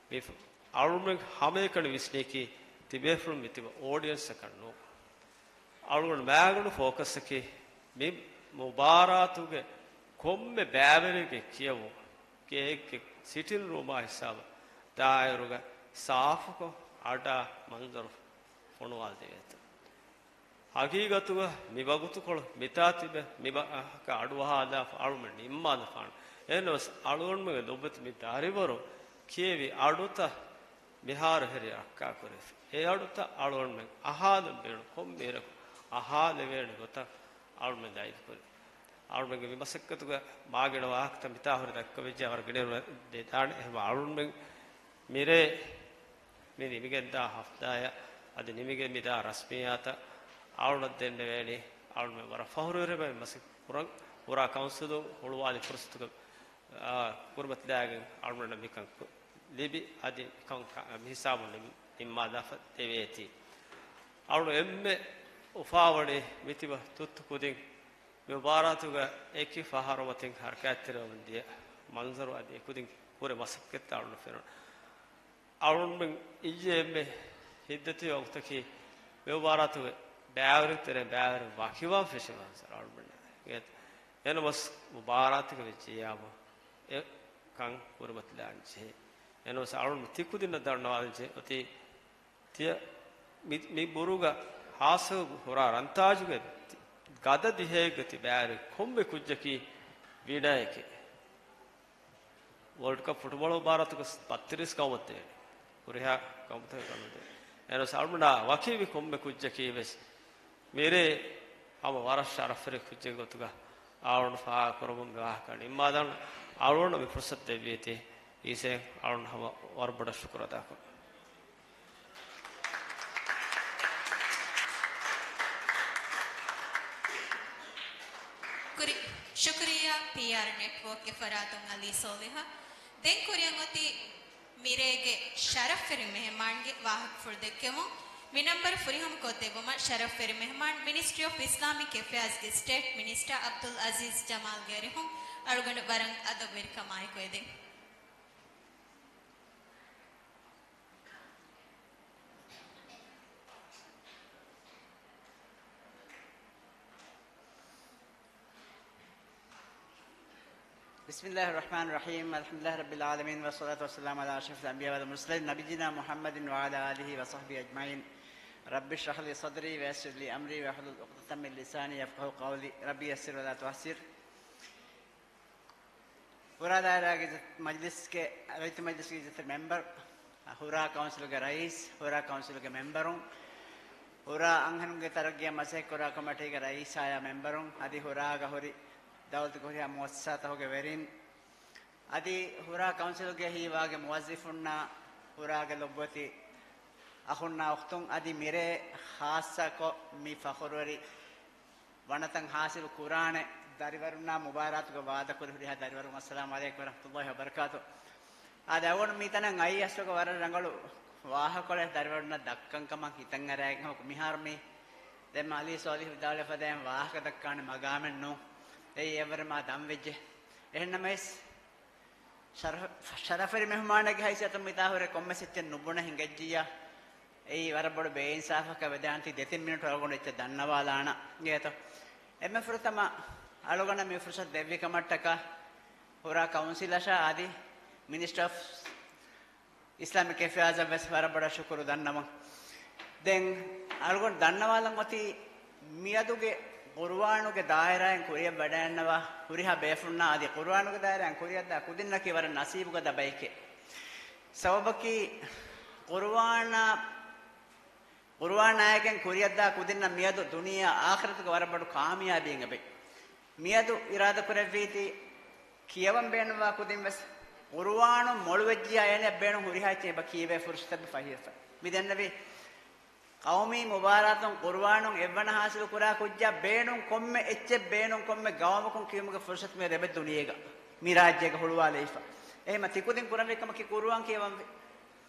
މި އަޅުމެން ހަމައެކަނި ވިސްނީކީ ތިބޭފުޅުން މި ތިބަ އޯޑިއެންސަކަށް ނޫން. އަޅުގަނޑު މާގަނޑު ފޯކަސްއަކީ މި މުބާރާތުގެ ކޮންމެ ބައިވެރިއެއްގެ ކިޔަވުން، ގެއެއްގެ ސިޓިން ރޫމާ ހިސާބަށް ދާއިރުގަ ސާފުކޮށް އަޑާ މަންޒަރު ފޮނުވާލެވޭތޯ. ހަގީގަތުގަ މި ވަގުތުކޮޅު މިތާ ތިބެ މި ބަ-، އަހަކަށް އަޑުއަހާލާފަ އަޅުމެން ނިންމާލަފާނެ. އެހެންނަމަވެސް އަޅުގަނޑުމެންގެ ލޮބުވެތި މި ދަރިވަރު ކިޔެވި އަޑުތައް މިހާރު ހެރި ރައްކާކުރެވި. އެ އަޑުތައް އަޅުގަނޑުމެން އަހާލަން ބޭނުން ކޮންމެ އިރަކު އަހާލެވޭނެ ގޮތަށް އަޅުމެން ދައިތުކުރި. އަޅުމެންގެ މި މަސައްކަތުގަ މާގިނަ ވާހަކަތައް މިތާ ހުރި ދައްކަވެއްޖެ ވަރަށް ގިނަ ދެދާނެ. އެހެން އަޅުމެން މިރޭ މި ނިމިގެންދާ ހަފްތާޔަށް އަދި ނިމިގެން މިދާ ރަސްމިއްޔާތަށް އަޅުނަށް ދެންނެވޭނީ އަޅުމެން ވަރަށް ފަހުރުވެރިވެ މަސައްކަތް ކުރަން ހުރާ ކައުންސިލުން ހުޅުވާލި ފުރުސަތުގަ، އާ، ކުރިމަތިލާގެން އަޅުމެންނަށް މިކަން ކު-، ލިބި އަދި މިކަން ކަ-، މިހިސާބުން ނިންމާލާފަ ދެވޭތީ. އަޅު އެންމެ އުފާވަނީ މިތިބަ ތުއްތު ކުދިން މި މުބާރާތުގަ އެކި ފަހަރު މަތިން ހަރަކާތްތެރިވަމުން ދިޔަ މަންޒަރު އަދި އެކުދިން ކުރެ މަސައްކަތްތައް އަޅުން ފެނުނު. އަޅުންމެން އިއްޔެ އެންމެ ހިތްދަތި ވަގުތަކީ މި މުބާރާތުގެ ބައިވެރިން ތެރޭ ބައިވެރިން ވަކިވާން ފެށި މަންޒަރު އަޅުމެން އެނގޭތޯ. އެނަމަސް މުބާރާތުގެ ވެއްޖެޔާމު އެ ކަން ކުރިމަތިލާން ޖެހޭ. އެނަމަސް އަޅުން ތިކުދިންނަށް ދަންނަވާލަން ޖެހޭ އޮތީ ތިޔަ މި، މި ބުރުގަ ހާއްސަ ހުރާ ރަންތާޖުގެ ގަދަ ދިހައެއްގަ ތި ބައިވެރި ކޮންމެ ކުއްޖަކީ ވިނަޔަކޭ. ވޯލްޑް ކަޕް ފުޓުބޯޅަ މުބާރާތުގަ ބައްތިރީސް ގައުމަށް ދޭނެ. ހުރިހާ ގައުމުތަކެއް ގަންނަ ދޭނެ. އެހެނަސް އަޅުމެންނާ ވަކިވި ކޮންމެ ކުއްޖަކީ ވެސް މިރޭ ހަމަ ވަރަށް ޝަރަފްވެރި ކުއްޖެއް ގޮތުގަ އަޅުން ފާހަގަކުރަމުން މި ވާހަކަ ނިންމާލަން އަޅުން މި ފުރުސަތު ދެއްވީތީ. އީސޭ އަޅުން ހަމަ ވަރަށް ބޮޑަށް ޝުކުރު އަދާކުރަން. ކުރި-، ޝުކުރިއްޔާ ޕީއާރް ނެޓްވޯކްގެ ފަރާތުން އަލީ ސޯލިހަށް. ދެން ކުރިއަށް އޮތީ މިރޭގެ ޝަރަފްވެރި މެހެމާންގެ ވާހަކަފުޅު ދެއްކެވުން. މި ނަންބަރު ފުރިހަމަކޮށްދެއްވުމަށް ޝަރަފްވެރި މެހެމާން މިނިސްޓްރީ އޮފް އިސްލާމިކް އެފެއާޒްގެ ސްޓޭޓް މިނިސްޓަރ އަބްދުލް އަޒީޒް ޖަމާލްގެ އަރިހުން އަޅުގަނޑު ވަރަށް އަދަބުވެރިކަމާއެކު އެދެން. بسم الله الرحمن الرحيم. الحمد لله رب العالمين، والصلاة والسلام على أشرف الأنبياء والمرسلين، نبينا محمد وعلى آله وصحبه أجمعين. رب اشرح لي صدري ويسر لي أمري واحلل عقدة من لساني يفقهوا قولي. رب يسر ولا تعسر. ހުރާ ދާއިރާގެ މަޖިލިސްގެ، ރައްޔިތު މަޖިލިސްގެ އިއްޒަތްތެރި މެމްބަރު، ހުރާ ކައުންސިލުގެ ރައީސް، ހުރާ ކައުންސިލުގެ މެމްބަރުން، ހުރާ އަންހެނުންގެ ތަރައްގީއަށް މަސައްކަތްކުރާ ކޮމިޓީގެ ރައީސާއާ މެމްބަރުން، އަދި ހުރާގަ ހުރި ދައުލަތުގެ ހުރިހާ މުއައްސަސާތަކުގެ ވެރިން، އަދި ހުރާ ކައުންސިލުގެ ހީވާގެ މުވައްޒިފުންނާ، ހުރާގެ ލޮބުވެތި އަޚުންނާ އުޚްތުން، އަދި މިރޭ ޚާއްޞަކޮށް މި ފަޚުރުވެރި ވަނަތައް ހާސިލު ކުރާނެ ދަރިވަރުންނާ މުބާރާތުގަ ވާދަކުރި ހުރިހާ ދަރިވަރުން، އައްސަލާމު ޢަލައިކުމް ވަރަޙްމަތުﷲ ވަބަރަކާތު. އާދެ، އަޅުގަނޑު މިތަނަށް އައީ އަސްލުގަ ވަރަށް ރަނގަޅު ވާހަކަކޮޅެއް ދަރިވަރުންނަށް ދައްކަން ކަމަށް ހިތަށް އަރާގެން. ހަމަ މިހާރު މީ ދެން އަލީ ސޯލިހް ވިދާޅުވެފަ ދޭން ވާހަކަ ދައްކާނެ މަގާމެއް ނޫން. އެއީ އެވަރު މާ ދަން ވެއްޖެ. އެހެންނަމަވެސް، ޝަރަފް-، ޝަރަފްވެރި މެހުމާނެއްގެ ހައިސިއްޔަތުން މިތާ ހުރެ ކޮންމެސް އެއްޗެއް ނުބުނެ ހިނގައްޖިއްޔާ، އެއީ ވަރަށް ބޮޑު ބޭއިންސާފަކަށް ވެދާނެތީ. ދެތިން މިނިޓު އަޅުގަނޑު އެއްޗެއް ދަންނަވާލާނަން އިނގޭތޯ. އެންމެ ފުރަތަމަ އަޅުގަނޑަށް މި ފުރުސަތު ދެއްވި ކަމަށްޓަކާ ހުރާ ކައުންސިލަށާ އަދި މިނިސްޓްރީ އޮފް އިސްލާމިކް އެފެއާޒަށް ވެސް ވަރަށް ބޮޑަށް ޝުކުރު ދަންނަވަން. ދެން އަޅުގަނޑު ދަންނަވާލަން އޮތީ، މިއަދުގެ ޤުރުއާނުގެ ދާއިރާއިން ކުރިއަށް ވަޑައިގަންނަވާ ހުރިހާ ބޭފުޅުންނާ އަދި ޤުރުއާނުގެ ދާއިރާއިން ކުރިއަށްދާ ކުދިންނަކީ ވަރަށް ނަސީބުގަދަ ބައެކޭ. ސަބަބަކީ، ޤުރުއާނާ، ޤުރުއާނާއިގެން ކުރިއަށްދާ ކުދިންނަށް މިއަދު ދުނިޔެއާ އާޚިރަތުގަ ވަރަށް ބޮޑު ކާމިޔާބީއެއް އެބައި. މިއަދު އިރާދަކުރެއްވީތީ، ކިޔަވަން ބޭނުންވާ ކުދިން ވެސް ޤުރުއާނުން މޮޅުވެއްޖިޔާ އޭނައަށް ބޭނުން ހުރިހާ އެއްޗެއް އެބަ ކީވޭ ފުރުސަތެއް ފަހިވެފަ. މި ދެންނެވި ޤައުމީ މުބާރާތުން ޤުރުއާނުން އެއްވަނަ ހާސިލު ކުރާ ކުއްޖާ ބޭނުން ކޮންމެ އެއްޗެއް ބޭނުން ކޮންމެ ގައުމަކުން ކިޔުމުގެ ފުރުސަތު މިއަދު އެބަ ދުނިޔޭގަ މި ރާއްޖޭގަ ހުޅުވާލައިފަ. އެހެމަ ތިކުދިން ކުރަންވީ ކަމަކީ ޤުރުއާން ކިޔަވަންވީ.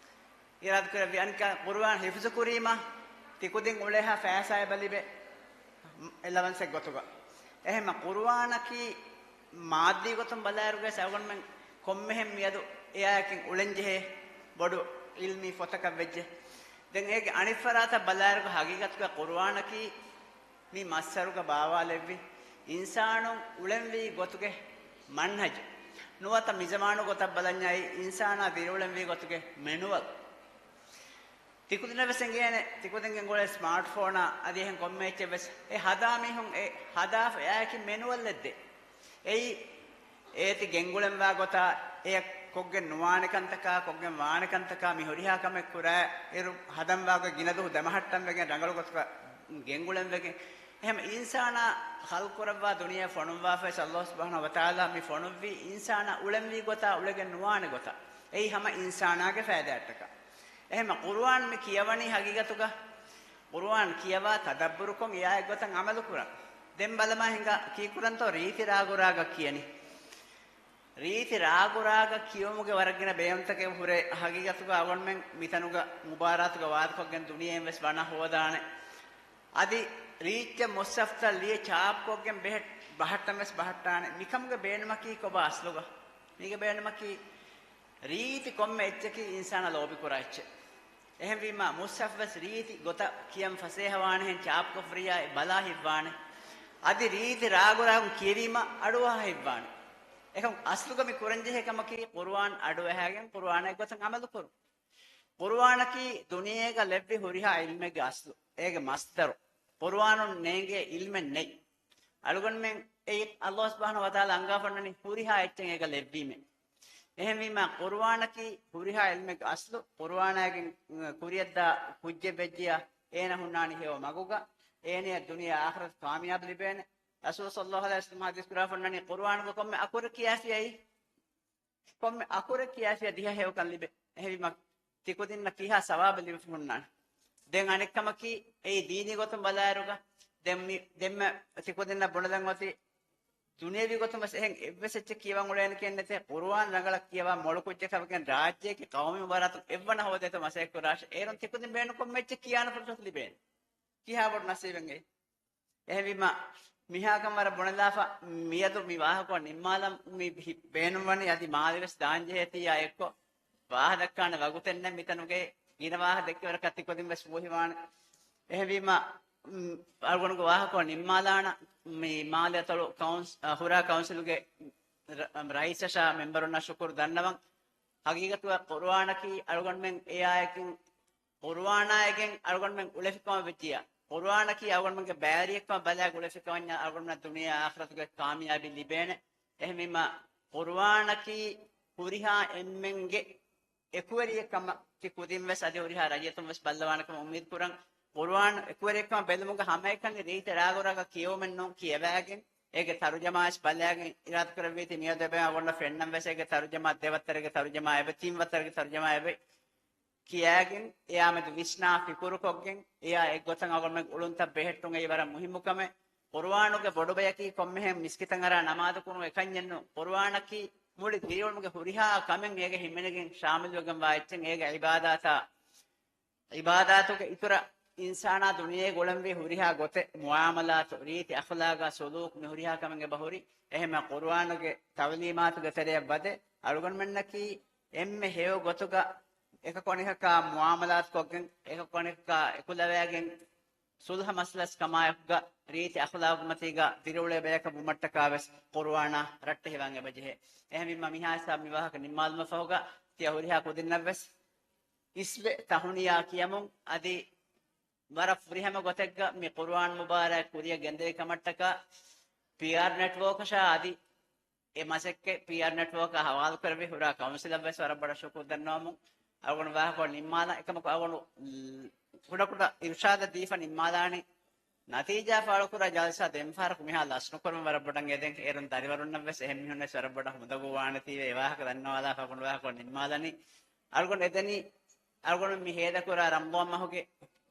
އިރާދަކުރެއްވި އަނެއްކާ ޤުރުއާން ޙިފްޒު ކުރީމާ ތިކުދިން އުޅޭހާ ފައިސާ އެބަ ލިބޭ އެލަވަންސެއް ގޮތުގަ. އެހެމަ ޤުރުއާނަކީ މާއްދީ ގޮތުން ބަލާއިރުގައި އަޅުގަނޑުމެން ކޮންމެހެން މިއަދު އެއާއެކެން އުޅެންޖެހޭ ބޮޑު ޢިލްމީ ފޮތަކަށް ވެއްޖެ. ދެން އޭގެ އަނެއްފަރާތަށް ބަލާއިރުގަ ހަގީގަތުގަ ޤުރުއާނަކީ މި މައްސަރުގަ ބާވާލެއްވި އިންސާނުން އުޅެންވީ ގޮތުގެ މަންހަޖު. ނުވަތަ މިޒަމާނު ގޮތަށް ބަލަންޏާއި އިންސާނާ ދިރިއުޅެންވީ ގޮތުގެ މެނުއަލް. ތިކުދިންނަށް ވެސް އެނގޭނެ، ތިކުދިން ގެންގުޅޭ ސްމާޓް ފޯނާ އަދި އެހެން ކޮންމެ އެއްޗެއް ވެސް އެ ހަދާ މީހުން އެ ހަދާފަ އެއާއެކި މެނުއަލްއެއް ދޭ. އެއީ އޭތި ގެންގުޅެންވާ ގޮތާ، އެ ކޮށްގެން ނުވާނެ ކަންތަކާ، ކޮށްގެން ވާނެ ކަންތަކާ، މި ހުރިހާ ކަމެއް ކުރާ އިރު ހަދަންވާގޮތް ގިނަ ދުވަހު ދެމަހައްޓަން ވެގެން ރަނގަޅު ގޮތަކަށް ގެންގުޅެން ވެގެން. އެހެން އިންސާނާ ޚަލްޤުކުރައްވާ ދުނިޔެ ފޮނުއްވާފައި ﷲ ސުބްޙާނަހޫ ވަތަޢާލާ މި ފޮނުއްވީ އިންސާނާ އުޅެންވީ ގޮތާ އުޅެގެން ނުވާނެ ގޮތަށް. އެއީ ހަމަ އިންސާނާގެ ފައިދާއަށްޓަކާ. އެހެންމަ ޤުރުއާން މި ކިޔަވަނީ ހަގީގަތުގަ ޤުރުއާން ކިޔަވާ ތަދައްބުރުކޮށް އެއާ އެއްގޮތަށް ޢަމަލުކުރަން. ދެން ބަލަމާ ހިނގާ ކީކުރަންތޯ ރީތި ރާގުރާގަ ކިޔަނީ. ރީތި ރާގުރާގަ ކިޔުމުގެ ވަރަށް ގިނަ ބޭނުންތަކެއް ހުރޭ ހަގީގަތުގަ އަޅުގަނޑުމެން މިތަނުގަ މުބާރާތުގަ ވާދަކޮށްގެން ދުނިޔެއިން ވެސް ވަނަ ހޯދާނެ. އަދި ރީއްޗެއް މުޞްޙަފްތައް ލިޔެ ޗާޕްކޮށްގެން ބެހެއް ބަހައްޓަން ވެސް ބަހައްޓާނެ. މިކަމުގެ ބޭނުމަކީ ކޮބާ އަސްލުގަ؟ މީގެ ބޭނުމަކީ ރީތި ކޮންމެ އެއްޗަކީ އިންސާނާ ލޯބިކުރާ އެއްޗެއް. އެހެންވީމާ، މުޞްޙަފް ވެސް ރީތި ގޮތަށް ކިޔަން ފަސޭހަވާނެހެން ޗާޕްކޮށްފަ ރިޔާ ބަލާ ހިތްވާނެ. އަދި ރީތި ރާގުރާގުން ކިޔެވީމަ އަޑުއަހާ ހިތްވާނެ. އެކަމް އަސްލުގަ މި ކުރަންޖެހޭ ކަމަކީ ޤުރުއާން އަޑުއަހާގެން ޤުރުއާނާ އެއްގޮތަށް ޢަމަލުކުރުން. ޤުރުއާނަކީ ދުނިޔޭގަ ލެއްވި ހުރިހާ ޢިލްމެއްގެ އަސްލު. އޭގެ މަޞްދަރު. ޤުރުއާނުން ނޭނގޭ ޢިލްމެއް ނެތް. އަޅުގަނޑުމެން އެއީ ﷲ ސުބްޙާނަހޫ ވަތަޢާލާ އަންގާފަންނަނީ ހުރިހާ އެއްޗެއް އޭގަ ލެއްވީމެއް. އެހެންވީމާ، ޤުރުއާނަކީ ހުރިހާ ޢިލްމެއްގެ އަސްލު. ޤުރުއާނާގެން، އަ، ކުރިއަށްދާ ކުއްޖެއް ވެއްޖިޔާ، އޭނަ ހުންނާނީ ހެޔޮ މަގުގަ، އޭނަޔަށް ދުނިޔެ އާޚިރަތު ކާމިޔާބު ލިބޭނެ. ރަސޫލު ޞައްލަﷲު ޢަލައިހި ވަސައްލަމަ ޙަދީޘް ކުރާ ފޮންނަނީ، ޤުރުއާނުގަ ކޮންމެ އަކުރެއް ކިޔާފިޔައީ، ކޮންމެ އަކުރެއް ކިޔާފިޔާ ދިހަ ހެޔޮކަން ލިބޭ. އެހެންވީމަ، ތިކުދިންނަށް ކިހާ ސަވާބެއް ލިބިފަ ހުންނާނެ. ދެން އަނެއްކަމަކީ، އެއީ ދީނީ ގޮތުން ބަލާއިރުގަ، ދެން މި، ދެންމެ ތިކުދިންނަށް ބުނެލަން އޮތީ، ދުނިޔެވީ ގޮތުން ވެސް އެހެން އެއްވެސް އެއްޗެއް ކިޔަވަން އުޅޭނެކެއް ނެތޭ. ޤުރުއާން ރަނގަޅަށް ކިޔަވާ މޮޅު ކުއްޖަކަށް ވެގެން ރާއްޖޭގެ ޤައުމީ މުބާރާތު އެއްވަނަ ހޯދޭތޯ މަސައްކަތް ކުރާށޭ. އޭރުން ތިކުދިން ބޭނުން ކޮންމެ އެއްޗެއް ކިޔާނެ ފުރުޞަތު ލިބޭނެ. ކިހާ ބޮޑު ނަސީބެއް އެއީ. އެހެންވީމަ، މިހާކަން ވަރަށް ބުނެލާފަ، މިއަދު މި ވާހަކަ ނިންމާލަން މި ހި-، ބޭނުންވަނީ އަދި މާލެ ވެސް ދާންޖެހޭތީއާ އެއްކޮށް، ވާހަ ދައްކާނެ ވަގުތެއް ނެތް. މިތަނުގައި ގިނަ ވާހަ ދެއްކިވަރަކަށް ތިކުދިން ވެސް ފޫހިވާނެ. އެހެންވީމަ، މް، އަޅުގަނޑުގެ ވާހަކަ ނިންމާލާނަ، މި މާލެ އަތޮޅު ކައުންސް-، އަ، ހުރާ ކައުންސިލުގެ ރަ-، ރައީސަށާ މެމްބަރުންނާ ޝުކުރު ދަންނަވަން. ހަގީގަތުގަ ޤުރުއާނަކީ އަޅުގަނޑުމެން އެއާއެކިން، ޤުރުއާނާއެކިން އަޅުގަނޑުމެން އުޅެފިކަމަށް ވެއްޖިޔާ، ޤުރުއާނަކީ އަޅުގަނޑުމެންގެ ބައިވެރިއެއްކަމަށް ބަލާ އުޅެފިކަމަންޏާ އަޅުގަނޑުމެންނަށް ދުނިޔެ އާޚިރަތުގެ ކާމިޔާބީ ލިބޭނެ. އެހެންވީމަ، ޤުރުއާނަކީ ހުރިހާ އެންމެންގެ އެކުވެރިއެއް ކަމަށް ތި ކުދިން ވެސް އަދި ހުރިހާ ރައްޔިތުން ވެސް ބައްލަވާނެ ކަމަށް އުއްމީދު ކުރަން. ޤުރުއާން އެކުވެރިއެއް ކަމަށް ބެލުމުގެ ހަމައެކަނި ރީތި ރާގުރާގަ ކިޔެވުމެއް ނޫން، ކިޔަވާގެން އޭގެ ތަރުޖަމާވެސް ބަލާގެން އިރާދަކުރެއްވީތީ މިއަދު އެބަ އަޅުގަނޑަށް ފެންނަން ވެސް އޭގެ ތަރުޖަމާ ދެ ވައްތަރެއްގެ ތަރުޖަމާ އެބަ، ތިން ވައްތަރެއްގެ ތަރުޖަމާ އެބަ ކިޔާގެން އެއާމެދު ވިސްނާ ފިކުރުކޮށްގެން އެއާ އެއްގޮތަށް އަޅުގަނޑުމެން އުޅުންތައް ބެހެއްޓުން އެއީ ވަރަށް މުހިއްމު ކަމެއް. ޤުރުއާނުގެ ބޮޑުބަޔަކީ ކޮންމެހެން މިސްކިތަށް އަރާ ނަމާދު ކުރުން އެކަންޏެއް ނޫން. ޤުރުއާނަކީ މުޅި ދިރިއުޅުމުގެ ހުރިހާ ކަމެއް އޭގެ ހިމެނިގެން ޝާމިލުވެގެންވާ އެއްޗެއް. އޭގެ ޢިބާދާތާ ޢިބާދާތުގެ އިތުރަށް އިންސާނާ ދުނިޔޭގަ އުޅެންވީ ހުރިހާ ގޮތެއް، މުޢާމަލާތު، ރީތި އަޚްލާގާ ސުލޫކު، މި ހުރިހާ ކަމެއް އެބަ ހުރި. އެހެންމެ ޤުރުއާނުގެ ތަޢުލީމާތުގެ ތެރެއަށް ވަދެ، އަޅުގަނޑުމެންނަކީ އެންމެ ހެޔޮ ގޮތުގަ އެކަކު އަނެކަކާ މުޢާމަލާތުކޮށްގެން، އެކަކު އަނެކަކާ އެކުލަވައިގެން، ޞުލްޙަ މަސަލަސް ކަމާއެކުގަ ރީތި އަޚްލާގުމަތީގަ ދިރިއުޅޭ ބަޔަކަށް ވުމަށްޓަކާ ވެސް ޤުރުއާނާ ރައްޓެހިވާން އެބަޖެހޭ. އެހެންވީމަ މިހާ ހިސާބު މި ވާހަކަ ނިންމާލުމަށް ފަހުގަ ތިޔަ ހުރިހާ ކުދިންނަށް ވެސް އިސްވެ ތަހުނިޔާ ކިޔަމުން އަދި ވަރަށް ފުރިހަމަ ގޮތެއްގަ މި ޤުރުއާން މުބާރާތް ކުރިއަށް ގެންދެވި ކަމަށްޓަކާ ޕީއާރް ނެޓްވޯކަށާ އަދި އެ މަސައްކަތް ޕީއާރް ނެޓްވޯކާ ހަވާލުކުރެއްވި ހުރާ ކައުންސިލަށް ވެސް ވަރަށް ބޮޑަށް ޝުކުރު ދަންނަވަމުން އަޅުގަނޑު ވާހަކަ ނިންމާލަން. އެކަމަކު އަޅުގަނޑު ކުޑަކުޑަ އިރުޝާދެއް ދީފަ ނިންމާލާނީ. ނަތީޖާ ފާޅުކުރާ ޖަލްސާ ދެން ފަހަރަކު މިހާ ލަސްނުކުރުން ވަރަށް ބޮޑަށް އެދެން. އޭރުން ދަރިވަރުންނަށް ވެސް އެހެން މީހުންނަށް ވެސް ވަރަށް ބޮޑަށް ހުނދަގޫވާނެތީވެ އެ ވާހަކަ ދަންނަވާލާފަ އަޅުގަނޑު ވާހަކަ ނިންމާލަނީ. އަޅުގަނޑު އެދެނީ އަޅުގަނޑު މި ހޭދަކުރާ ރަމަޟާން މަހުގެ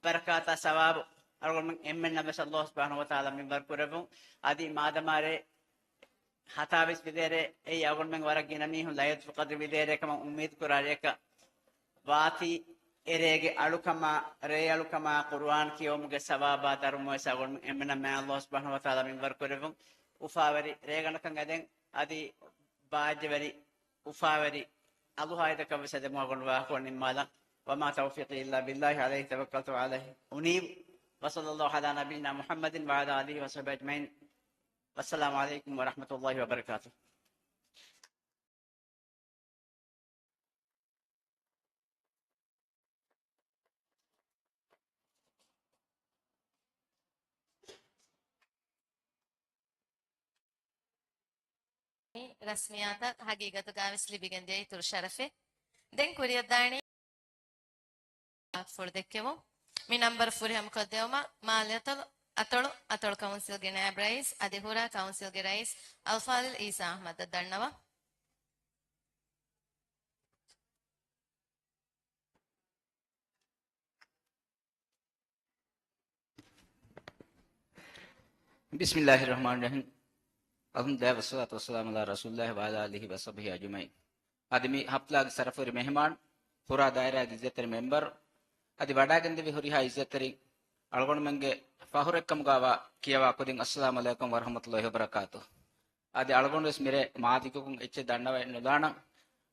ބަރަކާތާ ސަވާބު އަޅުގަނޑުމެން އެންމެންނަށް ވެސް ﷲ ސުބްޙާނަހޫ ވަތަޢާލާ މިންވަރު ކުރެއްވުން. އަދި މާދަމާ ރޭ ހަތާވީސް ވިދޭރޭ އެއީ އަޅުގަނޑުމެން ވަރަށް ގިނަ މީހުން ލައިލަތުލް ޤަދްރި ވިދޭރޭ ކަމަށް އުއްމީދު ކުރާ ރެޔަކަށް ވާތީ، އެރޭގެ އަޅުކަމާ، ރޭ އަޅުކަމާ ޤުރުއާން ކިޔެވުމުގެ ސަވާބާ ދަރުމަވެސް އަޅުގަނޑުމެން އެންމެނަށް މާތް ﷲ ސުބްޙާނަހޫ ވަތަޢާލާ މިންވަރު ކުރެއްވުން. އުފާވެރި ރޭގަނޑަކަށް އެދެން އަދި ބާއްޖަވެރި އުފާވެރި އަޅުހާއިދަކަށް ވެސް އެދެމުން އަޅުގަނޑު ވާހަކަ ނިންމާލަން. وما توفيقي إلا بالله عليه توكلت وإليه أنيب. وصلى الله على نبينا محمد وعلى آله وصحبه أجمعين. والسلام عليكم ورحمة الله وبركاته. ރަސްމިއްޔާތަށް ހަގީގަތުގަވެސް ލިބިގެންދިޔަ އިތުރު ޝަރަފެއް. ދެން ކުރިއަށްދާނީ ފުޅު ދެއްކެވުން. މި ނަންބަރު ފުރިހަމަކޮށްދެއްވުމަށް މާލެއަތޮޅު އަތޮޅު، އަތޮޅު ކައުންސިލްގެ ނައިބް ރައީސް އަދި ހުރާ ކައުންސިލްގެ ރައީސް އަލްފާޟިލް އީސާ އަޙްމަދަށް ދަންނަވަން. بسم الله الرحمن الرحيم. الحمد لله والصلاة والسلام على رسول الله وعلى آله وصحبه أجمعين. އަދި މި ހަފްލާގެ ޝަރަފުވެރި މެހެމާން، ހުރާ ދާއިރާގެ އިއްޒަތްތެރި މެމްބަރު، އަދި ވަޑައިގެންދެވި ހުރިހާ އިއްޒަތްތެރިން، އަޅުގަނޑުމެންގެ ފަހުރެއްކަމުގައިވާ ކިޔަވާ ކުދިން، އައްސަލާމު ޢަލައިކުމް ވަރަޙްމަތުﷲި ވަބަރަކާތުހު. އަދި އަޅުގަނޑުވެސް މިރޭ މާދިގުކުން އެއްޗެއް ދަންނަވައެއް ނުލާނަން.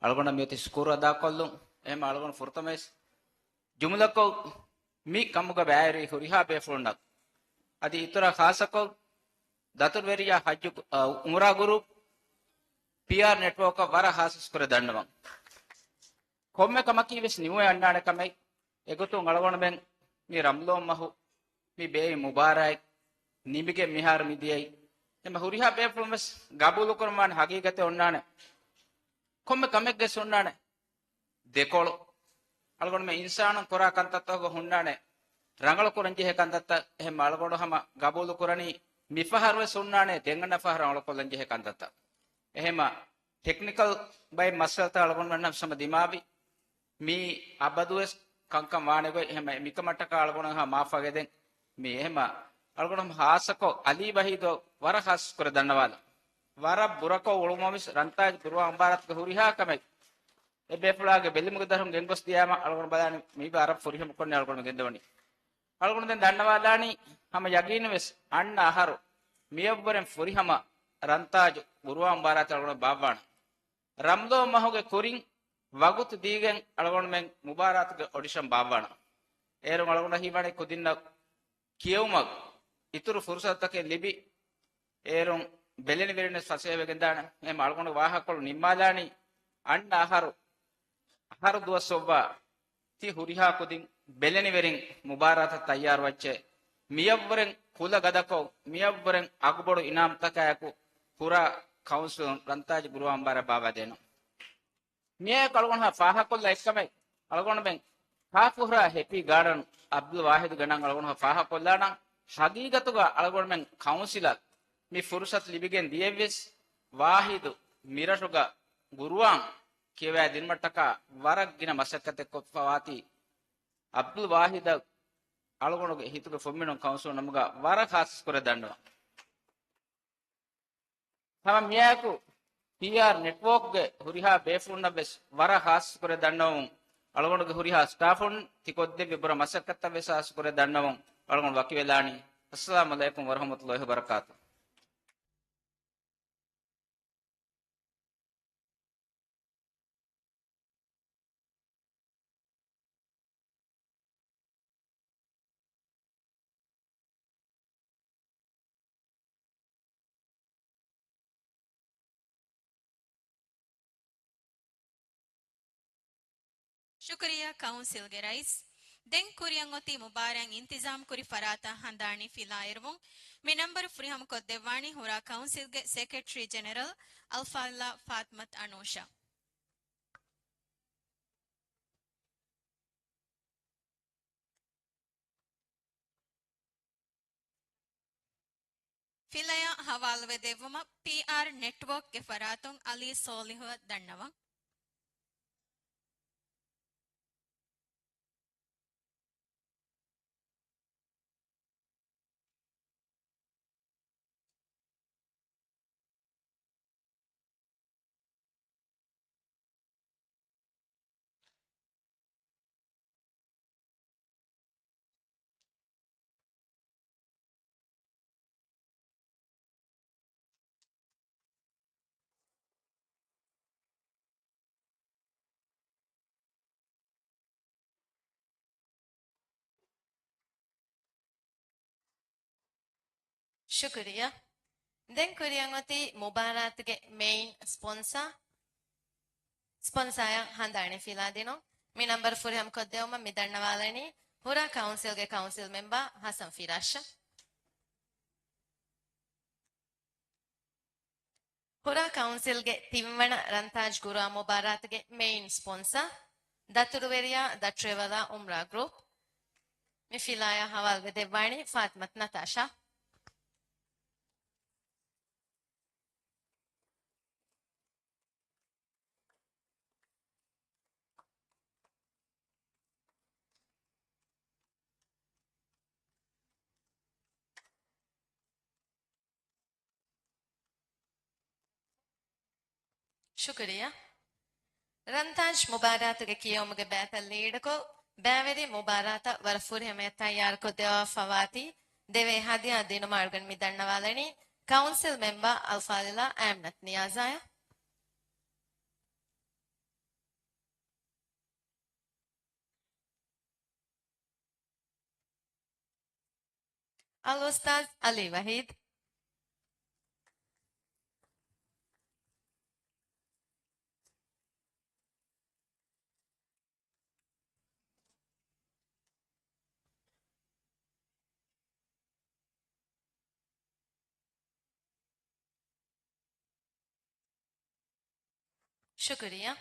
އަޅުގަނޑަށް މިއޮތީ ޝުކުރު އަދާކޮށްލުން. އެހެން އަޅުގަނޑު ފުރަތަމަވެސް ޖުމްލަކޮށް މި ކަމުގަ ބައިވެރި ހުރިހާ ބޭފުޅުންނަށް އަދި އިތުރަށް ޚާއްޞަކޮށް ދަތުރުވެރިޔާ ޙައްޖު، އަ، އުމްރާ ގުރޫޕް، ޕީއާރް ނެޓްވޯކަށް ވަރަށް ޚާއްޞަ ޝުކުރެއް ދަންނަވަން. ކޮންމެ ކަމަކީ ވެސް ނިމުވެ އަންނާނެ ކަމެއް. އެގޮތުން އަޅުގަނޑުމެން މި ރަމަޟާން މަހު މި ބޭއި މުބާރާތް ނިމިގެން މިހާރު މި ދިޔައީ. އެމަ ހުރިހާ ބޭފުޅުން ވެސް ގަބޫލުކުރަންވާނެ ހަގީގަތެއް އޮންނާނެ. ކޮންމެ ކަމެއްގެ ވެސް އޮންނާނެ ދެކޮޅު. އަޅުގަނޑުމެން އިންސާނުން ކުރާ ކަންތައްތަކުގަ ހުންނާނެ ރަނގަޅު ކުރަންޖެހޭ ކަންތައްތައް. އެހެން އަޅުގަނޑު ހަމަ ގަބޫލު ކުރަނީ މިފަހަރު ވެސް ހުންނާނެ ދެން އަންނަ ފަހަރު ރަނގަޅު ކޮށްލަންޖެހޭ ކަންތައްތައް. އެހެމަ ޓެކްނިކަލް ބައެއް މައްސަލަތައް އަޅުގަނޑުމެންނަށް ހަމަ ދިމާވި. މީ އަބަދުވެސް ކަންކަން ވާނެ ގޮތް. އެހެމަ މިކަމަށްޓަކާ އަޅުގަނޑު ހަމަ މާފަށް ގެދެން. މީ އެހެމަ އަޅުގަނޑު ހަމަ ޚާއްޞަކޮށް އަލީ ވަހީދު ވަރަށް ޚާއްޞަ ކުރެ ދަންނަވާލަ. ވަރަށް ބުރަކޮށް އުޅުމަށް ވެސް ރަންތާޖް ގުރުއާން މުބާރާތުގެ ހުރިހާ ކަމެއް އެ ބޭފުޅާގެ ބެލުމުގެ ދަށުން ގެންގޮސް ދިޔާމަ އަޅުގަނޑު ބަލާނީ މީ ވަރަށް ފުރިހަމަ ކޮންނެ އަޅުގަނޑު ގެންދަވަނީ. އަޅުގަނޑު ދެން ދަންނަވާލާނީ ހަމަ ޔަގީނު ވެސް އަންނަ އަހަރު މިޔަށްވުރެން ފުރިހަމަ ރަންތާޖު ގުރުއާން މުބާރާތެއް އަޅުގަނޑު ބާއްވާނަ. ރަމަޟާން މަހުގެ ކުރިން ވަގުތު ދީގެން އަޅުގަނޑުމެން މުބާރާތުގެ އޮޑިޝަން ބާއްވާނަ. އޭރުން އަޅުގަނޑަށް ހީވާނީ ކުދިންނަށް ކިޔެވުމަށް އިތުރު ފުރުސަތުތަކެއް ލިބި، އޭރުން ބެލެނިވެރިން ވެސް ފަސޭހަވެގެންދާނެ. އެހެން އަޅުގަނޑު ވާހަކަކޮޅު ނިންމާލާނީ އަންނަ އަހަރު، އަހަރު ދުވަސްއޮއްވާ ތި ހުރިހާ ކުދިން ބެލެނިވެރިން މުބާރާތަށް ތައްޔާރުވައްޗޭ. މިޔަށްވުރެން ކުލަ ގަދަކޮށް، މިޔަށްވުރެން އަގުބޮޑު އިނާމްތަކާއެކު ހުރާ ކައުންސިލުން ރަންތާޖު ގުރުއާން މުބާރާތް ބާއްވާދޭނަން. މިއާއެކު އަޅުގަނޑު ފާހަގަކޮށްލާ އެއްކަމެއް، އަޅުގަނޑުމެން ކާފުހުރާ ހެޕީ ގާޑަން އަބްދުލް ވާހިދުގެ ނަން އަޅުގަނޑު ފާހަގަކޮށްލާނަން. ހަގީގަތުގަ އަޅުގަނޑުމެން ކައުންސިލަށް މި ފުރުސަތު ލިބިގެން ދިޔައެއްވެސް، ވާހިދު މިރަށުގަ ގުރުއާން ކިޔަވައިދިނުމަށްޓަކާ ވަރަށް ގިނަ މަސައްކަތެއް ކޮށްފަވާތީ، އަބްދުލް ވާހިދަށް އަޅުގަނޑުގެ ހިތުގެ ފުންމިނުން ކައުންސިލުން ނަމުގަ ވަރަށް ޚާއްޞަ ކުރެ ދަންނަވަން. ހަމަ މިއާއެކު ޕީއާރް ނެޓްވޯކްގެ ހުރިހާ ބޭފުޅުންނަށް ވެސް ވަރަށް ޚާއްޞަ ކުރެ ދަންނަވަން. އަޅުގަނޑުގެ ހުރިހާ ސްޓާފުން ތި ކޮށްދެއްވި ބުރަ މަސައްކަތަށް ވެސް ޚާއްޞަ ކުރެ ދަންނަވަން. އަޅުގަނޑު ވަކިވެލާނީ. އައްސަލާމު ޢަލައިކުމް ވަރަޙްމަތުﷲި ވަބަރަކާތުހު. ޝުކުރިއްޔާ ކައުންސިލްގެ ރައީސް. ދެން ކުރިއަށް އޮތީ މުބާރާތް އިންތިޒާމް ކުރި ފަރާތަށް ހަނދާނީ ފިލާއެރުވުން. މި ނަންބަރު ފުރިހަމަކޮށްދެއްވާނީ ހުރާ ކައުންސިލްގެ ސެކްރެޓަރީ ޖެނެރަލް އަލްފާޟިލާ ފާތިމަތު އަނޫޝާ. ފިލަޔަށް ހަވާލުވެ ދެއްވުމަށް ޕީއާރް ނެޓްވޯކްގެ ފަރާތުން އަލީ ސޯލިހުއަށް ދަންނަވަން. ޝުކުރިއްޔާ. ދެން ކުރިއަށް އޮތީ މުބާރާތުގެ މެއިން ސްޕޮންސާ، ސްޕޮންސާއަށް ހަނދާނީ ފިލާދިނުން. މި ނަންބަރު ފުރިހަމަކޮށްދެއްވުމަށް މި ދަންނަވާލަނީ ހުރާ ކައުންސިލްގެ ކައުންސިލް މެމްބަރ ހަސަން ފިރާޝް. ހުރާ ކައުންސިލްގެ ތިންވަނަ ރަންތާޖް ގުރުއާ މުބާރާތުގެ މެއިން ސްޕޮންސަ، ދަތުރުވެރިޔާ ދަ ޓްރެވެލާ އުމްރާ ގްރޫޕް. މި ފިލާޔާ ހަވާލުވެދެއްވާނީ ފާތިމަތު ނަތާޝާ. ޝުކުރިއްޔާ. ރަންތާޖް މުބާރާތުގެ ކިޔެވުމުގެ ބައިތައް ލީޑްކޮށް، ބައިވެރި މުބާރާތަށް ވަރަށް ފުރިހަމަޔަށް ތައްޔާރުކޮށްދެއްވާފަ ވާތީ، ދެވޭ ހަދިޔާ ދިނުމަށް އަޅުގަނޑު މި ދަންނަވާލަނީ، ކައުންސިލް މެމްބަރ އަލްފާޟިލާ އައިމްނަތު ނިޔާޒާއަށް. އަލްއުސްތާޛް އަލީ ވަހީދު. ޝުކުރިއްޔާ.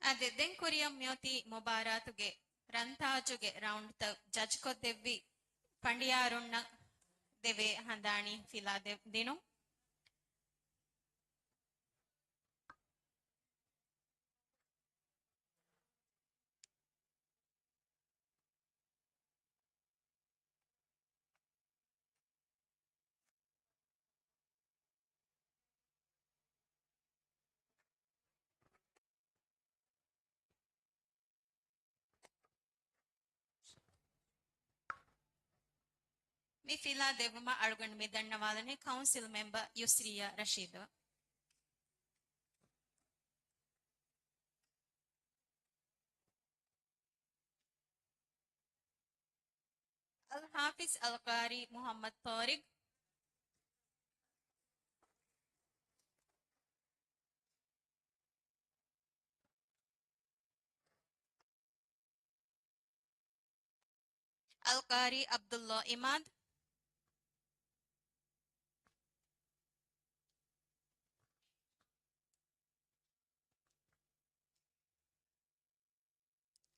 އަދި ދެން ކުރިއަށް މިއޮތީ މުބާރާތުގެ ރަންތާޖުގެ ރައުންޑްތައް ޖަޖްކޮށްދެއްވި ފަނޑިޔާރުންނަށް ދެވޭ ހަނދާނީ ފިލާ ދެ-، ދިނުން. މި ފިލާ ދެއްވުމަށް އަޅުގަނޑު މި ދަންނަވާލަނީ ކައުންސިލް މެމްބަރ ޔުސްރިއްޔާ ރަޝީދަށް. އަލްޙާފިޒް އަލްޤާރީ މުޙައްމަދު ޠާރިޤް. އަލްޤާރީ ޢަބްދުﷲ ޢިމާދު.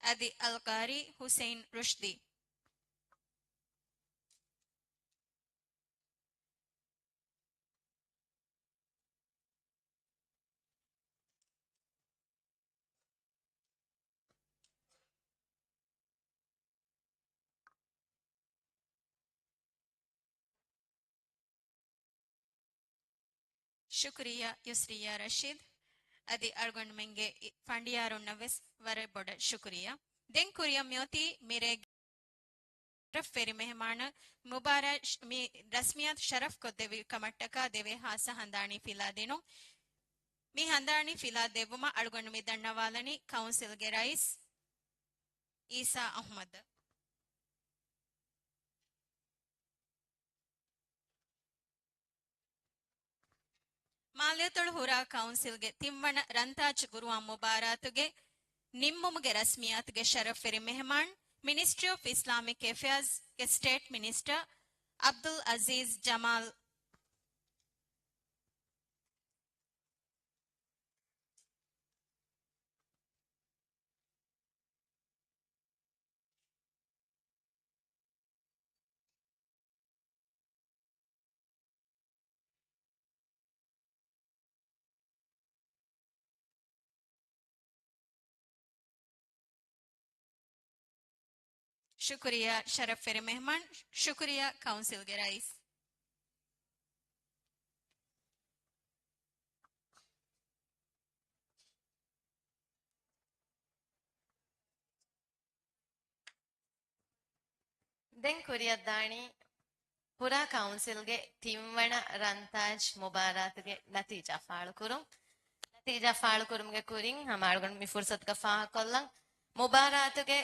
އަދި އަލްޤާރީ ޙުސައިން ރުޝްދީ. ޝުކުރިއްޔާ ޔުސްރިއްޔާ ރަޝީދު. އަދި އަޅުގަނޑުމެންގެ ފަނޑިޔާރުންނަށް ވެސް ވަރަށް ބޮޑަށް ޝުކުރިއްޔާ. ދެން ކުރިއަށް މިއޮތީ މިރޭގެ ޝަރަފްވެރި މެހެމާނަށް މުބާރާތް މި ރަސްމިއްޔާތު ޝަރަފްކޮށްދެއްވި ކަމަށްޓަކާ ދެވޭ ހާއްސަ ހަނދާނީ ފިލާ ދިނުން. މި ހަނދާނީ ފިލާ ދެއްވުމަށް އަޅުގަނޑު މި ދަންނަވާލަނީ ކައުންސިލްގެ ރައީސް އީސާ އަޙްމަދަށް. މާލޭތޮޅު ހުރާ ކައުންސިލްގެ ތިންވަނަ ރަންތާޖް ގުރުއާން މުބާރާތުގެ ނިންމުމުގެ ރަސްމިއްޔާތުގެ ޝަރަފްވެރި މެހެމާން، މިނިސްޓްރީ އޮފް އިސްލާމިކް އެފެއާޒްގެ ސްޓޭޓް މިނިސްޓަރ ޢަބްދުލް ޢަޒީޒް ޖަމާލް. ޝުކުރިއްޔާ ޝަރަފްވެރި މެހްމާން، ޝުކުރިއްޔާ ކައުންސިލްގެ ރައީސް. ދެން ކުރިއަށްދާނީ ހުރާ ކައުންސިލްގެ ތިންވަނަ ރަންތާޖް މުބާރާތުގެ ނަތީޖާ ފާޅުކުރުން. ނަތީޖާ ފާޅުކުރުމުގެ ކުރިން ހަމަ އަޅުގަނޑު މި ފުރުސަތުގަ ފާހަގަކޮށްލަން. މުބާރާތުގެ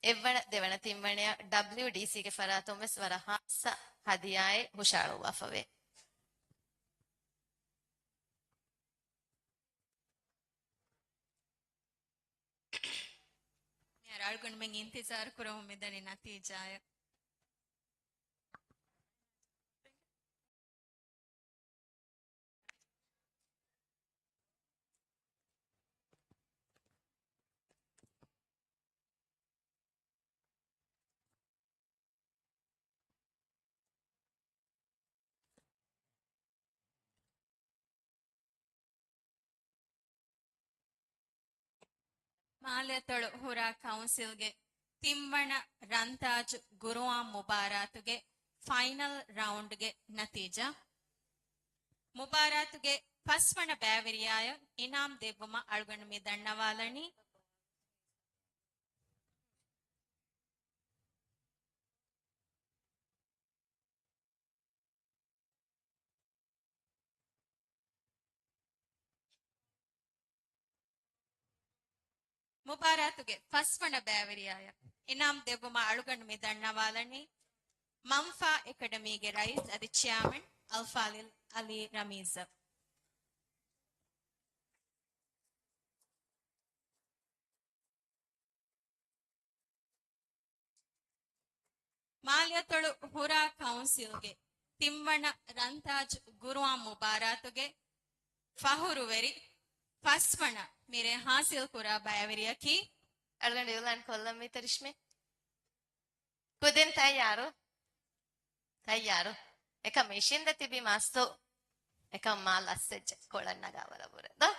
އެއްވަނަ، ދެވަނަ ތިންވަނަޔަށް ޑަބްލިޔުޑީސީގެ ފަރާތުން ވެސް ވަރަށް ހާއްސަ ހަދިޔާއެއް ހުށައަޅުއްވާފަވޭ. މިހާރު އަޅުގަނޑުމެން އިންތިޒާރު ކުރަމުން މިދަނީ ނަތީޖާއެއް. މާލެއަތޮޅު ހުރާ ކައުންސިލްގެ ތިންވަނަ ރަންތާޖު ގުރުއާން މުބާރާތުގެ ފައިނަލް ރައުންޑްގެ ނަތީޖާ. މުބާރާތުގެ ފަސްވަނަ ބައިވެރިޔާއަށް އިނާމް ދެއްވުމަށް އަޅުގަނޑު މި ދަންނަވާލަނީ. މުބާރާތުގެ ފަސްވަނަ ބައިވެރިޔާއަށް އިނާމް ދެއްވުމަށް އަޅުގަނޑު މި ދަންނަވާލަނީ މަންފާ އެކަޑަމީގެ ރައީސް އަދި ޗެއާމެން އަލްފާޟިލް އަލީ ރަމީޒަށް. މާލެއަތޮޅު ހުރާ ކައުންސިލްގެ ތިންވަނަ ރަންތާޖު ގުރުއާން މުބާރާތުގެ ފަހުރުވެރި ފަސްވަނަ މިރޭ ހާސިލް ކުރާ ބައިވެރިޔަކީ، އަޅުގަނޑު އިއުލާން ކޮށްލަން މި ތަރިޝްމެ. ކުދިން ތައްޔާރު؟ ތައްޔާރު. އެކަމް އިށީނދެ ތިބީމަ އަސްލު އެކަމް މާ ލަސްވެއްޖެ ކޮޅަށް ނަގާ ވަރަށް ވުރެ ދޯ.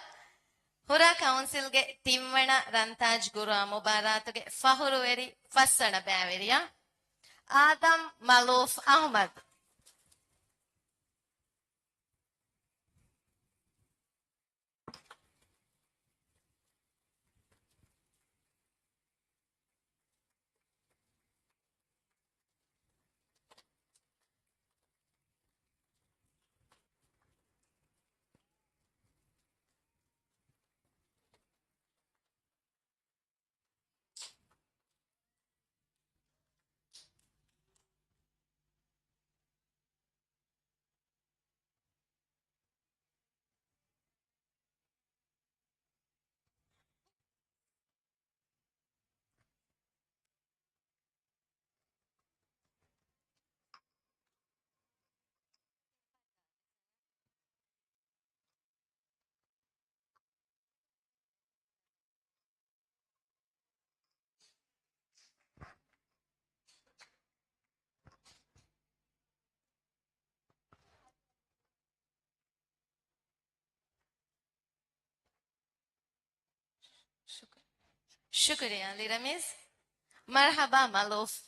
ހުރާ ކައުންސިލްގެ ތިންވަނަ ރަންތާޖް ގުރުއާ މުބާރާތުގެ ފަހުރުވެރި ފަސްވަނަ ބައިވެރިޔާ އާދަމް މަލޫފް އަހުމަދު. ޝުކުރިއްޔާ ލީ ރަމީޒް. މަރްޙަބާ މަލޫފް.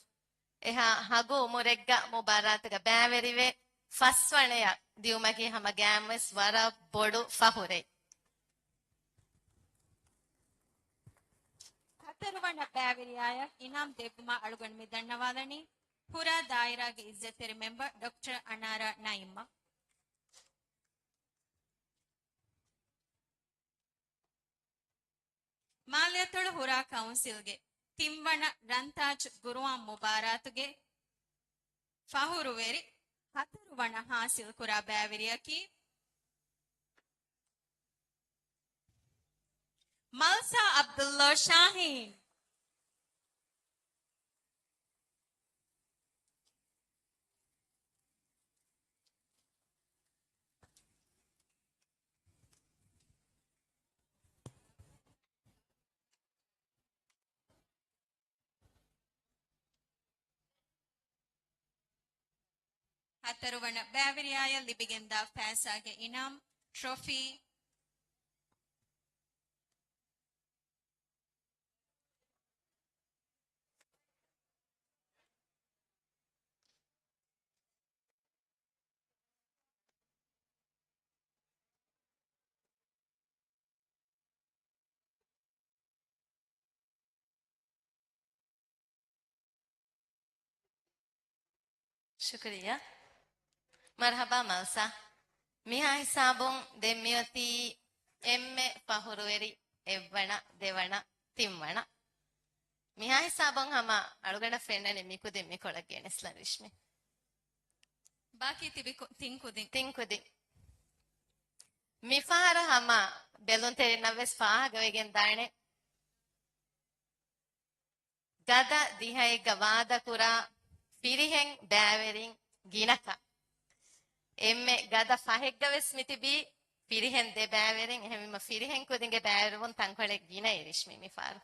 އެހާ ހަގު އުމުރެއްގަ މުބާރާތުގަ ބައިވެރިވެ، ފަސްވަނަޔަށް ދިއުމަކީ ހަމަ ގާތްވެސް ވަރަށް ބޮޑު ފަހުރެއް. ހަތަރުވަނަ ބައިވެރިޔާއަށް އިނާމް ދެއްވުމަށް އަޅުގަނޑު މި ދަންނަވާލަނީ ހުރާ ދާއިރާގެ އިއްޒަތްތެރި މެމްބަރ ޑޮކްޓަރ އަނާރާ ނައީމްއަށް. މާލެއަތޮޅު ހުރާ ކައުންސިލްގެ ތިންވަނަ ރަންތާޖު ގުރުއާން މުބާރާތުގެ ފަހުރުވެރި ހަތަރުވަނަ ހާސިލް ކުރާ ބައިވެރިޔަކީ މަލްސާ ޢަބްދުﷲ ޝާހީން. ހަތަރުވަނަ ބައިވެރިޔާއަށް ލިބިގެންދާ ފައިސާގެ އިނާމް، ޓްރޮފީ، ޝުކުރިއްޔާ. މަރްޙަބާ މަލްސާ. މިހާ ހިސާބުން ދެން މިއޮތީ އެންމެ ފަހުރުވެރި އެއްވަނަ، ދެވަނަ، ތިންވަނަ. މިހާ ހިސާބުން ހަމަ އަޅުގަނޑަށް ފެންނަނީ މިކުދިން މިކޮޅަށް ގެނެސްލަން ރިޝްމީ. ބާކީ ތިބި ކު-، ތިން ކުދިން. ތިން ކުދިން. މިފަހަރު ހަމަ ބެލުންތެރިންނަށް ވެސް ފާހަގަވެގެން ދާނެ. ގަދަ ދިހައެއްގަ ވާދަކުރާ ފިރިހެން ބައިވެރިން ގިނަކަށް. އެންމެ ގަދަ ފަހެއްގަ ވެސް މިތިބީ ފިރިހެން ދެ ބައިވެރިން، އެހެންވީމަ ފިރިހެން ކުދިންގެ ބައިވެރިވުން ތަންކޮޅެއް ގިނައޭ ރިޝްމީ މިފަހަރު.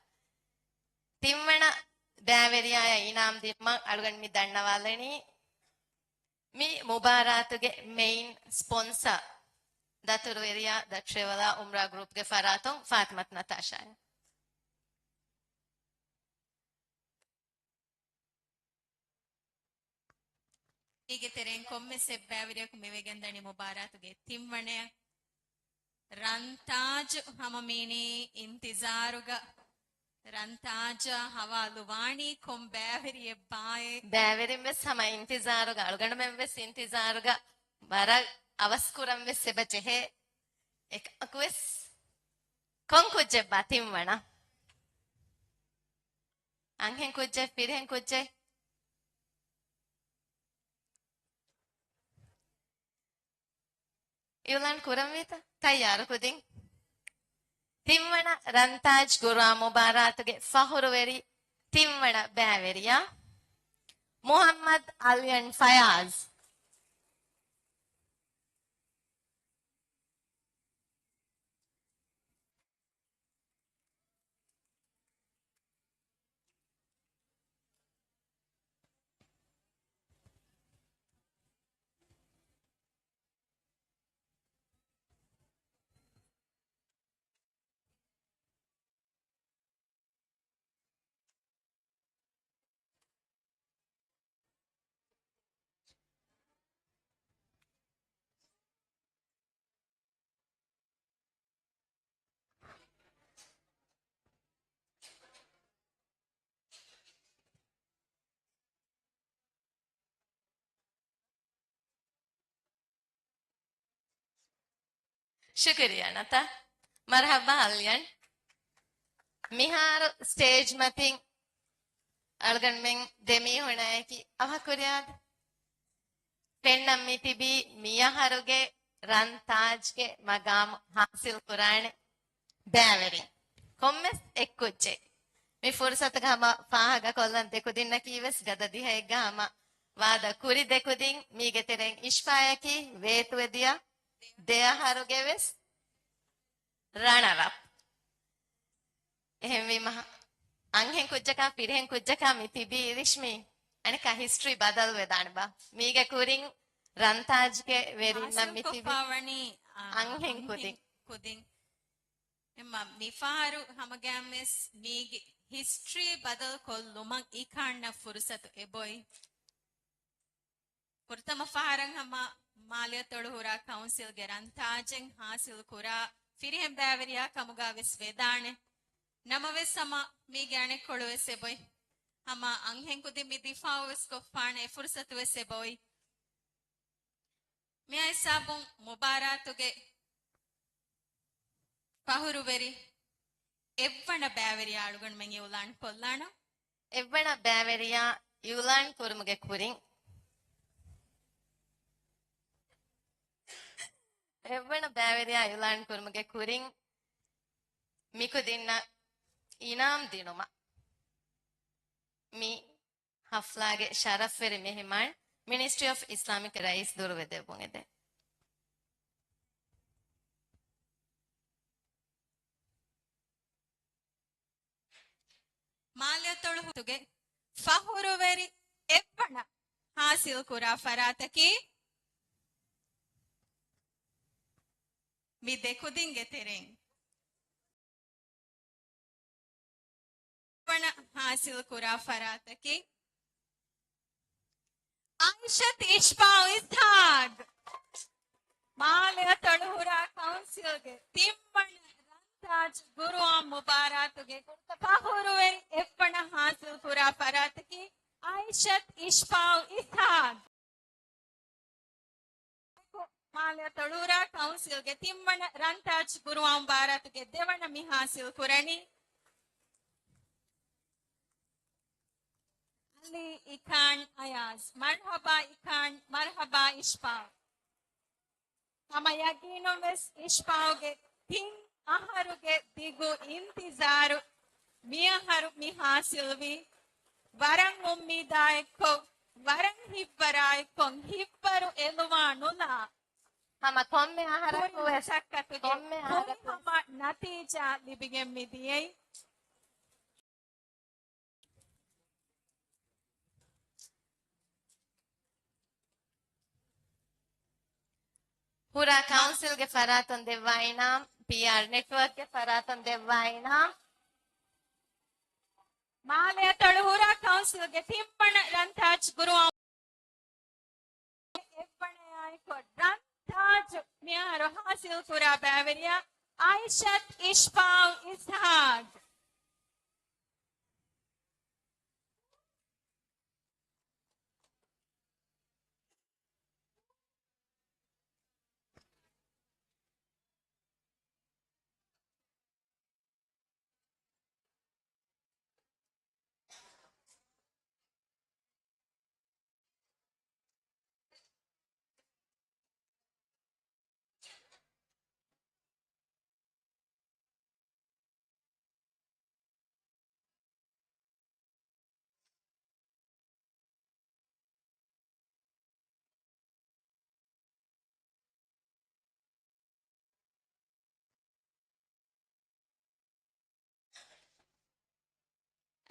ތިންވަނަ ބައިވެރިޔާޔަށް އިނާމް ދިނުމަށް އަޅުގަނޑު މި ދަންނަވާލަނީ މި މުބާރާތުގެ މެއިން ސްޕޮންސަ ދަތުރުވެރިޔާ ދަ ޓްރެވެލާ އުމްރާ ގްރޫޕްގެ ފަރާތުން ފާތިމަތު ނަތާޝާ. މީގެ ތެރެއިން ކޮންމެސް އެއްބައިވެރިޔަކު މިވެގެންދަނީ މުބާރާތުގެ ތިންވަނަޔަށް. ރަންތާޖު ހަމަ މީނީ އިންތިޒާރުގަ. ރަންތާޖަށް ހަވާލުވާނީ ކޮން ބައިވެރިއެއްބާއޭ؟ ބައިވެރިން ވެސް ހަމަ އިންތިޒާރުގަ، އަޅުގަނޑުމެން ވެސް އިންތިޒާރުގަ. ވަރަށް އަވަސްކުރަން ވެސް އެބަ ޖެހޭ. އެކަމަކު ވެސް ކޮން ކުއްޖެއްބާ ތިންވަނަ؟ އަންހެން ކުއްޖެއް، ފިރިހެން ކުއްޖެއް؟ އިއުލާން ކުރަންވީތަ؟ ތައްޔާރު ކުދިން. ތިންވަނަ ރަންތާޖް ގުރުއާ މުބާރާތުގެ ފަހުރުވެރި ތިންވަނަ ބައިވެރިޔާ މުހައްމަދު އަލްޔަން ފަޔާޒް. ޝުކުރިއްޔާ ނަތާ. މަރުޙަބާ އަލްޔަން. މިހާރު ސްޓޭޖް މަތިން އަޅުގަނޑުމެން ދެމީހުނާއެކީ އަވަހަކުރިޔާދެ. ފެންނަން މިތިބީ މިއަހަރުގެ ރަން ތާޖްގެ މަގާމު ހާސިލް ކުރާނެ ބައިވެރިން ކޮންމެސް އެއްކުއްޖެއް. މި ފުރުސަތުގަ ހަމަ ފާހަގަކޮށްލަން ދެކުދިންނަކީ ވެސް ގަދަ ދިހައެއްގަ ހަމަ ވާދަ ކުރި ދެކުދިން. މީގެ ތެރެއިން އިޝްފާޔަކީ ވޭތުވެދިޔަ ދެއަހަރުގެ ވެސް ރަނަރަޕް. އެހެންވީމަ، އަންހެން ކުއްޖަކާ ފިރިހެން ކުއްޖަކާ މި ތިބީ ރިޝްމީ. އަނެއްކާ ހިސްޓްރީ ބަދަލުވެދާނެ ބާ. މީގެ ކުރިން ރަންތާޖްގެ ވެރިންނަށް މި ތިބީ ހާސިލްކޮށްފާވަނީ، އާ، އަންހެން އަންހެން ކުދިން. ކުދިން. އެމަ މިފަހަރު ހަމަގައިމުވެސް މީގެ ހިސްޓްރީ ބަދަލު ކޮށްލުމަށް އީކާންނަށް ފުރުސަތު އެބޮތް. ފުރަތަމަ ފަހަރަށް ހަމަ މާލެއަތޮޅު ހުރާ ކައުންސިލްގެ ރަންތާޖެއް ހާސިލް ކުރާ ފިރިހެން ބައިވެރިޔާ ކަމުގަ ވެސް ވެދާނެ. ނަމަވެސް ހަމަ މީގެ އަނެއްކޮޅު ވެސް އެބޮތް. ހަމަ އަންހެން ކުދިން މި ދިފާއު ވެސް ކޮށްފާނެ އެ ފުރުސަތު ވެސް އެބައޮތް. މިއާ ހިސާބުން މުބާރާތުގެ ފަހުރުވެރި އެއްވަނަ ބައިވެރިޔާ އަޅުގަނޑުމެން އިއުލާން ކޮށްލާނަން. އެއްވަނަ ބައިވެރިޔާ އިއުލާން ކުރުމުގެ ކުރިން، އެއްވަނަ ބައިވެރިޔާ އިއުލާން ކުރުމުގެ ކުރިން މިކުދިންނަށް އިނާމް ދިނުމަށް މި ހަފްލާގެ ޝަރަފްވެރި މެހެމާން މިނިސްޓްރީ އޮފް އިސްލާމިކް ރައީސް ދުރުވެދެއްވުން އެދެން. މާލެއަތޮޅު ހުތުގެ ފަހުރުވެރި އެއްވަނަ ހާސިލް ކުރާ ފަރާތަކީ މި ދެކުދިންގެ ތެރެއިން ވަނަ ހާސިލް ކުރާ ފަރާތަކީ އައިޝަތު އިޝްފާއު އިސްހާގް. މާލެއަތޮޅު ހުރާ ކައުންސިލްގެ ތިންވަނަ ރަންތާޖު ގުރުއާން މުބާރާތުގެ ފަހުރުވެރި އެއްވަނަ ހާސިލް ކުރާ ފަރާތަކީ އައިޝަތު އިޝްފާއު އިސްހާގް. މާލެއަތޮޅު ހުރާ ކައުންސިލްގެ ތިންވަނަ ރަންތާޖް ގުރުއާން މުބާރާތުގެ ދެވަނަ މި ހާސިލް ކުރަނީ އަލީ އިކާން އަޔާޒް. މަރްހަބާ އިކާން، މަރްހަބާ އިޝްފާ. ހަމަ ޔަގީނުން ވެސް އިޝްފާގެ ތިން އަހަރުގެ ދިގު އިންތިޒާރު މިއަހަރު މި ހާސިލްވީ. ވަރަށް އުއްމީދާއެއްކޮށް، ވަރަށް ހިތްވަރާއެއްކޮށް، ހިތްވަރު އެލުވާނުލާ، ހަމަ ކޮންމެ އަހަރަކު ކުރި ވެސް، މަސައްކަތުގެ ކޮންމެ ކުރި އަހަރަކު ހަމަ ނަތީޖާ ލިބިގެން މި ދިޔައީ. ހުރާ ކައުންސިލްގެ ފަރާތުން ދެއްވާ އިނާމް، ޕީއާރް ނެޓްވަރކްގެ ފަރާތުން ދެއްވާ އިނާމް. މާލެއަތޮޅު ހުރާ ކައުންސިލްގެ ތިންވަނަ ރަންތާޖް ގުރުއާން އެއްވަނަޔާއެކު ރަންތާޖު މިއަހަރު ހާސިލް ކުރާ ބައިވެރިޔާ އައިޝަތް އިޝްފާގް އިސްހާގް.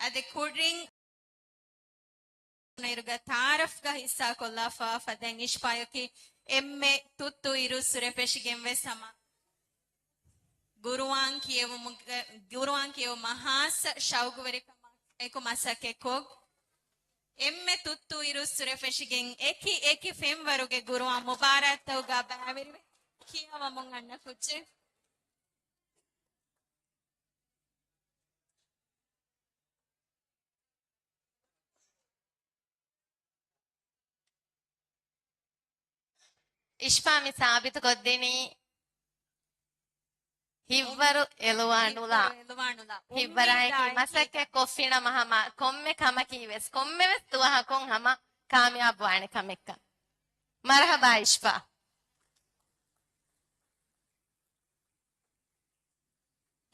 އަދި ކުރިން އިރުގަ ތާރަފްގަ ހިއްސާކޮށްލާފަ ފަދައިން އިޝްފާއަކީ އެންމެ ތުއްތު އިރުއްސުރެ ފެށިގެން ވެސް ހަމަ ގުރުއާން ކިޔެވުމުގެ، ގުރުއާން ކިޔެވުމަށް ހާއްސަ ޝައުގުވެރިކަމާއެކު މަސައްކަތްކޮށް، އެންމެ ތުއްތު އިރުއްސުރެ ފެށިގެން އެކި އެކި ފެންވަރުގެ ގުރުއާން މުބާރާތްތަކުގަ ބައިވެރިވެ ކިޔަވަމުން އަންނަ ކުއްޖެއް. އިޝްފާ މި ސާބިތުކޮށްދިނީ ހިތްވަރު އެލުވާނުލާ. ހިތްވަރު އެލުވާނުލާ. ހިތްވަރާއެކީ އުއްމީދާއެކީ މަސައްކަތް ކޮށްފިނަމަ ހަމަ ކޮންމެ ކަމަކީ ވެސް، ކޮންމެ ވެސް ދުވަހަކުން ހަމަ ކާމިޔާބުވާނެ ކަމެއްކަން. މަރްހަބާ އިޝްފާ.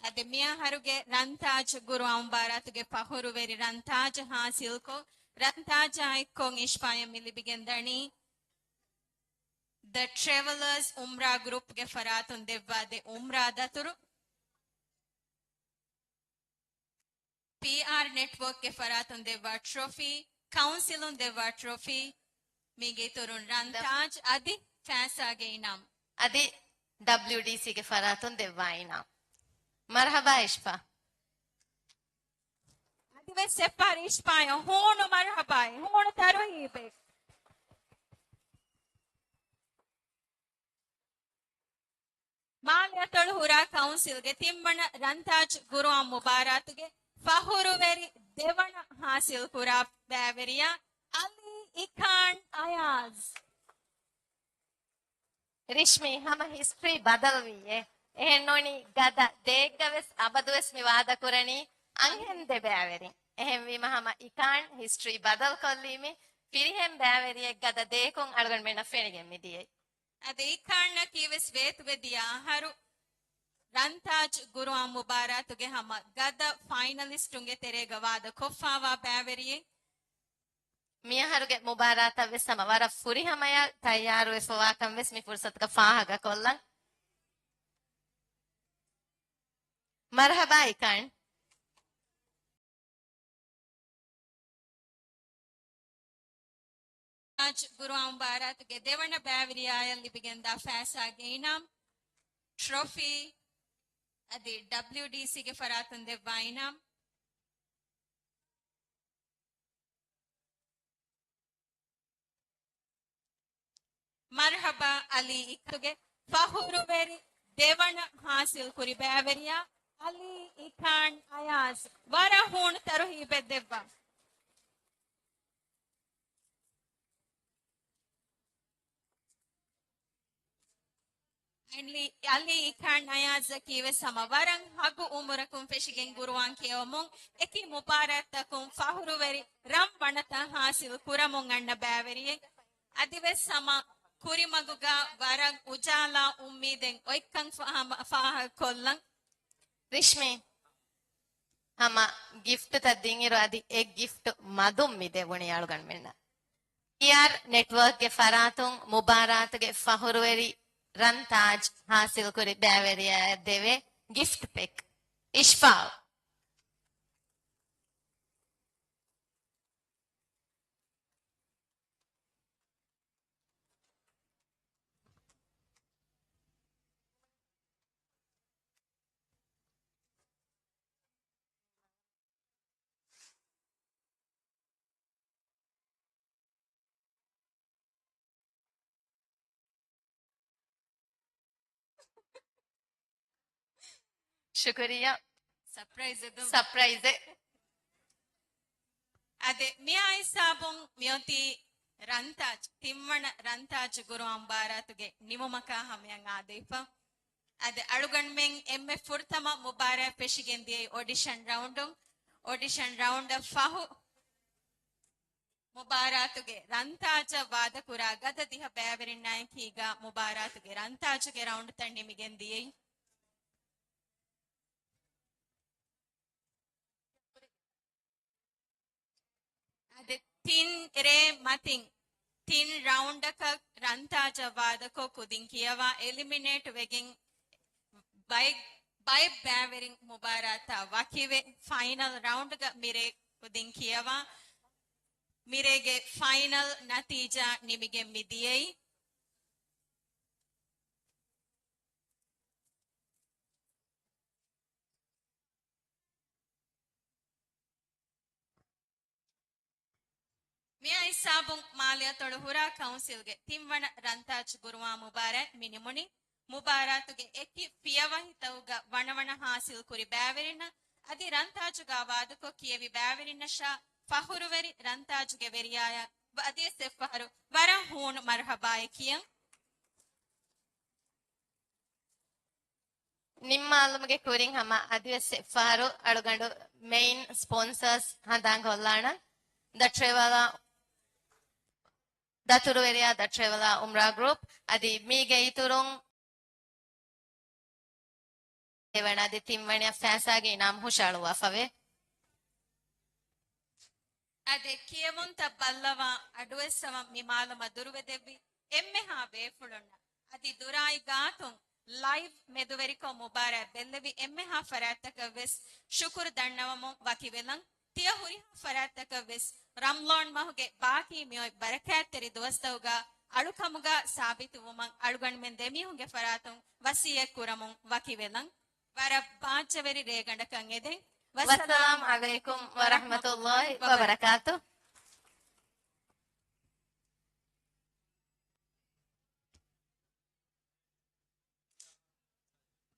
އަދި މިއަހަރުގެ ރަންތާޖް ގުރުއާން މުބާރާތުގެ ފަހުރުވެރި ރަންތާޖް ހާސިލްކޮށް، ރަންތާޖާއެއްކޮށް އިޝްފާއަށް މި ލިބިގެންދަނީ ދަ ޓްރެވެލާސް އުމްރާ ގްރޫޕްގެ ފަރާތުން ދެއްވާ ދެ އުމްރާ ދަތުރު. ޕީއާރް ނެޓްވަރކްގެ ފަރާތުން ދެއްވާ ޓްރޮފީ، ކައުންސިލުން ދެއްވާ ޓްރޮފީ، މީގެ އިތުރުން ރަންތާޖް އަދި ފައިސާގެ އިނާމް. އަދި ޑަބްލިއުޑީސީގެ ފަރާތުން ދެއްވާ އިނާމް. މަރްހަބާ އިޝްފާ. އަދިވެސް އެއްފަހަރު އިޝްފާއަށް ހޫނު މަރްހަބާއެއް، ހޫނު ތަރުހީބެއް. މާލެއަތޮޅު ހުރާ ކައުންސިލްގެ ތިންވަނަ ރަންތާޖް ގުރުއާން މުބާރާތުގެ ފަހުރުވެރި ދެވަނަ ހާސިލް ކުރާ ބައިވެރިޔާ އަލީ އިކާން އަޔާޒް. ރިޝްމީ، ހަމަ ހިސްޓްރީ ބަދަލުވީއޭ. އެހެންނޫނީ ގަދަ ދޭއްގަ ވެސް އަބަދުވެސް މި ވާދަކުރަނީ އަންހެން ދެ ބައިވެރިން. އެހެންވީމަ ހަމަ އިކާން ހިސްޓްރީ ބަދަލުކޮށްލީމި ފިރިހެން ބައިވެރިއެއް ގަދަ ދޭކުން އަޅުގަނޑުމެންނަށް ފެނިގެން މިދިޔައީ. އަދި އިކާންއަކީ ވެސް ވޭތުވެ ދިޔަ އަހަރު ރަންތާޖް ގުރުއާން މުބާރާތުގެ ހަމަ ގަދަ ފައިނަލިސްޓުންގެ ތެރޭގަ ވާދަ ކޮށްފާވާ ބައިވެރިއެއް. މިއަހަރުގެ މުބާރާތަށް ވެސް ހަމަ ވަރަށް ފުރިހަމަޔަށް ތައްޔާރުވެފަވާކަން ވެސް މި ފުރުސަތުގަ ފާހަގަކޮށްލަން. މަރްހަބާ އިކާން. ގުރުއާން މުބާރާތުގެ ދެވަނަ ބައިވެރިޔާއަށް ލިބިގެންދާ ފައިސާގެ އިނާމް، ޓްރޮފީ، އަދި ޑަބްލިއުޑީސީގެ ފަރާތުން ދެއްވާ އިނާމް. މަރްހަބާ އަލީ އިކާންގެ ފަހުރުވެރި ދެވަނަ ހާސިލް ކުރި ބައިވެރިޔާ އަލީ އިކާން އަޔާޒް. ވަރަށް ހޫނު ތަރުހީބެއް ދެއްވާ. އަލީ، އަލީ އިކާން އަޔާޒަކީ ވެސް ހަމަ ވަރަށް ހަގު އުމުރަކުން ފެށިގެން ގުރުއާން ކިޔަވަމުން އެކި މުބާރާތްތަކުން ފަހުރުވެރި ރަން ވަނަތައް ހާސިލް ކުރަމުން އަންނަ ބައިވެރިއެއް. އަދިވެސް ހަމަ ކުރިމަގުގަ ވަރަށް އުޖާލާ އުއްމީދެއް އޮތްކަން ފާ-، ހަމަ ފާހަގަކޮށްލަން. ރިޝްމީ، ހަމަ ގިފްޓްތައް ދިންއިރު އަދި އެ ގިފްޓް މަދުން މި ދެވުނީ އަޅުގަނޑުމެންނަށް. އީއާރް ނެޓްވަރކްގެ ފަރާތުން މުބާރާތުގެ ފަހުރުވެރި ރަން ތާޖް ހާސިލްކުރި ބައިވެރިޔާއަށް ދެވޭ ގިފްޓް ޕެކް. އިޝްފާއު. ޝުކުރިއްޔާ. ސަޕްރައިޒެއް ދުން. ސަޕްރައިޒެއް. އާދެ، މިއާ ހިސާބުން މިއޮތީ ރަންތާޖް، ތިންވަނަ ރަންތާޖް ގުރުއާން މުބާރާތުގެ ނިމުމަކާ ހަމަޔަށް އާދެވިފަ. އަދި އަޅުގަނޑުމެން އެންމެ ފުރަތަމަ މުބާރާތް ފެށިގެން ދިޔައީ އޮޑިޝަން ރައުންޑުން. އޮޑިޝަން ރައުންޑަށް ފަހު، މުބާރާތުގެ ރަންތާޖަށް ވާދަކުރާ ގަދަ ދިހަ ބައިވެރިންނާއެކީގަ މުބާރާތުގެ ރަންތާޖުގެ ރައުންޑްތައް ނިމިގެން ދިޔައީ. އަދި ތިން ރޭ މަތިން ތިން ރައުންޑަކަށް ރަންތާޖަށް ވާދަކޮށް ކުދިން ކިޔަވާ އެލިމިނޭޓް ވެގެން ބައެއް، ބައެއް ބައިވެރިން މުބާރާތާ ވަކިވެ، ފައިނަލް ރައުންޑްގަ މިރޭ ކުދިން ކިޔަވާ. މިރޭގެ ފައިނަލް ނަތީޖާ ނިމިގެން މި ދިޔައީ. މިއާ ހިސާބުން މާލެއަތޮޅު ހުރާ ކައުންސިލްގެ ތިންވަނަ ރަންތާޖް ގުރުއާން މުބާރާތް މި ނިމުނީ. މުބާރާތުގެ އެކި ފިޔަވަހިތަކުގަ ވަނަވަނަ ހާސިލް ކުރި ބައިވެރިންނަށް އަދި ރަންތާޖުގަ ވާދަކޮށް ކިޔެވި ބައިވެރިންނަށާ ފަޚުރުވެރި ރަންތާޖުގެ ވެރިޔާޔަށް އަދިވެސް އެއްފަހަރު ވަރަށް ހޫނު މަރުޙަބާއެއް ކިޔަން. ނިންމާލުމުގެ ކުރިން ހަމަ އަދިވެސް އެއްފަހަރު އަޅުގަނޑު މެއިން ސްޕޮންސަރސް ހަނދާން ކޮށްލާނަން. ދަ ޓްރެވަލާ، ދަތުރުވެރިޔާ ދަ ޓްރެވަލާ އުމްރާ ގްރޫޕް. އަދި މީގެ އިތުރުން ދެވަނަ އަދި ތިންވަނަ ފައިސާގެ އިނާމް ހުށައަޅުއްވާފަވޭ. އަދި ކިޔެވުންތައް ބައްލަވާ އަޑުއެއްސަވަން މި މާލުމަށް ދުރުވެދެއްވި އެންމެހާ ބޭފުޅުންނަށް އަދި ދުރާއި ގާތުން ލައިވް މެދުވެރިކޮށް މުބާރާތް ބެއްލެވި އެންމެހާ ފަރާތްތަކަށް ވެސް ޝުކުރު ދަންނަވަމުން ވަކިވެލަން. ތިޔަ ހުރިހާ ފަރާތްތަކަށް ވެސް ރަމްޟާން މަހުގެ ބާކީ މިއޮތް ބަރަކާތްތެރި ދުވަސްތަކުގަ އަޅުކަމުގަ ސާބިތުވުމަށް އަޅުގަނޑުމެން ދެމީހުންގެ ފަރާތުން ވަސިއްޔަތް ކުރަމުން ވަކިވެލަން. ވަރަށް ބާއްޖަވެރި ރޭގަނޑަކަށް އެދެން. ވައްސަލާމް ޢަލައިކުމް ވަރަޙްމަތުﷲި ވަބަރަކާތު.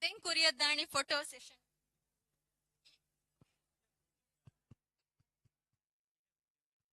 ދެން ކުރިއަށްދާނީ ފޮޓޯ ސެޝަން.